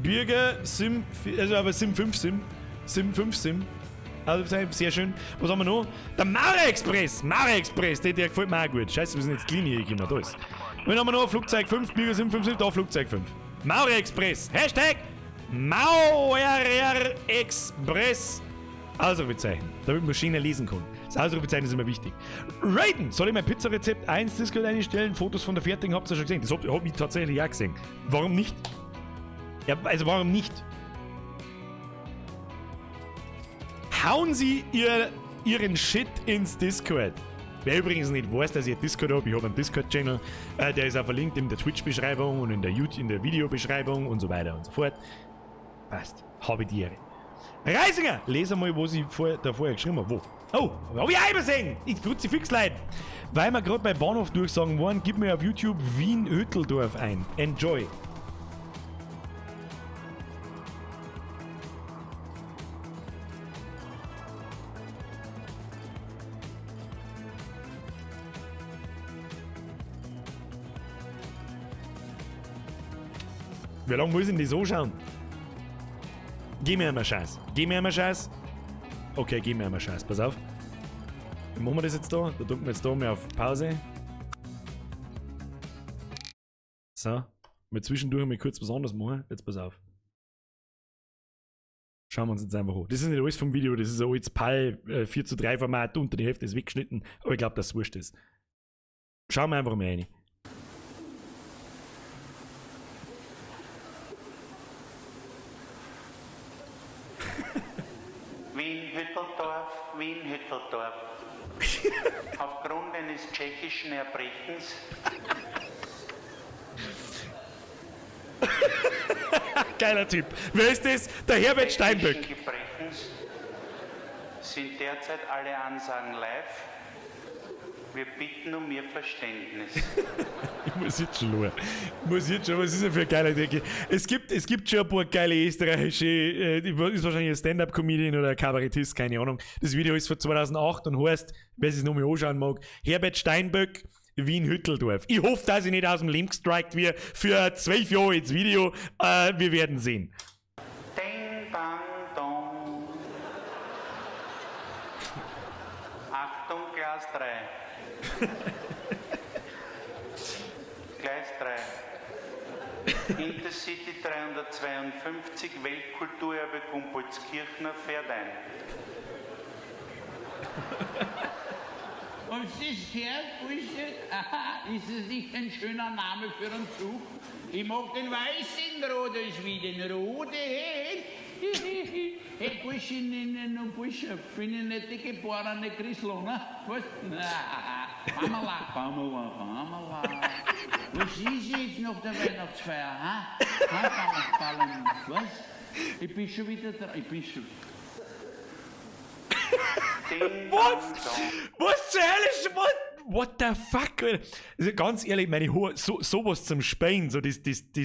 Birger Sim, also aber Sim 5 Sim. Sim 5 Sim. Also sehr schön. Was haben wir noch? Der Maurer Express! Maurer Express, der gefällt mir auch gut. Scheiße, wir sind jetzt clean hier gekommen. Da ist. Und dann haben wir noch Flugzeug 5, Birger Sim 5 Sim, da Flugzeug 5. Maurer Express. Hashtag Maurer Express. Ausrufezeichen, damit man schöner lesen kann. Das Ausrufezeichen ist immer wichtig. Raiden! Soll ich mein Pizza-Rezept 1 Discord einstellen? Fotos von der fertigen habt ihr schon gesehen. Das hab ich tatsächlich auch gesehen. Warum nicht? Ja, also warum nicht? Hauen Sie Ihren Shit ins Discord. Wer übrigens nicht weiß, dass ich einen Discord habe, ich habe einen Discord-Channel, der ist auch verlinkt in der Twitch-Beschreibung und in der YouTube, in der Videobeschreibung und so weiter und so fort. Passt. Habe die Ehre. Reisinger! Lese mal, was ich da vorher geschrieben habe. Wo? Oh, hab ich auch übersehen! Ich Kruzifix, Leute! Weil wir gerade bei Bahnhof durchsagen waren, gib mir auf YouTube Wien-Hütteldorf ein. Enjoy! Wie lange muss ich denn das anschauen? Gib mir einmal Scheiß. Gib mir einmal Scheiß. Okay, gib mir einmal Scheiß. Pass auf. Wie machen wir das jetzt da? Da drücken wir jetzt da mal auf Pause. So. Mal zwischendurch mal kurz was anderes machen. Jetzt pass auf. Schauen wir uns jetzt einfach an. Das ist nicht alles vom Video, das ist ein altes PAL 4:3 Format, unter die Hälfte ist weggeschnitten, aber ich glaub, dass es wurscht ist. Schauen wir einfach mal rein. Wien-Hütteldorf, Wien-Hütteldorf. Aufgrund eines tschechischen Erbrechens. Geiler Typ. Wer ist das? Der Herbert Steinböck. Gebrechens Sind derzeit alle Ansagen live. Wir bitten um Ihr Verständnis. Ich muss jetzt schon schauen. Muss jetzt schon, was ist denn für ein geiler Idee? Es gibt schon ein paar geile österreichische, ist wahrscheinlich ein Stand-Up-Comedian oder ein Kabarettist, keine Ahnung. Das Video ist von 2008 und heißt, wer es noch mal anschauen mag, Herbert Steinböck, Wien-Hütteldorf. Ich hoffe, dass ich nicht aus dem Leben gestrikt werde für 12 Jahre ins Video. Wir werden sehen. Ding, bang, dong. Achtung, Glas 3. Gleis 3. Intercity 352, Weltkulturerbe Gumpoldskirchner fährt ein. Und ist her, Bursche? Aha, ist es nicht ein schöner Name für einen Zug? Ich mag den weißen Rodes wie den roten. Hey, Burschinnen und Bursche, bin ich nicht die geborene Christel, ne? Was? Na, Pamela, Pamela, Pamela. Was ist jetzt nach der Weihnachtsfeier, ha? Ha, Pamela, was? Ich bin schon wieder da, ich bin schon... Was? Was zur Hölle ist... What? What the fuck? Also ganz ehrlich, meine Ho so, sowas zum Speien, so das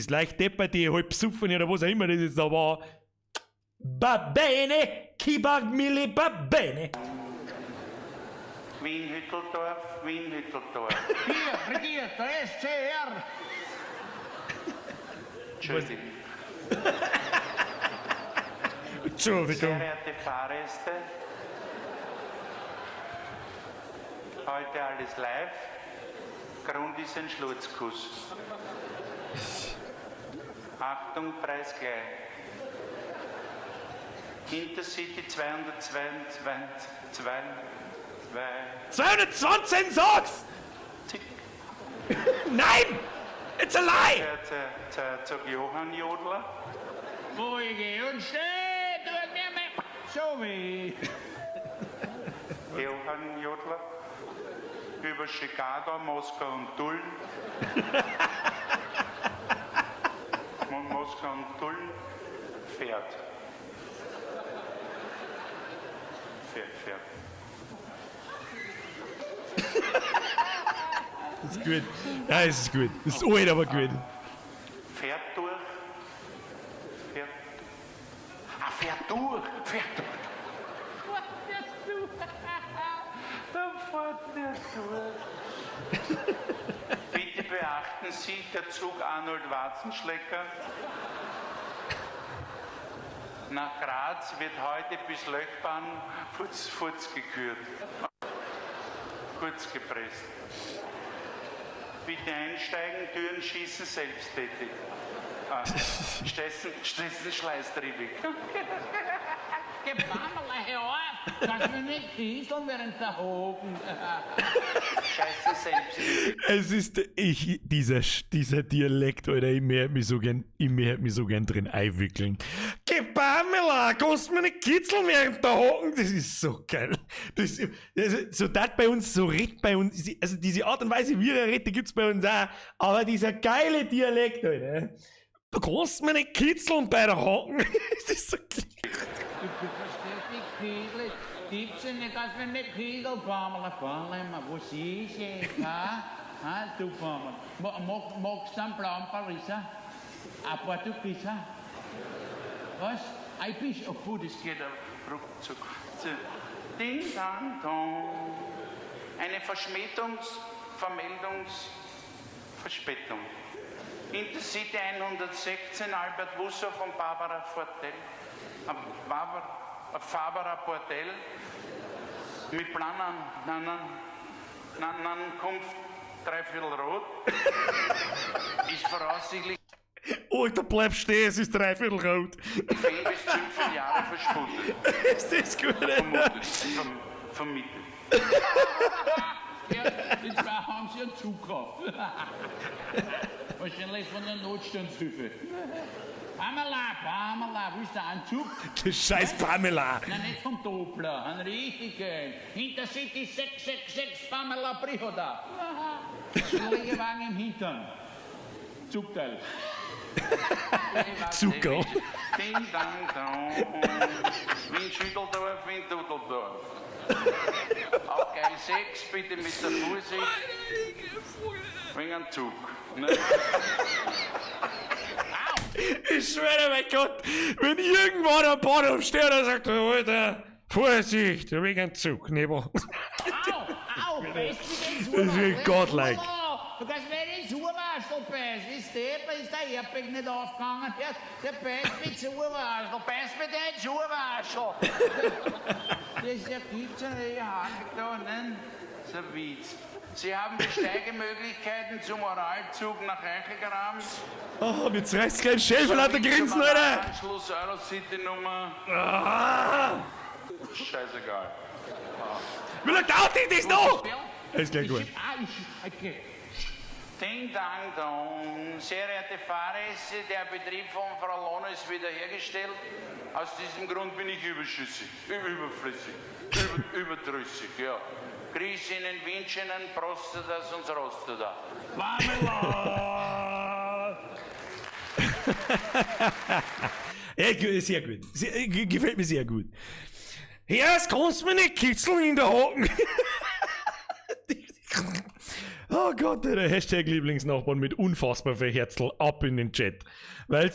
leicht depperte, halb besoffen oder was auch immer das jetzt da war. Va bene, chi va mille va bene. Wien-Hütteldorf, Wien-Hütteldorf. Hier, regiert der SCR. Entschuldigung. Entschuldigung. Sehr verehrte Fahrgäste, heute alles live. Grund ist ein Schlutzkuss. Achtung, Preis gleich. Intercity 222, 2, 2. 220 sag's! Zick. Nein! It's a lie! Der Herzog Johann Jodler. Wo ich geh und steh, tut mir mehr so weh. Johann Jodler. Über Chicago, Moskau und Tulln. Moskau und Tulln fährt. Fährt, fährt. Das ist gut. Ja, es ist gut. Das ist alt, aber gut. Fährt durch. Fährt. Ah, fährt durch. Fährt durch. Fährt durch. Da fährt der durch. Bitte beachten Sie, der Zug Arnold Warzenschlecker nach Graz wird heute bis Löchbahn Futz, Futz gekürt. Kurz gepresst. Bitte einsteigen, Türen schießen selbsttätig. Ah, Stressen, Stressen, schleißtriebig. Geh Pamela, hör auf! Kannst mich nicht kisseln während der Hocken. Scheiße selbsttätig. Es ist, ich, dieser Dialekt, Alter, ich möchte mich so gern, ich möchte mich so gern drin einwickeln. Geh Pamela, kannst mir nicht kitzeln während der Hocken? Das ist so geil. Das, also, so das bei uns, so redet bei uns, also diese Art und Weise, wie er redet, die gibt's bei uns auch. Aber dieser geile Dialekt, Alter. Du kannst mir nicht kitzeln bei der Hocken. Das ist so geil. Du verstehst nicht, Kiesel. Gibt's ja nicht, dass wir nicht kitzeln, Pamela. Pamela, was ist jetzt, ha? Ha, du Pamela. Magst du einen blauen Pariser? Ein Portugieser? Was? Ein Bisch? Oh, puh, das geht aber ruckzuck. Ding, dang, dong. Eine Verschmähtungs-, Vermeldungs-, Verspätung. Intercity 116, Albert Wussow von Barbara Fortell. Barbara Portell mit Planern, Nankunft dreiviertel rot, ist voraussichtlich Alter, bleib stehen, es ist dreiviertel rot. 10 bis 15 Jahre verschwunden. Ist das gut, Alter? Vermutet, vermittelt. Ja, die zwei haben sie einen Zug gekauft. Wahrscheinlich von der Notstandshilfe. Pamela, Pamela, wo ist der Anzug? Das scheiß Pamela. Nein, nicht vom Doppler, einen richtigen. Intercity 666 Pamela Prihoda. Schlägewagen im Hintern. Zugteil. Zucker. Ding, dang, dong. Wien Schütteldorf, Wien Dudeldorf. Auf Gleis 6 bitte mit der Vorsicht. Wegen einem Zug. Ne? Ich schwöre, mein Gott, wenn irgendwann am Bahnhof steht und sagt, Alter, Vorsicht, wegen einem Zug, neben. Au, au, beißt mich ins Das ist godlike. Du kannst mir ins Urwaschel beißen. Ist der, ist der Airbag nicht aufgegangen? Ja, der beißt mich ins Urwaschel. Beißt mich der ins Urwaschel. Das ja gibt's ja nicht, Haken da, ne? Das ist ein Witz. Sie haben Besteigemöglichkeiten zum Oralzug nach Eichelgraben. Oh, mir zerreißt kein Schell vor lauter Grinsen, Alter. Anschluss Eurocity Nummer. Ah, Scheißegal. wie lange dauert denn das noch? Ist gleich gut. Okay. Ding, dang, dong. Sehr geehrte Fahrgäste, der Betrieb von Frau Lohner ist wiederhergestellt. Aus diesem Grund bin ich überschüssig, überflüssig, überdrüssig, ja. Grüß Ihnen, wünschen Ihnen, Prostata, sonst rostet er. Ja, sehr gut. Sehr, gefällt mir sehr gut. Ja, das kannst du mir nicht kitzeln in der Haken. Oh Gott, der Hashtag Lieblingsnachbarn mit unfassbar viel Herzl ab in den Chat. Weil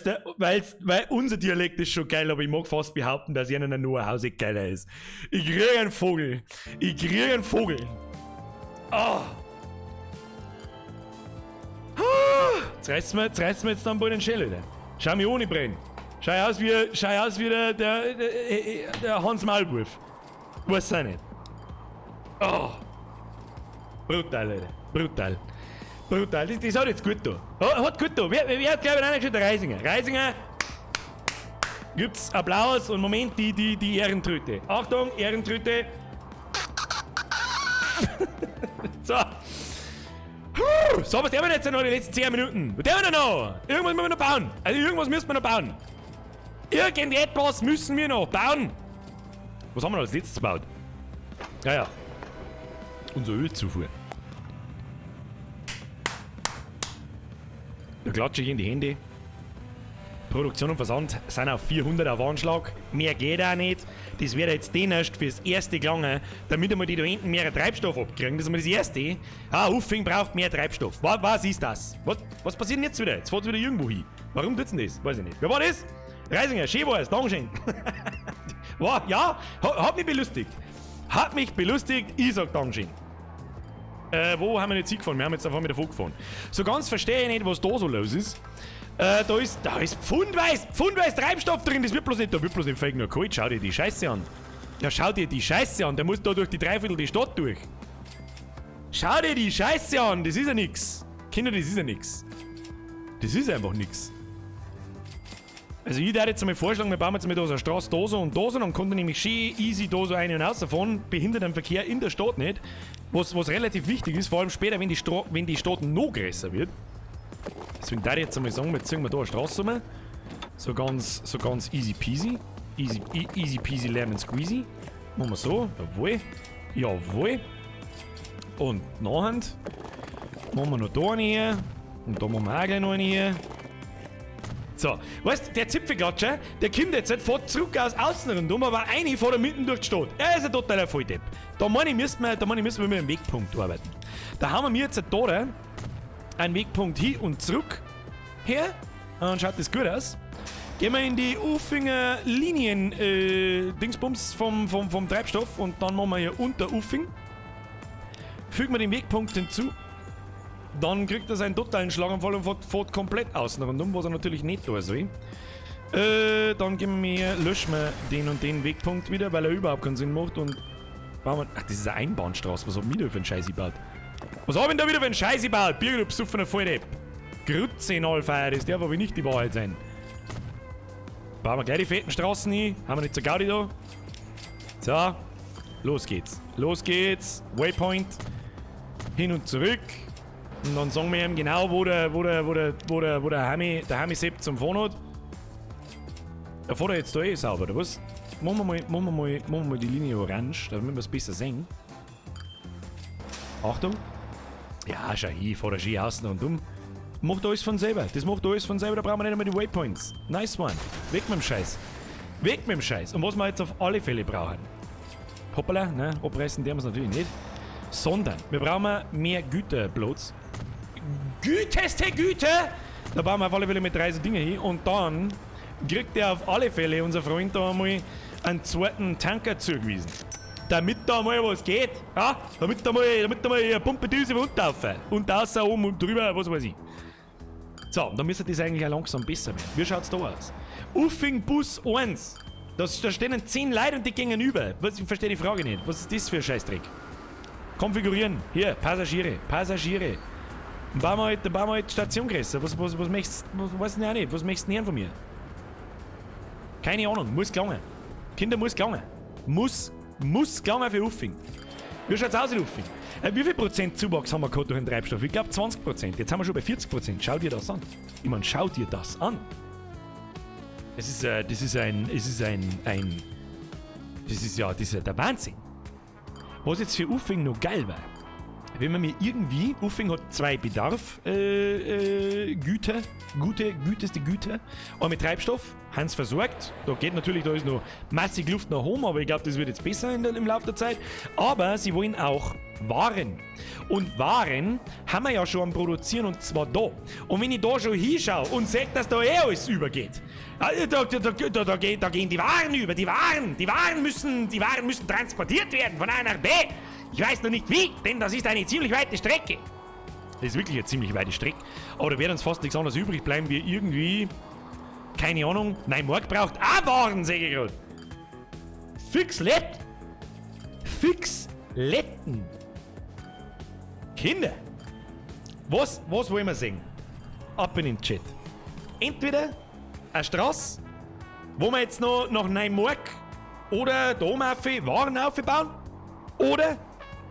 unser Dialekt ist schon geil, aber ich mag fast behaupten, dass einer nur Hause geiler ist. Ich krieg einen Vogel. Ich krieg einen Vogel. Ah. Ah. Jetzt reißt mir, jetzt dann bald den Schäl, Alter. Schau mich ohne brennen. Schau aus wie der Hans Maulwurf. Weiß auch nicht. Oh. Brutal, Alter. Brutal. Brutal. Das hat jetzt gut da. Hat gut da. Wer hat, glaube ich, reingeschaut? Der Reisinger. Reisinger. Gibt's Applaus und Moment, die Ehrentröte. Achtung, Ehrentröte. So. Puh, so, was der wir jetzt noch die letzten 10 Minuten? Was der wir noch? Irgendwas müssen wir noch bauen. Also irgendwas müssen wir noch bauen. Irgendetwas müssen wir noch bauen. Was haben wir noch als letztes gebaut? Ja, ja. Unser Ölzufuhr. Da klatsche ich in die Hände. Produktion und Versand sind auf 400 auf Anschlag. Mehr geht auch nicht. Das wäre jetzt den erst fürs erste gelangen, damit wir die da hinten mehr Treibstoff abkriegen. Das ist mal das erste. Ah, Uffing braucht mehr Treibstoff. Was ist das? Was passiert denn jetzt wieder? Jetzt fährt's wieder irgendwo hin. Warum tut's denn das? Weiß ich nicht. Wer war das? Reisinger, schön war's. Dankeschön. War, ja, hat mich belustigt. Hat mich belustigt. Ich sag Dankeschön. Wo haben wir jetzt hingefahren? Wir haben jetzt einfach mit der Vogel gefahren. So ganz verstehe ich nicht, was da so los ist. Da ist pfundweis Treibstoff drin. Das wird bloß nicht, da wird bloß nicht fake nur kalt. Schau dir die Scheiße an. Ja, schau dir die Scheiße an. Der muss da durch die Dreiviertel die Stadt durch. Schau dir die Scheiße an. Das ist ja nix. Kinder, das ist ja nix. Das ist einfach nix. Also ich würde jetzt einmal vorschlagen, wir bauen jetzt mal da so eine Straße da so und da so, dann kommt er nämlich schön easy da so ein- und rausfahren, behindert den Verkehr in der Stadt nicht, was relativ wichtig ist, vor allem später, wenn die Stadt noch größer wird. Deswegen würde ich jetzt einmal sagen, wir ziehen wir da eine Straße rum. So ganz easy peasy. Easy, easy peasy lemon squeezy. Machen wir so, jawohl. Jawohl. Und nachher machen wir noch da eine hier. Und da machen wir auch gleich noch eine hier. So, weißt du, der Zipfelklatscher, der kommt jetzt, fährt zurück aus außen rundum, aber eine fährt er mitten durch die Stadt. Er ist ein totaler Volldepp. Da meine ich, müssen wir mit einem Wegpunkt arbeiten. Da haben wir jetzt da einen Wegpunkt hin und zurück her. Und dann schaut das gut aus. Gehen wir in die Uffinger Linien, Dingsbums vom Treibstoff und dann machen wir hier unter Uffing. Fügen wir den Wegpunkt hinzu. Dann kriegt er seinen totalen Schlaganfall und fährt komplett außen rundum, was er natürlich nicht tun soll. Dann gehen wir, löschen wir den und den Wegpunkt wieder, weil er überhaupt keinen Sinn macht und bauen wir. Ach, das ist eine Einbahnstraße. Was hab ich da für einen Scheiß gebaut? Was hab ich denn da wieder für einen Scheiß gebaut? Birgit, du besoffener Volldepp. Grütze in Allfeier, das darf aber nicht die Wahrheit sein. Bauen wir gleich die fetten Straßen hin. Haben wir nicht so Gaudi da? So, los geht's. Los geht's. Waypoint. Hin und zurück. Und dann sagen wir ihm genau, wo der Hami Sepp zum Fahren hat. Der fährt jetzt da eh sauber, oder was? Machen wir mal die Linie orange, damit wir es besser sehen. Achtung. Ja, schau hier, fährt er schön außen und um. Macht alles von selber. Das macht alles von selber, da brauchen wir nicht einmal die Waypoints. Nice one. Weg mit dem Scheiß. Weg mit dem Scheiß. Und was wir jetzt auf alle Fälle brauchen. Hoppala, ne, abreißen dürfen wir es natürlich nicht. Sondern wir brauchen mehr Güterblots. Güteste Güte! Da bauen wir auf alle Fälle mit 3 so Dinge hin. Und dann kriegt er auf alle Fälle, unser Freund, da einmal einen zweiten Tanker zugewiesen. Damit da mal was geht. Ja? Damit da mal eine Pumpedüse runterlaufen. Und außer oben und drüber, was weiß ich. So, dann müsste das eigentlich auch langsam besser werden. Wie schaut's da aus? Uffing Bus 1. Da stehen 10 Leute und die gehen über. Was, ich verstehe die Frage nicht. Was ist das für ein Scheißdreck? Konfigurieren. Hier, Passagiere. Passagiere. Dann bauen wir halt Station größer. Was möchtest du? Weiß ich auch nicht. Was möchtest du denn von mir? Keine Ahnung. Muss gelangen. Kinder, muss gelangen. Muss gelangen für Uffing. Wie schaut's aus in Uffing? Wie viel Prozent Zuwachs haben wir gehabt durch den Treibstoff? Ich glaube 20%. Jetzt sind wir schon bei 40%. Schau dir das an. Ich meine, schau dir das an. Das ist ja der Wahnsinn. Was jetzt für Uffing noch geil war, wenn man mir irgendwie, Uffing hat 2 Bedarf, Güter, güteste Güter, aber mit Treibstoff, Hans versorgt, da geht natürlich, da ist noch massig Luft nach oben, aber ich glaube, das wird jetzt besser im Laufe der Zeit, aber sie wollen auch Waren. Und Waren haben wir ja schon am Produzieren und zwar da. Und wenn ich da schon hinschaue und sehe, dass da eh alles übergeht, da gehen die Waren über, die Waren müssen transportiert werden von A nach B. Ich weiß noch nicht wie, denn das ist eine ziemlich weite Strecke. Das ist wirklich eine ziemlich weite Strecke. Aber da wird uns fast nichts anderes übrig bleiben, wie irgendwie, keine Ahnung, nein, Morg braucht auch Waren, sehe ich gerade. Fix Fix Letten. Kinder, was wollen wir sehen? Ab in den Chat. Entweder eine Straße, wo wir jetzt noch nach Neumark oder da oben auf Waren aufbauen, oder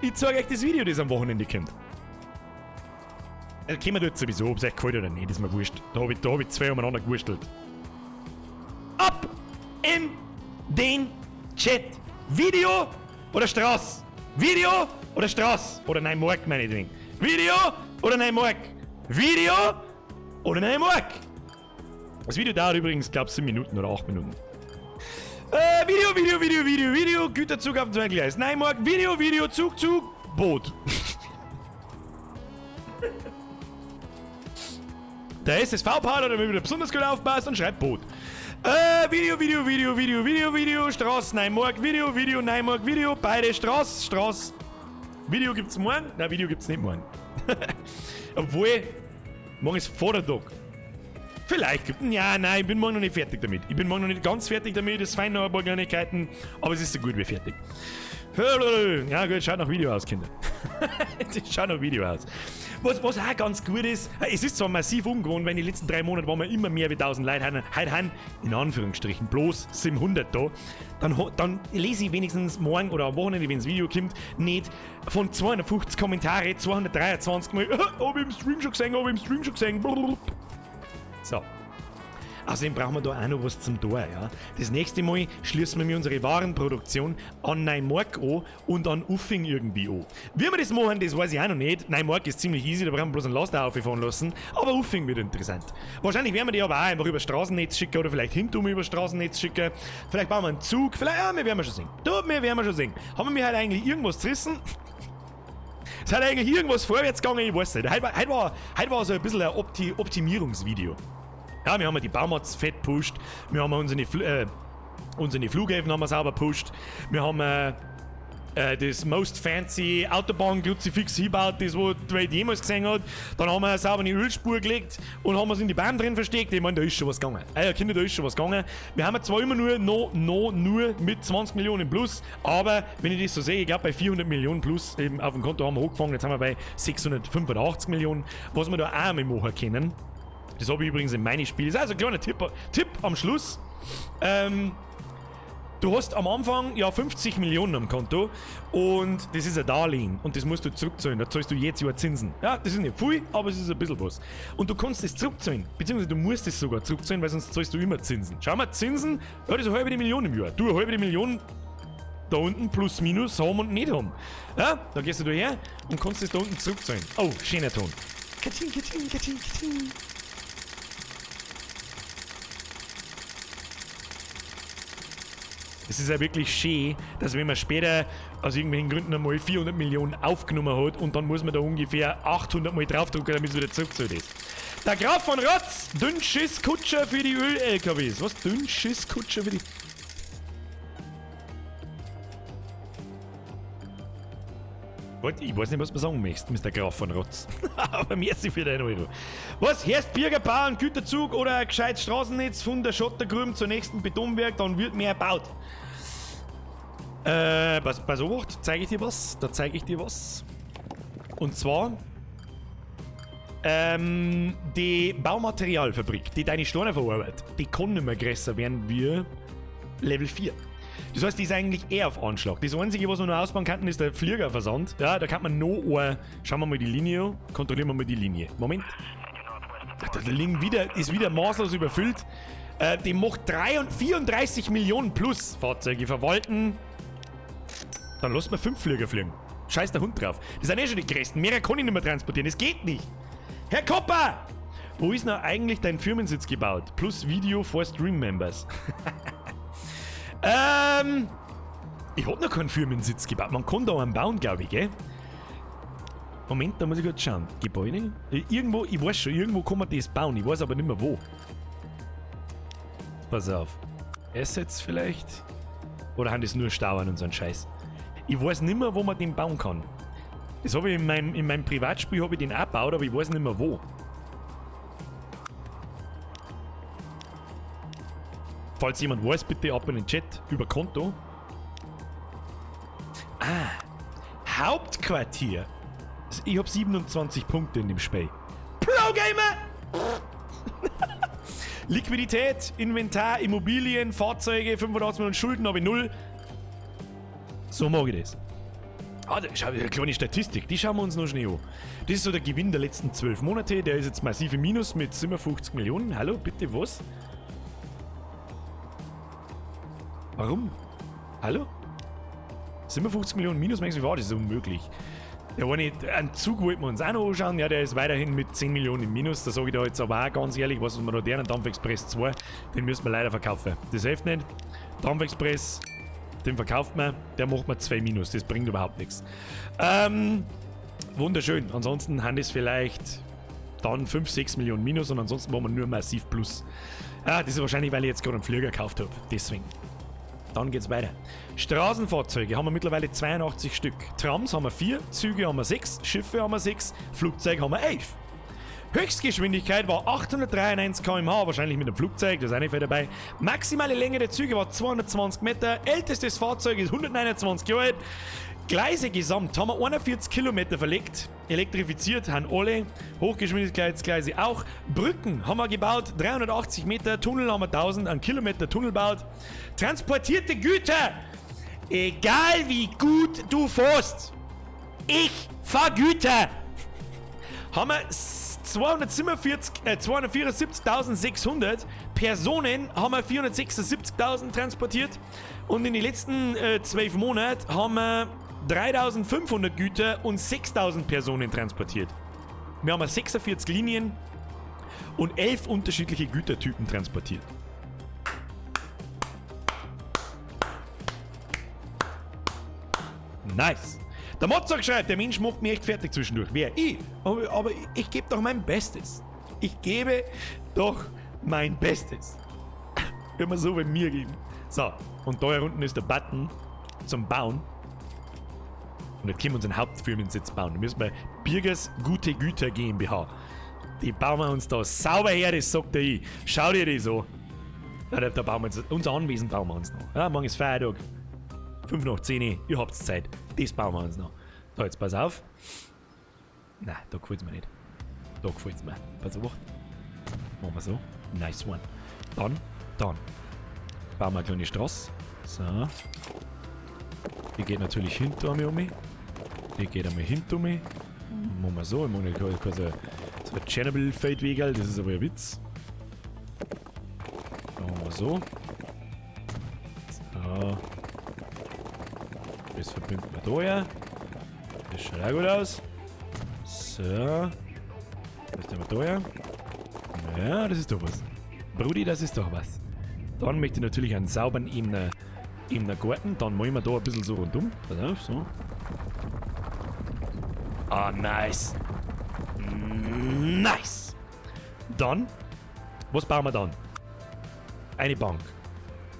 ich zeige euch das Video, das am Wochenende kommt. Also kommen wir dort sowieso, ob es euch gefällt oder nicht, ist mir wurscht. Da hab ich 2 umeinander gewurstelt. Ab in den Chat. Video oder Straße? Video oder Straße? Oder Neumark, meinetwegen. Video oder Neumark? Video oder Neumark? Das Video dauert übrigens, glaube ich, 7 Minuten oder 8 Minuten. Video, Video, Video, Video, Video, Güterzug auf dem zweiten Gleis. Neumark, Video, Video, Zug, Zug, Boot. Der SSV-Partner, der wieder besonders gut aufpasst und schreibt Boot. Video, Video, Video, Video, Video, Video, Straße, Neumark, Video, Video, Neumark, Video, beide Straße, Straße. Video gibt's morgen? Nein, Video gibt's nicht morgen. Obwohl, morgen ist Vordertag. Vielleicht gibt ja, nein, ich bin morgen noch nicht fertig damit. Ich bin morgen noch nicht ganz fertig damit, es fehlen noch ein paar Kleinigkeiten, aber es ist so gut wie fertig. Ja gut, schaut nach Video aus, Kinder. Schaut nach Video aus. Was auch ganz gut ist, es ist zwar massiv ungewohnt, weil in den letzten 3 Monaten waren wir immer mehr wie 1000 Leute, heute haben, in Anführungsstrichen, bloß 700 da. Dann lese ich wenigstens morgen oder am Wochenende, wenn das Video kommt, nicht von 250 Kommentare 223 Mal, hab ich im Stream schon gesehen, hab ich im Stream schon gesehen. So. Außerdem brauchen wir da auch noch was zum Tor, ja. Das nächste Mal schließen wir unsere Warenproduktion an Neumark an und an Uffing irgendwie an. Wie wir das machen, das weiß ich auch noch nicht. Neumark ist ziemlich easy, da brauchen wir bloß einen Laster auffahren lassen. Aber Uffing wird interessant. Wahrscheinlich werden wir die aber auch einfach über Straßennetz schicken oder vielleicht hinten über Straßennetz schicken. Vielleicht bauen wir einen Zug, vielleicht, ja, wir werden schon sehen. Da, wir werden schon sehen. Haben wir halt eigentlich irgendwas zerrissen? Es hat eigentlich irgendwas vorwärts gegangen, ich weiß nicht. Heute war so ein bisschen ein Optimierungsvideo. Ja, wir haben die Baumats fett gepusht, wir haben unsere Flughäfen haben wir sauber gepusht, wir haben das most fancy Autobahn-Kruzifix hingebaut, das wo die Welt jemals gesehen hat. Dann haben wir sauber eine Ölspur gelegt und haben uns in die Bäume drin versteckt. Ich meine, da ist schon was gegangen. Ja, Kinder, da ist schon was gegangen. Wir haben zwar immer nur, nur mit 20 Millionen plus, aber wenn ich das so sehe, ich glaube bei 400 Millionen plus eben auf dem Konto haben wir hochgefangen, jetzt haben wir bei 685 Millionen, was wir da auch einmal machen können. Das habe ich übrigens in meinem Spiel. Das ist also ein kleiner Tipp am Schluss. Du hast am Anfang ja 50 Millionen am Konto und das ist ein Darlehen und das musst du zurückzahlen. Da zahlst du jedes Jahr Zinsen. Ja, das ist nicht viel, aber es ist ein bisschen was. Und du kannst es zurückzahlen, beziehungsweise du musst es sogar zurückzahlen, weil sonst zahlst du immer Zinsen. Schau mal, Zinsen, ja, das ist eine halbe Million im Jahr. Du, eine halbe Million da unten plus minus haben und nicht haben. Ja, da gehst du da her und kannst es da unten zurückzahlen. Oh, schöner Ton. Katsching, katsching, katsching, katsching. Es ist ja wirklich schön, dass wenn man später aus irgendwelchen Gründen einmal 400 Millionen aufgenommen hat und dann muss man da ungefähr 800 Mal draufdrücken, damit es wieder zurückgezahlt ist. Der Graf von Rotz! Dünnschisskutscher für die Öl-LKWs. Was? Dünnschisskutscher für die... Ich weiß nicht, was du sagen möchtest, Mr. Graf von Rotz. Aber merci für deinen Euro. Was? Herst Bürgerbahn, Güterzug oder ein gescheites Straßennetz von der Schottergrüm zum nächsten Betonwerk, dann wird mehr gebaut. Pass auf, zeige ich dir was. Da zeige ich dir was. Und zwar die Baumaterialfabrik, die deine Steine verarbeitet, die kann nicht mehr größer werden wie Level 4. Das heißt, die ist eigentlich eher auf Anschlag. Das Einzige, was wir noch ausbauen könnten, ist der Fliegerversand. Ja, da kann man noch ein... Schauen wir mal die Linie an. Kontrollieren wir mal die Linie. Moment. Da liegen wieder, ist wieder maßlos überfüllt. Die macht 34 Millionen plus Fahrzeuge verwalten. Dann lassen wir 5 Flieger fliegen. Scheiß der Hund drauf. Das sind eh schon die größten. Mehr kann ich nicht mehr transportieren. Das geht nicht. Herr Kopper! Wo ist noch eigentlich dein Firmensitz gebaut? Plus Video for Stream Members. Ich hab noch keinen Firmensitz gebaut. Man kann da einen bauen, glaube ich, gell? Moment, da muss ich kurz schauen. Gebäude? Irgendwo, ich weiß schon, irgendwo kann man das bauen. Ich weiß aber nicht mehr wo. Pass auf. Assets vielleicht? Oder haben das nur Stauern und so ein Scheiß? Ich weiß nicht mehr, wo man den bauen kann. Das habe ich in meinem Privatspiel hab ich den auch gebaut, aber ich weiß nicht mehr wo. Falls jemand weiß, bitte ab in den Chat über Konto. Ah, Hauptquartier. Ich hab 27 Punkte in dem Spiel. Pro-Gamer! Liquidität, Inventar, Immobilien, Fahrzeuge, 85 Millionen Schulden habe ich 0. So mag ich das. Ah, da, schau, eine kleine Statistik, die schauen wir uns noch schnell an. Das ist so der Gewinn der letzten 12 Monate, der ist jetzt massiv im Minus mit 57 Millionen. Hallo, bitte was? Warum? Hallo? 57 Millionen Minus, meinst du, das ist unmöglich. Der eine, einen Zug wollten wir uns auch noch anschauen, ja, der ist weiterhin mit 10 Millionen im Minus. Da sage ich da jetzt aber auch ganz ehrlich, was wir da deren Dampfexpress 2, den müssen wir leider verkaufen. Das hilft nicht. Dampfexpress, den verkauft man, der macht mir 2 Minus, das bringt überhaupt nichts. Wunderschön. Ansonsten haben das vielleicht dann 5, 6 Millionen Minus und ansonsten machen wir nur massiv Plus. Ah, das ist wahrscheinlich, weil ich jetzt gerade einen Flieger gekauft habe. Deswegen. Dann geht's weiter. Straßenfahrzeuge haben wir mittlerweile 82 Stück. Trams haben wir 4, Züge haben wir 6, Schiffe haben wir 6, Flugzeuge haben wir 11. Höchstgeschwindigkeit war 893 km/h, wahrscheinlich mit dem Flugzeug, das ist auch nicht viel dabei. Maximale Länge der Züge war 220 Meter, ältestes Fahrzeug ist 129 Jahre alt. Gleise gesamt haben wir 41 Kilometer verlegt, elektrifiziert haben alle, Hochgeschwindigkeitsgleise auch. Brücken haben wir gebaut, 380 Meter, Tunnel haben wir 1000, einen Kilometer Tunnel gebaut. Transportierte Güter, egal wie gut du fährst, ich fahr Güter. Haben wir 274.600 Personen, haben wir 476.000 transportiert und in den letzten 12 Monaten haben wir 3.500 Güter und 6.000 Personen transportiert. Wir haben 46 Linien und 11 unterschiedliche Gütertypen transportiert. Nice. Der Mozart schreibt, der Mensch macht mich echt fertig zwischendurch. Wer? Ich. Aber ich gebe doch mein Bestes. Ich gebe doch mein Bestes. Wenn wir so bei mir geben. So, und da hier unten ist der Button zum Bauen. Und jetzt können wir unseren Hauptfirmensitz bauen. Da müssen wir Birgers Gute Güter GmbH. Die bauen wir uns da sauber her, das sagt der ich. Schau dir das an. Ja, da bauen wir uns, unser Anwesen bauen wir uns noch. Ja, morgen ist Feiertag. 5 nach 10, ihr habt's Zeit. Das bauen wir uns noch. So, jetzt pass auf. Nein, da gefällt's mir nicht. Da gefällt's mir. Pass auf. Machen wir so. Nice one. Dann. Bauen wir eine kleine Straße. So. Die geht natürlich hinter mir um. Die geht einmal hinter mir. Machen wir so. Ich mache nicht so ein Tschernobyl-Feldwegel. Das ist aber ein Witz. Machen wir so. So. Das verbinden wir da her. Das schaut auch gut aus. So. Das ist aber da her. Ja, das ist doch was. Brudi, das ist doch was. Dann möchte ich natürlich einen sauberen Ebner, Ebner Garten. Dann malen wir da ein bisschen so rundum. Pass auf, so. Ah, nice. Nice. Dann, was bauen wir dann? Eine Bank.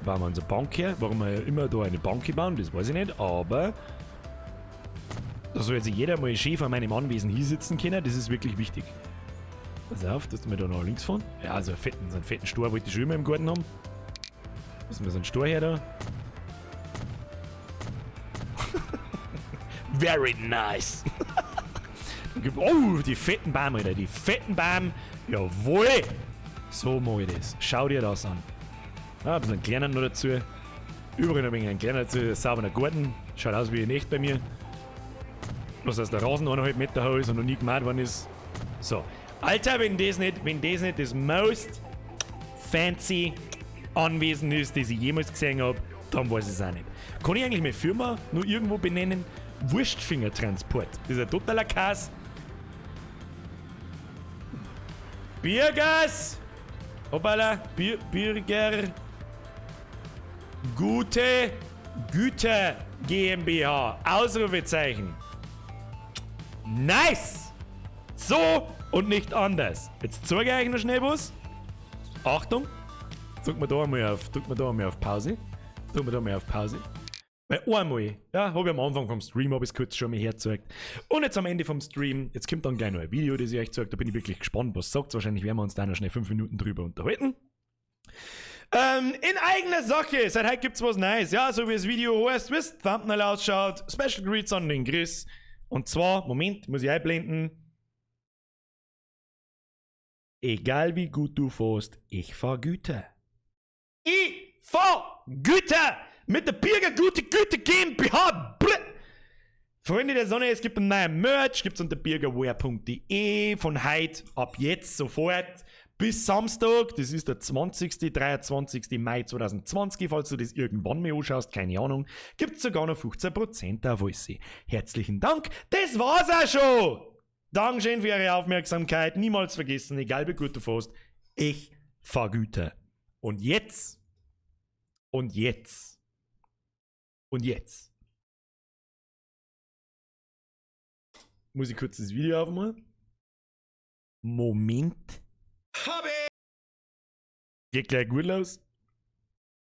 Bauen wir unsere Bank her. Warum wir immer da eine Bank bauen, das weiß ich nicht, aber da soll jetzt jeder mal schön vor meinem Anwesen hier sitzen können, das ist wirklich wichtig. Pass auf, dass wir da noch links fahren. Ja, so einen fetten Stor wollte ich schon immer im Garten haben. Müssen wir so einen Stor her da. Very nice. Oh, die fetten Bäume, Alter. Die fetten Bäume. Jawohl. So mag ich das. Schau dir das an. Ah, ein bisschen einen kleinen noch dazu. Überall ein wenig einen kleinen dazu. Sauberer Garten. Schaut aus wie in echt bei mir. Bloß, dass der Rasen 1,5 Meter hoch ist und noch nie gemacht worden ist. So. Alter, wenn das nicht das most fancy Anwesen ist, das ich jemals gesehen hab, dann weiß ich es auch nicht. Kann ich eigentlich meine Firma nur irgendwo benennen? Wurstfingertransport. Das ist ein totaler Kass. Birgers! Hoppala! Birger! Gute Güter GmbH. Ausrufezeichen. Nice! So und nicht anders. Jetzt zeige ich euch noch schnell was. Achtung! Drück mal da einmal auf, drück mal da einmal auf Pause. Drück mal da mal auf Pause. Weil einmal, ja, hab ich am Anfang vom Stream, hab ich's kurz schon mal hergezeigt. Und jetzt am Ende vom Stream, jetzt kommt dann gleich noch ein Video, das ich euch zeige. Da bin ich wirklich gespannt, was sagt. Wahrscheinlich werden wir uns da noch schnell 5 Minuten drüber unterhalten. In eigener Sache, seit heute gibt's was Neues. Ja, so wie das Video heißt, wie das Thumbnail ausschaut. Special Greets an den Chris. Und zwar, Moment, muss ich einblenden. Egal wie gut du fährst, ich fahr Güter. Ich fahr Güter! Mit der Birger Gute Güte GmbH. Freunde der Sonne, es gibt einen neuen Merch, gibt's unter birgerwear.de von heute ab jetzt sofort bis Samstag, das ist der 20., 23. Mai 2020, falls du das irgendwann mal anschaust, keine Ahnung, gibt's sogar noch 15% auf alles. Herzlichen Dank, das war's auch schon! Dankeschön für eure Aufmerksamkeit, niemals vergessen, egal wie gut du fährst, ich fahr Güter. Und jetzt, und jetzt, und jetzt. Muss ich kurz das Video aufmachen? Moment. Habe! Geht gleich gut los.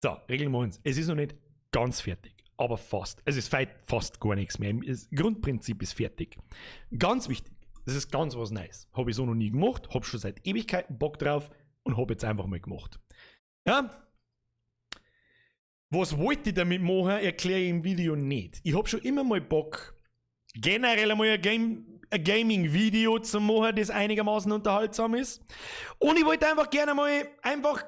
So, regeln wir uns. Es ist noch nicht ganz fertig, aber fast. Es ist fast gar nichts mehr. Das Grundprinzip ist fertig. Ganz wichtig, das ist ganz was Neues. Habe ich so noch nie gemacht, habe schon seit Ewigkeiten Bock drauf und habe jetzt einfach mal gemacht. Ja? Was wollte ich damit machen, erkläre ich im Video nicht. Ich habe schon immer mal Bock, generell einmal ein Gaming-Video zu machen, das einigermaßen unterhaltsam ist. Und ich wollte einfach gerne mal einfach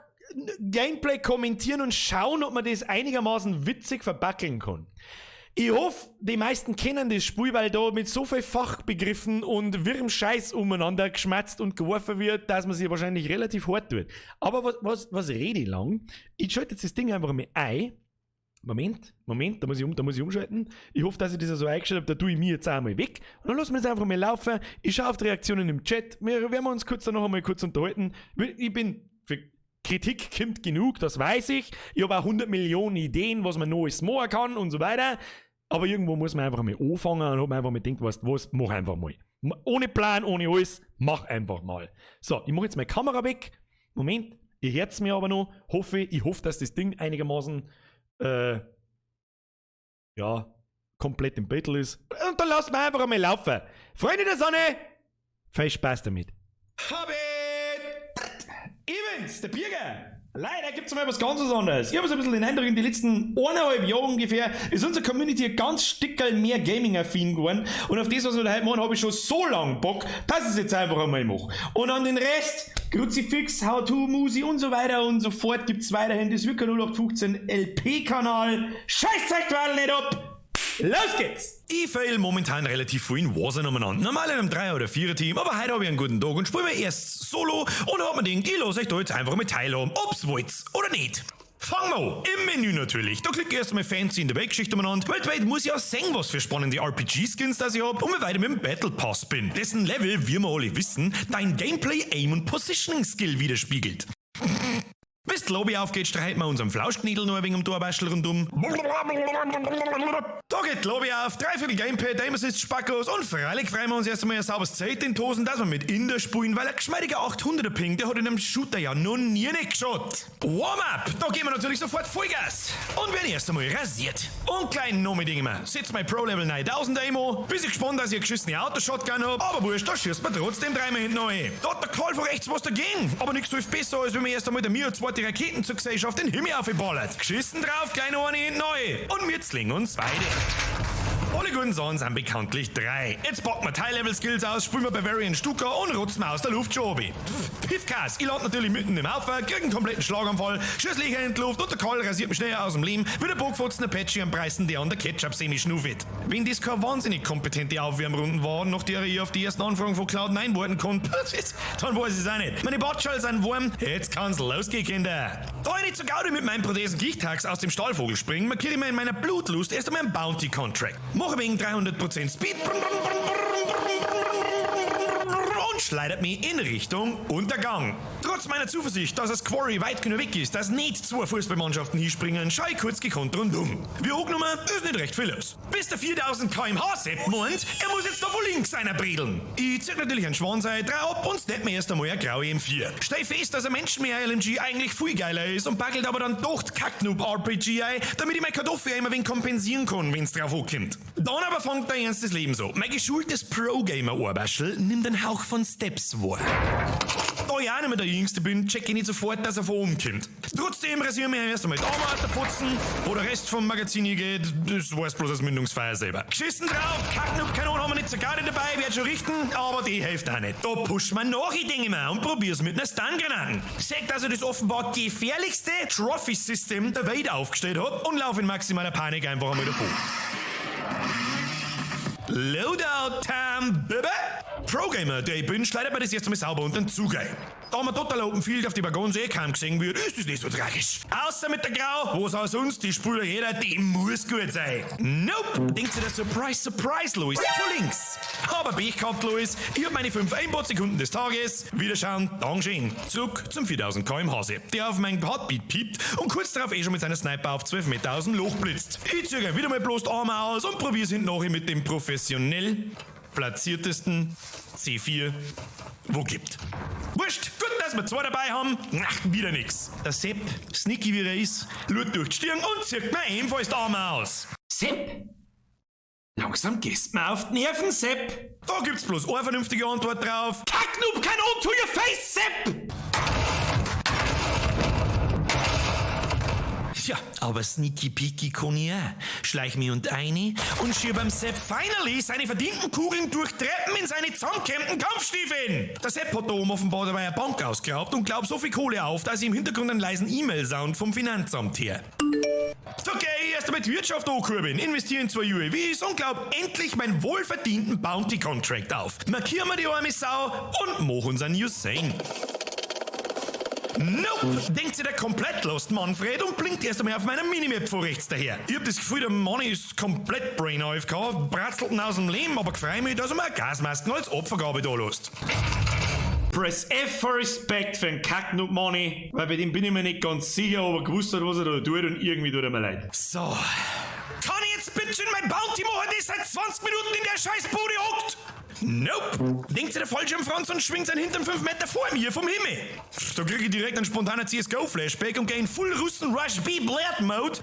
Gameplay kommentieren und schauen, ob man das einigermaßen witzig verbackeln kann. Ich hoffe, die meisten kennen das Spiel, weil da mit so viel Fachbegriffen und wirrem Scheiß umeinander geschmatzt und geworfen wird, dass man sich wahrscheinlich relativ hart tut. Aber was rede ich lang? Ich schalte jetzt das Ding einfach mal ein. Moment, Moment, da muss ich umschalten. Ich hoffe, dass ich das so eingestellt habe, da tue ich mir jetzt einmal weg. Und dann lassen wir es einfach mal laufen. Ich schaue auf die Reaktionen im Chat. Wir werden uns kurz dann noch einmal kurz unterhalten. Ich bin für Kritik kommt genug, das weiß ich. Ich habe auch 100 Millionen Ideen, was man Neues machen kann und so weiter. Aber irgendwo muss man einfach mal anfangen und hat man einfach mal gedacht, weißt du was, mach einfach mal. Ohne Plan, ohne alles, mach einfach mal. So, ich mache jetzt meine Kamera weg. Moment, ihr hört's mir aber noch. Ich hoffe, dass das Ding einigermaßen ja, komplett im Battle ist. Und dann lassen wir einfach einmal laufen. Freunde der Sonne, viel Spaß damit. Habe Evans, der Birger. Leider gibt's mal was ganz anderes. Ich habe so ein bisschen den Eindruck, in den letzten 1,5 Jahren ungefähr ist unsere Community ein ganz Stickerl mehr Gaming-affin geworden. Und auf das, was wir da heute machen, habe ich schon so lange Bock, dass ich es jetzt einfach einmal mache. Und an den Rest, Kruzifix, How-To, Musi und so weiter und so fort, gibt's weiterhin das Wirker 0815 LP-Kanal. Scheiß euch die nicht ab! Los geht's! Ich fail momentan relativ früh in Warzone umeinander. Normal in einem 3- oder 4er-Team, aber heute habe ich einen guten Tag und spiele mir erst solo und hab mir gedacht, ich lass euch da jetzt einfach mal teilhaben, ob's wollt oder nicht. Fangen wir an. Im Menü natürlich. Da klicke ich erst einmal fancy in der Weltgeschichte umeinander. Weltweit muss ich auch sehen, was für spannende RPG-Skins das ich hab und wie weit ich mit dem Battle Pass bin. Dessen Level, wie wir alle wissen, dein Gameplay, Aim und Positioning Skill widerspiegelt. Bis die Lobby aufgeht, streiten wir unserem Flauschkniedel noch ein wenig um Torwaschel rundum. Da geht die Lobby auf, dreiviertel Gamepad, Aim Assist, Spackos und freilich freuen wir uns erst einmal ein sauberes Zelt in die Hosen, dass wir mit Inder spielen, weil ein geschmeidiger 800er Ping, der hat in einem Shooter ja noch nie nicht geschaut. Warm-up, da gehen wir natürlich sofort Vollgas und werden erst einmal rasiert. Und kleinen noch mit immer. Setz mein Pro Level 9000 Aimo, bis ich gespannt, dass ich eine geschissene Autoshotgun hab, aber wurscht, da schießt man trotzdem dreimal hinten rein. Da hat der Karl von rechts was dagegen, aber nichts hilft besser, als wenn man erst einmal der mir zweite Raketenzuggesellschaft den Himmel aufgeballert. Geschissen drauf, kleine eine hinten rein. Und wir zwingen uns beide. Alle guten Sachen sind bekanntlich drei. Jetzt packen wir Teil-Level-Skills aus, spielen wir Bavarian Stuka und rotzen wir aus der Luft schon obi. Piffkas, ich land natürlich mitten im Haufen, krieg einen kompletten Schlaganfall, schieß Löcher in die Luft und der Karl rasiert mich schnell aus dem Leben, wie der Bockfotzen Apache am Preisen, der an der Ketchup-Semi schnuffet. Wenn das keine wahnsinnig kompetente Aufwärmrunden waren, nach der ich auf die ersten Anfragen von Cloud9 warten konnte, dann weiß ich es auch nicht. Meine Batschall sind warm, jetzt kann's losgehen, Kinder. Da ich nicht so Gaudi mit meinem Prothesen Gichtax aus dem Stahlvogel springen, markiere ich mir in meiner Blutlust erst einmal einen Bounty-Contract. Mache wegen 300% Speed und schleudert mich in Richtung Untergang. Trotz meiner Zuversicht, dass das Quarry weit genug weg ist, dass nicht zwei Fußballmannschaften hinspringen, schau ich kurz gekonnt rundum. Wie angenommen, ist nicht recht viel los. Bis der 4000 km/h Sepp meint, er muss jetzt da von links einer bredeln. Ich zieh natürlich einen Schwansei, dreh ab und snap mir erst einmal eine graue M4. Stell fest, dass ein Menschenmeer LMG eigentlich viel geiler ist und backelt aber dann doch die Kacknoob RPG ein, damit ich meine Kartoffel immer wenig kompensieren kann, wenn's drauf ankommt. Dann aber fängt der Ernst des Lebens an. Mein geschultes Pro-Gamer-Ohrwaschel nimmt einen Hauch von Steps wahr. Da ich auch nicht mehr der Jüngste bin, check ich nicht sofort, dass er von oben kommt. Trotzdem rasieren wir erst einmal die Arme aus der Putzen, wo der Rest vom Magazin hingeht, das weiß bloß das Mündungsfeuer selber. Geschissen drauf, Kacknub-Kanon haben wir nicht zur Garde dabei, wird schon richten, aber die hilft auch nicht. Da pusht man nach, ich denke mir, und probier's mit einer Stun-Granaten. Sagt, dass er das offenbar gefährlichste Trophy-System der Welt aufgestellt hat und lauf in maximaler Panik einfach einmal davon. Loadout Time, Baby! Pro-Gamer, der ich bin, schleudert mir das erste Mal sauber unter den Zug ein. Da man total Open Field auf die Waggons eh kaum gesehen wird, ist das nicht so tragisch. Außer mit der Grau, was auch sonst, die spürt jeder, die muss gut sein. Nope! Denkt sich der Surprise, Surprise, Louis, von links. Aber Pech gehabt, Louis. Ich hab meine 5 Einbot-Sekunden des Tages. Wiederschauen, Dankeschön. Zurück zum 4000 km/h, der auf meinen Heartbeat piept und kurz darauf eh schon mit seiner Sniper auf 12 Meter aus dem Loch blitzt. Ich zögere wieder mal bloß die Arme aus und probier's hinten nachher mit dem professionell platziertesten C4, wo gibt. Wurscht, gut, dass wir zwei dabei haben. Ach, wieder nix. Der Sepp, sneaky wie er ist, lurt durch die Stirn und zirkt mir ebenfalls die Arme aus. Sepp! Langsam gehst mir auf die Nerven, Sepp! Da gibt's bloß eine vernünftige Antwort drauf. Kacknoob, Kanon to your face, Sepp! Tja, aber sneaky peaky kann ich auch. Schleich mich und eine und schieb beim Sepp finally seine verdienten Kugeln durch Treppen in seine zusammengekämmten Kampfstiefeln. Der Sepp hat da oben offenbar dabei eine Bank ausgeraubt und glaubt so viel Kohle auf, dass ich im Hintergrund einen leisen E-Mail-Sound vom Finanzamt her. Okay, erst einmal die Wirtschaft ankurbeln, investiere in 2 UAVs und glaub endlich meinen wohlverdienten Bounty-Contract auf. Markier mir die arme Sau und mach unseren Usain. Nope! Denkt sich der komplett lost Manfred und blinkt erst einmal auf meiner Minimap vor rechts daher. Ich hab das Gefühl, der Mann ist komplett Brain AFK, bratzelt ihn aus dem Leben, aber freu mich, dass er mir Gasmasken als Opfergabe da lässt. Press F for Respect für den Kacknoob Money, weil bei dem bin ich mir nicht ganz sicher, ob er gewusst hat, was er da tut und irgendwie tut er mir leid. So. Kann ich jetzt bitte mein Bounty machen, der seit 20 Minuten in der Scheißbude hockt? Nope! Denkt sich der Fallschirmfranz und schwingt seinen Hintern 5 Meter vor mir vom Himmel. Da krieg ich direkt einen spontanen CSGO-Flashback und geh in Full Russen Rush B Blade Mode.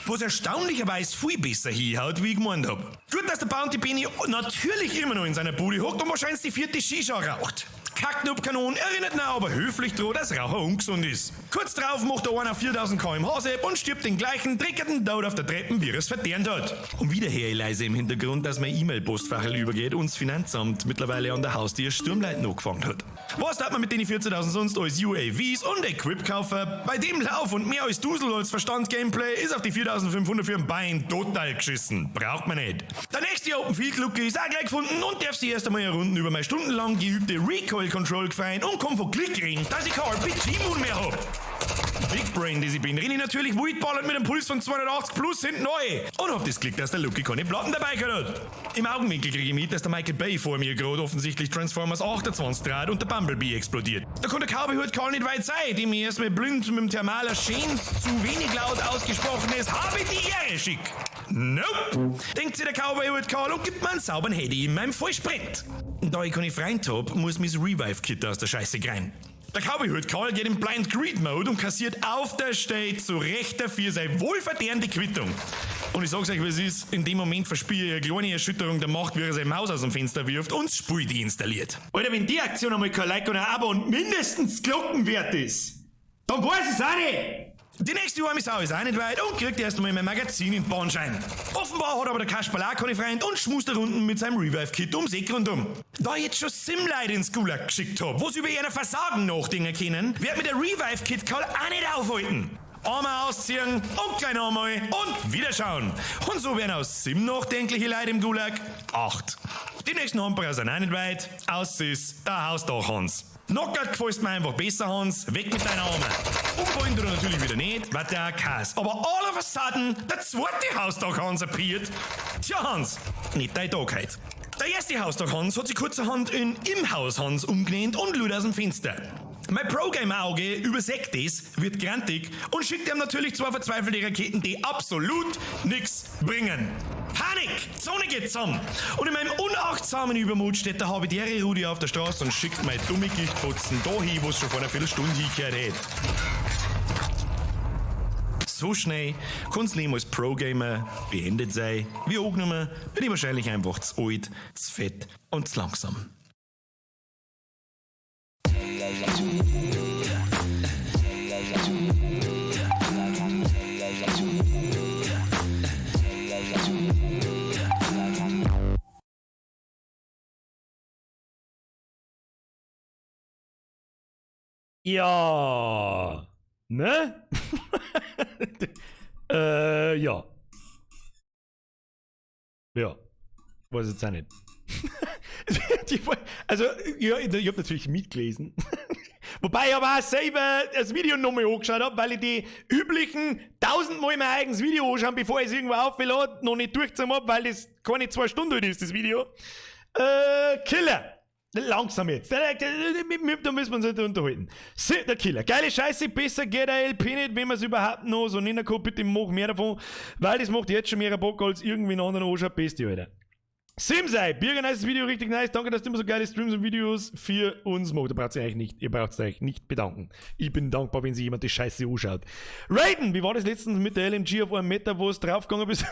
Was erstaunlicherweise viel besser hinhaut, wie ich gemeint hab. Gut, dass der Bounty Benny natürlich immer noch in seiner Bude hockt und wahrscheinlich die 4. Shisha raucht. Kacknub-Kanon erinnert ihn aber höflich dran, dass Raucher ungesund ist. Kurz drauf macht er einer 4000 km/h Sepp und stirbt den gleichen dreckigen Tod auf der Treppe, wie er es verdient hat. Und wieder höre ich leise im Hintergrund, dass mein E-Mail-Postfach übergeht und das Finanzamt mittlerweile an der Haustür Sturmleiten angefangen hat. Was hat man mit den 14.000 sonst als UAVs und Equip kaufen? Bei dem Lauf und mehr als Dusel als Verstand-Gameplay ist auf die 4.500 für ein Bein total geschissen. Braucht man nicht. Der nächste Open Field Luke ist auch gleich gefunden und darf sich erst einmal eine Runden über meine stundenlang geübte Recoil Control gefreien und komm von Glück reden, dass ich kein RPG-Moon mehr hab. Big Brain, das ich bin, renne ich natürlich wildballend mit einem Puls von 280 plus hinten neu. Und hab das Glück, dass der Lucky keine Platten dabei gehabt hat. Im Augenwinkel kriege ich mit, dass der Michael Bay vor mir gerade offensichtlich Transformers 28 dreht und der Bumblebee explodiert. Da kann der Cowboy-Hut gar nicht weit sein, dem ich erstmal blind mit dem Thermaler schön zu wenig laut ausgesprochenes Habe die Ehre schick. Nope! Denkt sich der Cowboy-Hut Karl und gibt mir einen sauberen Heady in meinem Vollsprint. Da ich keine Freund hab, muss mis Revive-Kit aus der Scheiße rein. Der Cowboy-Hut Karl geht in Blind Greed Mode und kassiert auf der Stelle zu Recht dafür seine wohlverdiente Quittung. Und ich sag's euch, wie es ist, in dem Moment verspüre ich eine kleine Erschütterung der Macht, wie er seine Maus aus dem Fenster wirft und das Spiel deinstalliert. Alter, wenn die Aktion einmal kein Like und ein Abo und mindestens Glocken wert ist, dann weiß ich's auch nicht. Die nächste arme Sau ist auch nicht weit und kriegt erst einmal mein Magazin in den Bahnschein. Offenbar hat aber der Kasperl auch keine Freund und schmust da unten mit seinem Revive-Kit ums Eck rundum. Da ich jetzt schon Simleute ins Gulag geschickt hab, wo sie über ihr Versagen nachdenken können, wird mir der Revive-Kit Karl auch nicht aufhalten. Einmal ausziehen und gleich nochmal und wieder schauen. Und so werden aus Sim nachdenkliche Leute im Gulag 8. Die nächsten Hamperer sind auch nicht weit. Aus ist der Hausdach Hans. Knockert gefällst mir einfach besser, Hans. Weg mit deinen Armen. Umfallen tut er natürlich wieder nicht, weil der Kass. Aber all of a sudden, der zweite Hausdach Hans appeared. Tja, Hans, nicht dein Tag heute. Der erste Hausdach Hans hat sich kurzerhand in Im Haus Hans umgenannt und lud aus dem Fenster. Mein Pro-Gamer-Auge übersägt das, wird grantig und schickt ihm natürlich zwei verzweifelte Raketen, die absolut nix bringen. Panik! Zone geht zusammen! Und in meinem unachtsamen Übermut steht der Habitäre Rudi auf der Straße und schickt mein dumme Gichtfotzen da hin, wo's schon vor einer Viertelstunde hingehört hätte. So schnell kann's Leben als Pro-Gamer beendet sein. Wie angenommen, bin ich wahrscheinlich einfach zu alt, zu fett und zu langsam. Ja. Ne? Ja. Ja. Weiß jetzt auch nicht. Also, ja, ich hab natürlich mitgelesen. Wobei ich aber auch selber das Video nochmal angeschaut hab, weil ich die üblichen 1000-mal mein eigenes Video anschaue, bevor ich es irgendwo auflade, noch nicht durchgezogen hab, weil das keine 2 Stunden alt ist, das Video. Killer! Langsam jetzt. Da müssen wir uns nicht unterhalten. Der Killer. Geile Scheiße, besser geht der LP nicht, wenn man es überhaupt noch so nennen kann. Bitte mach mehr davon, weil das macht jetzt schon mehr Bock als irgendwie einen anderen anschaut. Beste, Alter. Simsei, Birger, nice Video, richtig nice. Danke, dass du immer so geile Streams und Videos für uns machst. Da braucht ihr eigentlich nicht, ihr braucht euch nicht bedanken. Ich bin dankbar, wenn sich jemand die Scheiße anschaut. Raiden, wie war das letztens mit der LMG auf einem Meter, wo es draufgegangen bist?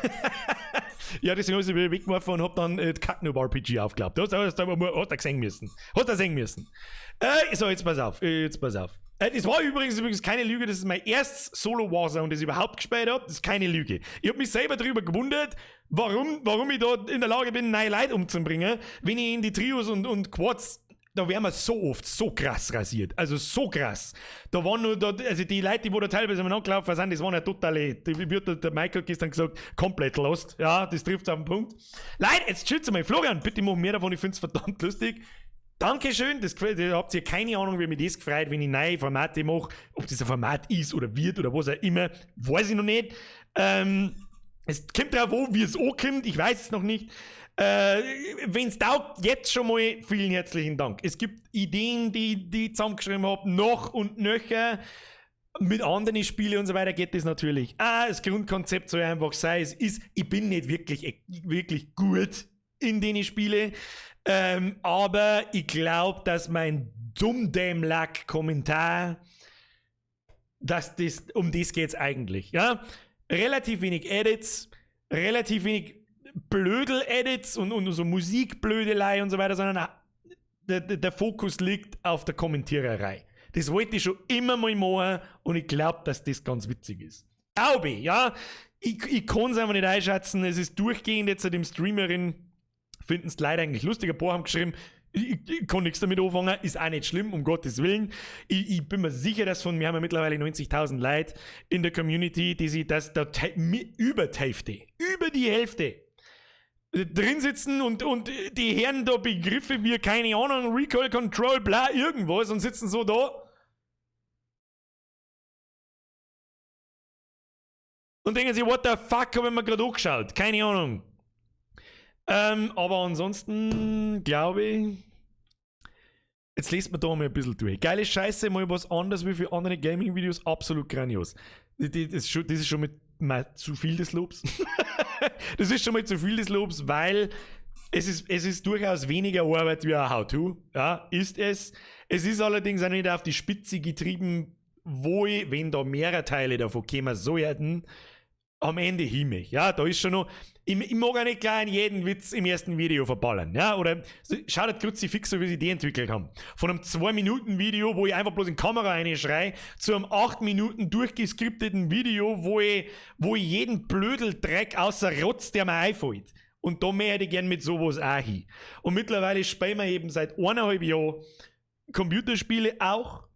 Ja, deswegen hab ich sie wieder weggeworfen und hab dann Kacknoob RPG aufgeklappt. Hast du gesehen müssen. Hast du sehen müssen. So, jetzt pass auf. Jetzt pass auf. Das war übrigens keine Lüge, das ist mein erstes Solo Warzone, das ich überhaupt gespielt hab. Das ist keine Lüge. Ich hab mich selber darüber gewundert, warum ich da in der Lage bin, neue Leute umzubringen, wenn ich in die Trios und Quads, da werden wir so oft so krass rasiert. Also so krass. Da waren nur, da, also die Leute, die wo da teilweise immer angelaufen sind, das waren ja totale, die, wie hat der Michael gestern gesagt, komplett lost. Ja, das trifft's auf den Punkt. Leute, jetzt schütze mal. Florian, bitte mach mehr davon, ich find's verdammt lustig. Dankeschön, das gefällt, ihr habt ja keine Ahnung, wie mich das gefreut, wenn ich neue Formate mache, ob das ein Format ist oder wird oder was auch immer, weiß ich noch nicht. Es kommt drauf an, wie es ankommt, ich weiß es noch nicht. Wenn's taugt, jetzt schon mal vielen herzlichen Dank. Es gibt Ideen, die ich zusammengeschrieben hab, noch und nöcher. Mit anderen Spielen und so weiter geht das natürlich. Das Grundkonzept soll einfach sein, es ist, ich bin nicht wirklich, wirklich gut in den Spielen. Aber ich glaub, dass mein Dummdämlack-Kommentar, dass das, um das geht's eigentlich. Ja? Relativ wenig Edits, relativ wenig Blödel-Edits und so Musikblödelei und so weiter, sondern der Fokus liegt auf der Kommentiererei. Das wollte ich schon immer mal machen und ich glaub, dass das ganz witzig ist. Glaube ich, ja. Ich kann's einfach nicht einschätzen. Es ist durchgehend jetzt dem Streamerin, finden's leider eigentlich lustig. Ein paar haben geschrieben, ich kann nichts damit anfangen, ist auch nicht schlimm, um Gottes Willen. Ich bin mir sicher, dass von mir haben wir mittlerweile 90.000 Leute in der Community, die sich das da über die Hälfte, über die Hälfte drin sitzen und die hören da Begriffe wie, keine Ahnung, Recoil Control, bla, irgendwas und sitzen so da. Und denken sich, what the fuck, habe ich mir gerade angeschaut? Keine Ahnung. Aber ansonsten glaube ich, jetzt lest man da mal ein bisschen durch. Geile Scheiße, mal was anderes wie für andere Gaming-Videos, absolut grandios. Das ist schon mit mal zu viel des Lobs. Das ist schon mal zu viel des Lobs, weil es ist durchaus weniger Arbeit wie ein How-To. Ja, ist es. Es ist allerdings auch nicht auf die Spitze getrieben, wo ich, wenn da mehrere Teile davon kommen sollten, am Ende hin. Ja, da ist schon noch. Ich mag auch nicht gleich jeden Witz im ersten Video verballern. Ja, oder schaut das Kruzifix so, wie sie die entwickelt haben. Von einem 2-Minuten-Video, wo ich einfach bloß in die Kamera reinschrei, zu einem 8 Minuten durchgeskripteten Video, wo ich jeden Blödeldreck außer Rotz, der mir einfällt. Und da möchte ich gern mit sowas auch hin. Und mittlerweile spielen wir eben seit 1,5 Jahren Computerspiele auch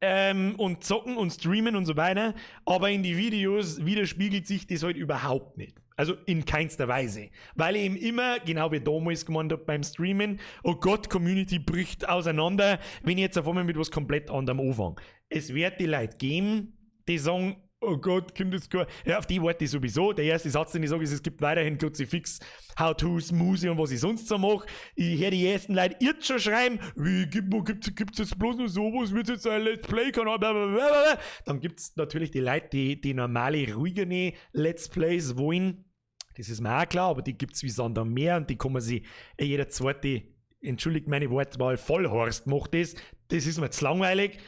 und zocken und streamen und so weiter. Aber in die Videos widerspiegelt sich das halt überhaupt nicht. Also in keinster Weise. Weil ich eben immer, genau wie damals gemeint habe beim Streamen, oh Gott, Community bricht auseinander, wenn ich jetzt auf einmal mit was komplett anderem anfange. Es wird die Leute geben, die sagen, oh Gott, kommt das gar. Ja, auf die warte ich sowieso. Der erste Satz, den ich sage, ist, es gibt weiterhin Kruzifix, How-Tos, Muse und was ich sonst so mache. Ich höre die ersten Leute jetzt schon schreiben, wie, gibt's jetzt bloß nur sowas, wird jetzt ein Let's Play-Kanal, blablabla. Dann gibt's natürlich die Leute, die die normale, ruhigere Let's Plays wollen. Das ist mir auch klar, aber die gibt's wie Sand am Meer und die kann man sich jeder zweite, entschuldigt meine Wortwahl, Vollhorst macht das. Das ist mir zu langweilig.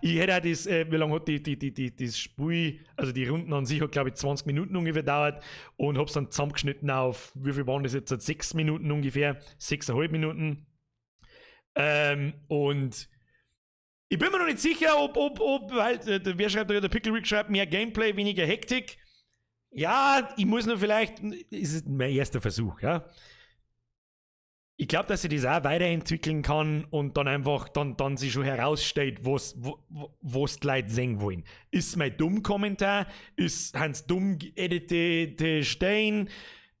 Ich hätte auch das, wie lange hat das Spiel, also die Runden an sich hat, glaube ich, 20 Minuten ungefähr dauert und hab's dann zusammengeschnitten auf, wie viel waren das jetzt? 6 Minuten ungefähr, 6,5 Minuten. Und ich bin mir noch nicht sicher, ob weil, wer schreibt da, der Pickle Rick schreibt, mehr Gameplay, weniger Hektik. Ja, ich muss nur vielleicht, ist mein erster Versuch, ja. Ich glaube, dass ich das auch weiterentwickeln kann und dann einfach dann sich schon herausstellt, was die Leute sehen wollen. Ist mein dumm Kommentar? Ist Hans dumm geeditete Stellen?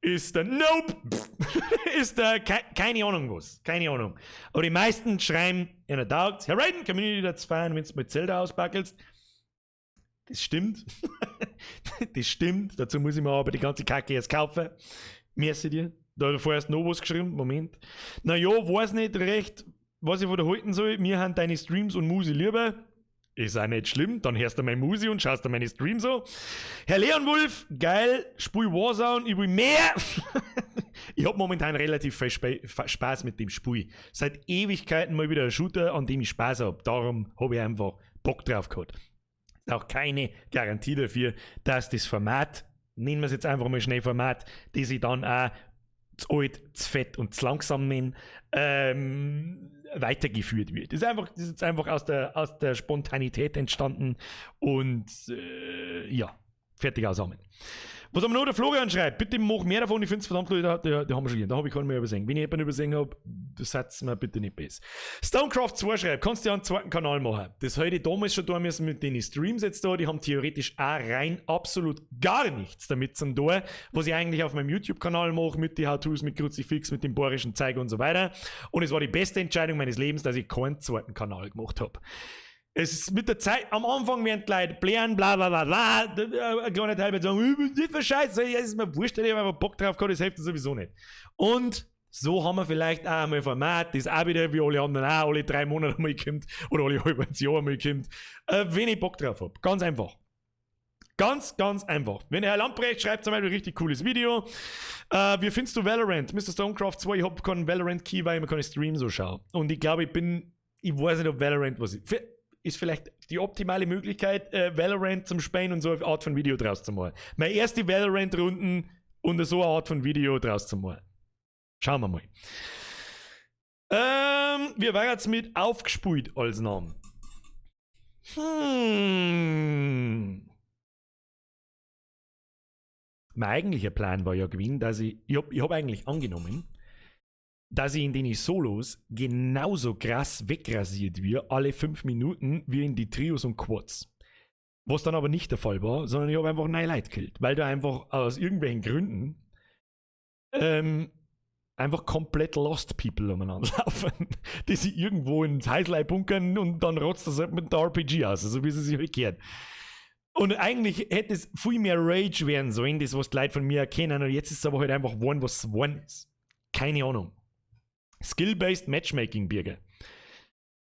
Ist der Nope? Ist der ke keine Ahnung was? Keine Ahnung. Aber die meisten schreiben, in der taugt, Herr Raiden, Community that's fine, wenn du mit Zelda auspackelst. Das stimmt. Das stimmt. Dazu muss ich mir aber die ganze Kacke erst kaufen. Merci dir. Da hat er vorerst noch was geschrieben. Moment. Na ja, weiß nicht recht, was ich von der halten soll. Mir haben deine Streams und Musi lieber. Ist auch nicht schlimm. Dann hörst du meine Musi und schaust du meine Streams an. Herr Leon Wolf, geil. Spiel Warzone, ich will mehr. Ich hab momentan relativ viel Spaß mit dem Spiel. Seit Ewigkeiten mal wieder ein Shooter, an dem ich Spaß hab. Darum habe ich einfach Bock drauf gehabt. Ist auch keine Garantie dafür, dass das Format, nennen wir es jetzt einfach mal schnell Format, das ich dann auch zu alt, zu fett und zu langsam nenne, weitergeführt wird. Das ist jetzt einfach aus der Spontanität entstanden und ja, fertig, aus, Amen. Was haben wir noch? Der Florian schreibt, bitte mach mehr davon, ich finde es verdammt gut, da haben wir schon gehört, da habe ich keinen mehr übersehen. Wenn ich jemanden übersehen habe, das seid mir bitte nicht besser. Stonecraft 2 schreibt, kannst du ja einen zweiten Kanal machen. Das hätte ich damals schon tun müssen mit den Streams jetzt da, die haben theoretisch auch rein absolut gar nichts damit zu tun, was ich eigentlich auf meinem YouTube-Kanal mache, mit den How-Tos, mit Kruzifix, mit dem bayerischen Zeug und so weiter. Und es war die beste Entscheidung meines Lebens, dass ich keinen zweiten Kanal gemacht habe. Es ist mit der Zeit, am Anfang werden die Leute blären, bla bla bla bla, ein kleiner Teil wird sagen, nicht für Scheiße, es ist mir wurscht, ich habe einfach Bock drauf gehabt, das hilft sowieso nicht. Und so haben wir vielleicht auch einmal ein Format, das auch wieder wie alle anderen auch alle 3 Monate einmal kommt oder alle halbes Jahr einmal kommt, wenn ich Bock drauf habe. Ganz einfach. Ganz, ganz einfach. Wenn Herr Lamprecht schreibt zum Beispiel, richtig cooles Video. Wie findest du Valorant? Mr. Stonecraft 2, ich hab keinen Valorant Key, weil ich mir keine Streams so schaue. Und ich glaube, ich weiß nicht, ob Valorant was ist. Ist vielleicht die optimale Möglichkeit, Valorant zum Spielen und so eine Art von Video draus zu machen. Meine erste Valorant-Runden und so eine Art von Video draus zu machen. Schauen wir mal. Wir waren jetzt mit aufgespult als Namen. Mein eigentlicher Plan war ja gewesen, dass ich hab eigentlich angenommen, dass ich in den Solos genauso krass wegrasiert wird, alle 5 Minuten, wie in die Trios und Quads. Was dann aber nicht der Fall war, sondern ich habe einfach neue Leute gekillt, weil da einfach aus irgendwelchen Gründen einfach komplett lost people umeinander laufen, die sich irgendwo ins Häuslein bunkern und dann rotzt das halt mit der RPG aus, also wie sie sich halt gehört. Und eigentlich hätte es viel mehr Rage werden sollen, das, was die Leute von mir erkennen. Und jetzt ist es aber halt einfach geworden, was es geworden ist. Keine Ahnung. Skill-based Matchmaking, Birger.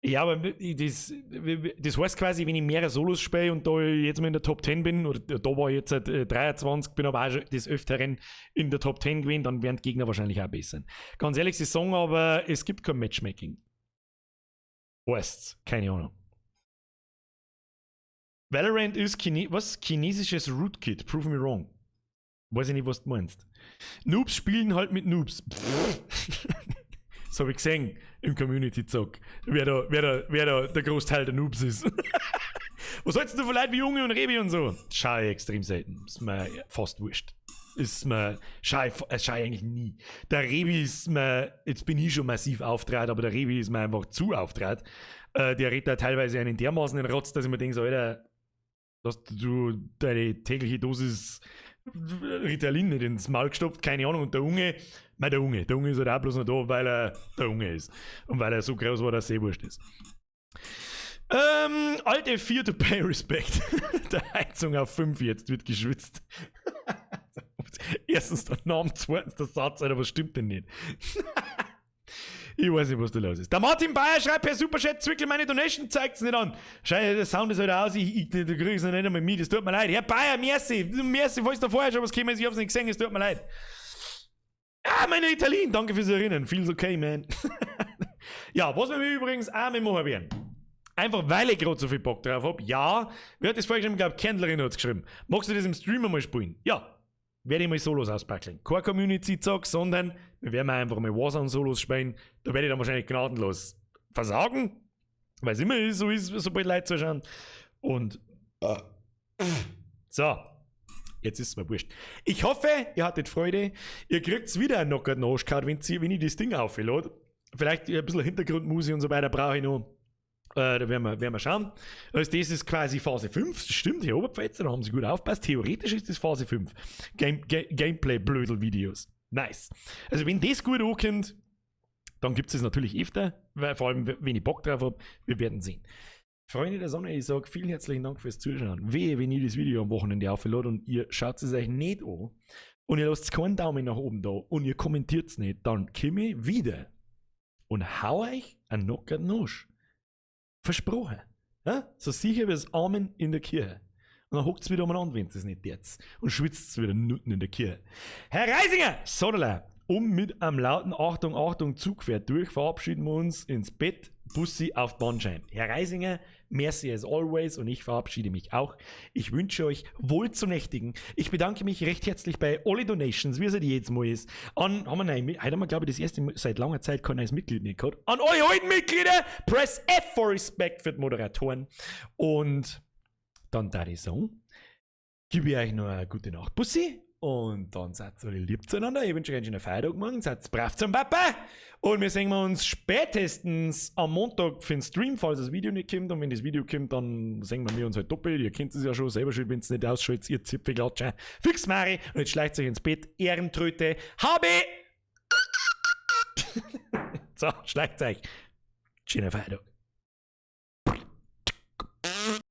Ja, aber das heißt quasi, wenn ich mehrere Solos spiele und da jetzt mal in der Top 10 bin, oder da war ich jetzt seit 23, bin aber auch schon des Öfteren in der Top 10 gewesen, dann werden die Gegner wahrscheinlich auch besser. Ganz ehrlich, sie sagen aber, es gibt kein Matchmaking. Heißt's, keine Ahnung. Valorant ist Chine was? Chinesisches Rootkit. Prove me wrong. Weiß ich nicht, was du meinst. Noobs spielen halt mit Noobs. Das habe ich gesehen im Community-Zock. Wer da der Großteil der Noobs ist. Was hältst du von Leuten wie Junge und Rebi und so? Schau ich extrem selten. Ist mir fast wurscht. Ist mir, schau ich eigentlich nie. Der Rebi ist mir, jetzt bin ich schon massiv auftrat, aber der Rebi ist mir einfach zu auftrat. Der redet da teilweise einen dermaßen in den Rotz, dass ich mir denke, so, Alter, hast du deine tägliche Dosis Ritalin nicht ins Maul gestopft, keine Ahnung. Und der Unge, mei, der Unge ist halt auch bloß noch da, weil er der Unge ist. Und weil er so groß war, dass es eh wurscht ist. Alt F4 to pay respect. Der Heizung auf 5 jetzt wird geschwitzt. Erstens der Name, zweitens der Satz, Alter, was stimmt denn nicht? Ich weiß nicht, was da los ist. Der Martin Bayer schreibt per Superchat: Zwickel, meine Donation zeigt's nicht an. Scheiße, der Sound ist halt aus, da krieg ich's noch nicht einmal mit, es tut mir leid. Herr Bayer, merci, merci, falls da vorher schon was gekommen ist, ich hab's nicht gesehen, es tut mir leid. Ah, meine Ritalin, danke fürs Erinnern, feels okay, man. Ja, was wir übrigens auch mit machen werden. Einfach weil ich gerade so viel Bock drauf hab. Ja, wer hat das vorher geschrieben? Ich glaube, Kendlerin hat's geschrieben. Magst du das im Stream einmal spielen? Ja, werde ich mal Solos auspackeln. Kein Community-Zock, sondern wir werden einfach mal Warzone-Solos spielen. Da werde ich dann wahrscheinlich gnadenlos versagen, weil es immer so ist, sobald Leute zuschauen. Und so, jetzt ist es mir wurscht. Ich hoffe, ihr hattet Freude. Ihr kriegt wieder einen Knockout Arschcard, wenn ich das Ding auflade. Vielleicht ein bisschen Hintergrundmusik und so weiter brauche ich noch. Da werden wir schauen. Also das ist quasi Phase 5. Das stimmt, Herr Oberpfälzer, da haben sie gut aufgepasst. Theoretisch ist das Phase 5. Gameplay-Blödel-Videos. Nice. Also wenn das gut ankommt, dann gibt es es natürlich öfter, weil vor allem, wenn ich Bock drauf habe, wir werden sehen. Freunde der Sonne, ich sage vielen herzlichen Dank fürs Zuschauen. Wehe, wenn ich das Video am Wochenende auflade und ihr schaut es euch nicht an und ihr lasst keinen Daumen nach oben da und ihr kommentiert es nicht, dann komme ich wieder und hau euch einen Knocker Nusch. Versprochen. Ja? So sicher wie das Amen in der Kirche. Und dann hockt es wieder umeinander, wenn es nicht jetzt. Und schwitzt wieder Nutten in der Kirche. Herr Reisinger, Sodala, um mit einem lauten Achtung, Achtung, Zug fährt durch, verabschieden wir uns ins Bett. Bussi auf die Bandscheiben. Herr Reisinger, merci as always und ich verabschiede mich auch. Ich wünsche euch wohl zu nächtigen. Ich bedanke mich recht herzlich bei alle Donations, wie es halt jedes Mal ist. An, haben wir, nein, heute haben wir, glaube ich, das erste Mal seit langer Zeit kein neues Mitglied nicht gehabt. An alle alten Mitglieder, press F for Respect für die Moderatoren. Und dann da ich sagen, gebe ich euch noch eine gute Nacht, Bussi. Und dann seid ihr alle lieb zueinander. Ich wünsche euch einen schönen Feiertag morgen. Seid brav zum Papa. Und wir sehen uns spätestens am Montag für den Stream, falls das Video nicht kommt. Und wenn das Video kommt, dann sehen wir uns halt doppelt. Ihr kennt es ja schon. Selber schuld, wenn es nicht ausschaltet. Ihr Zipfelklatscher. Fix Mari. Und jetzt schleicht euch ins Bett. Ehrentröte. Habe! So, schleicht euch. Schöner Feiertag.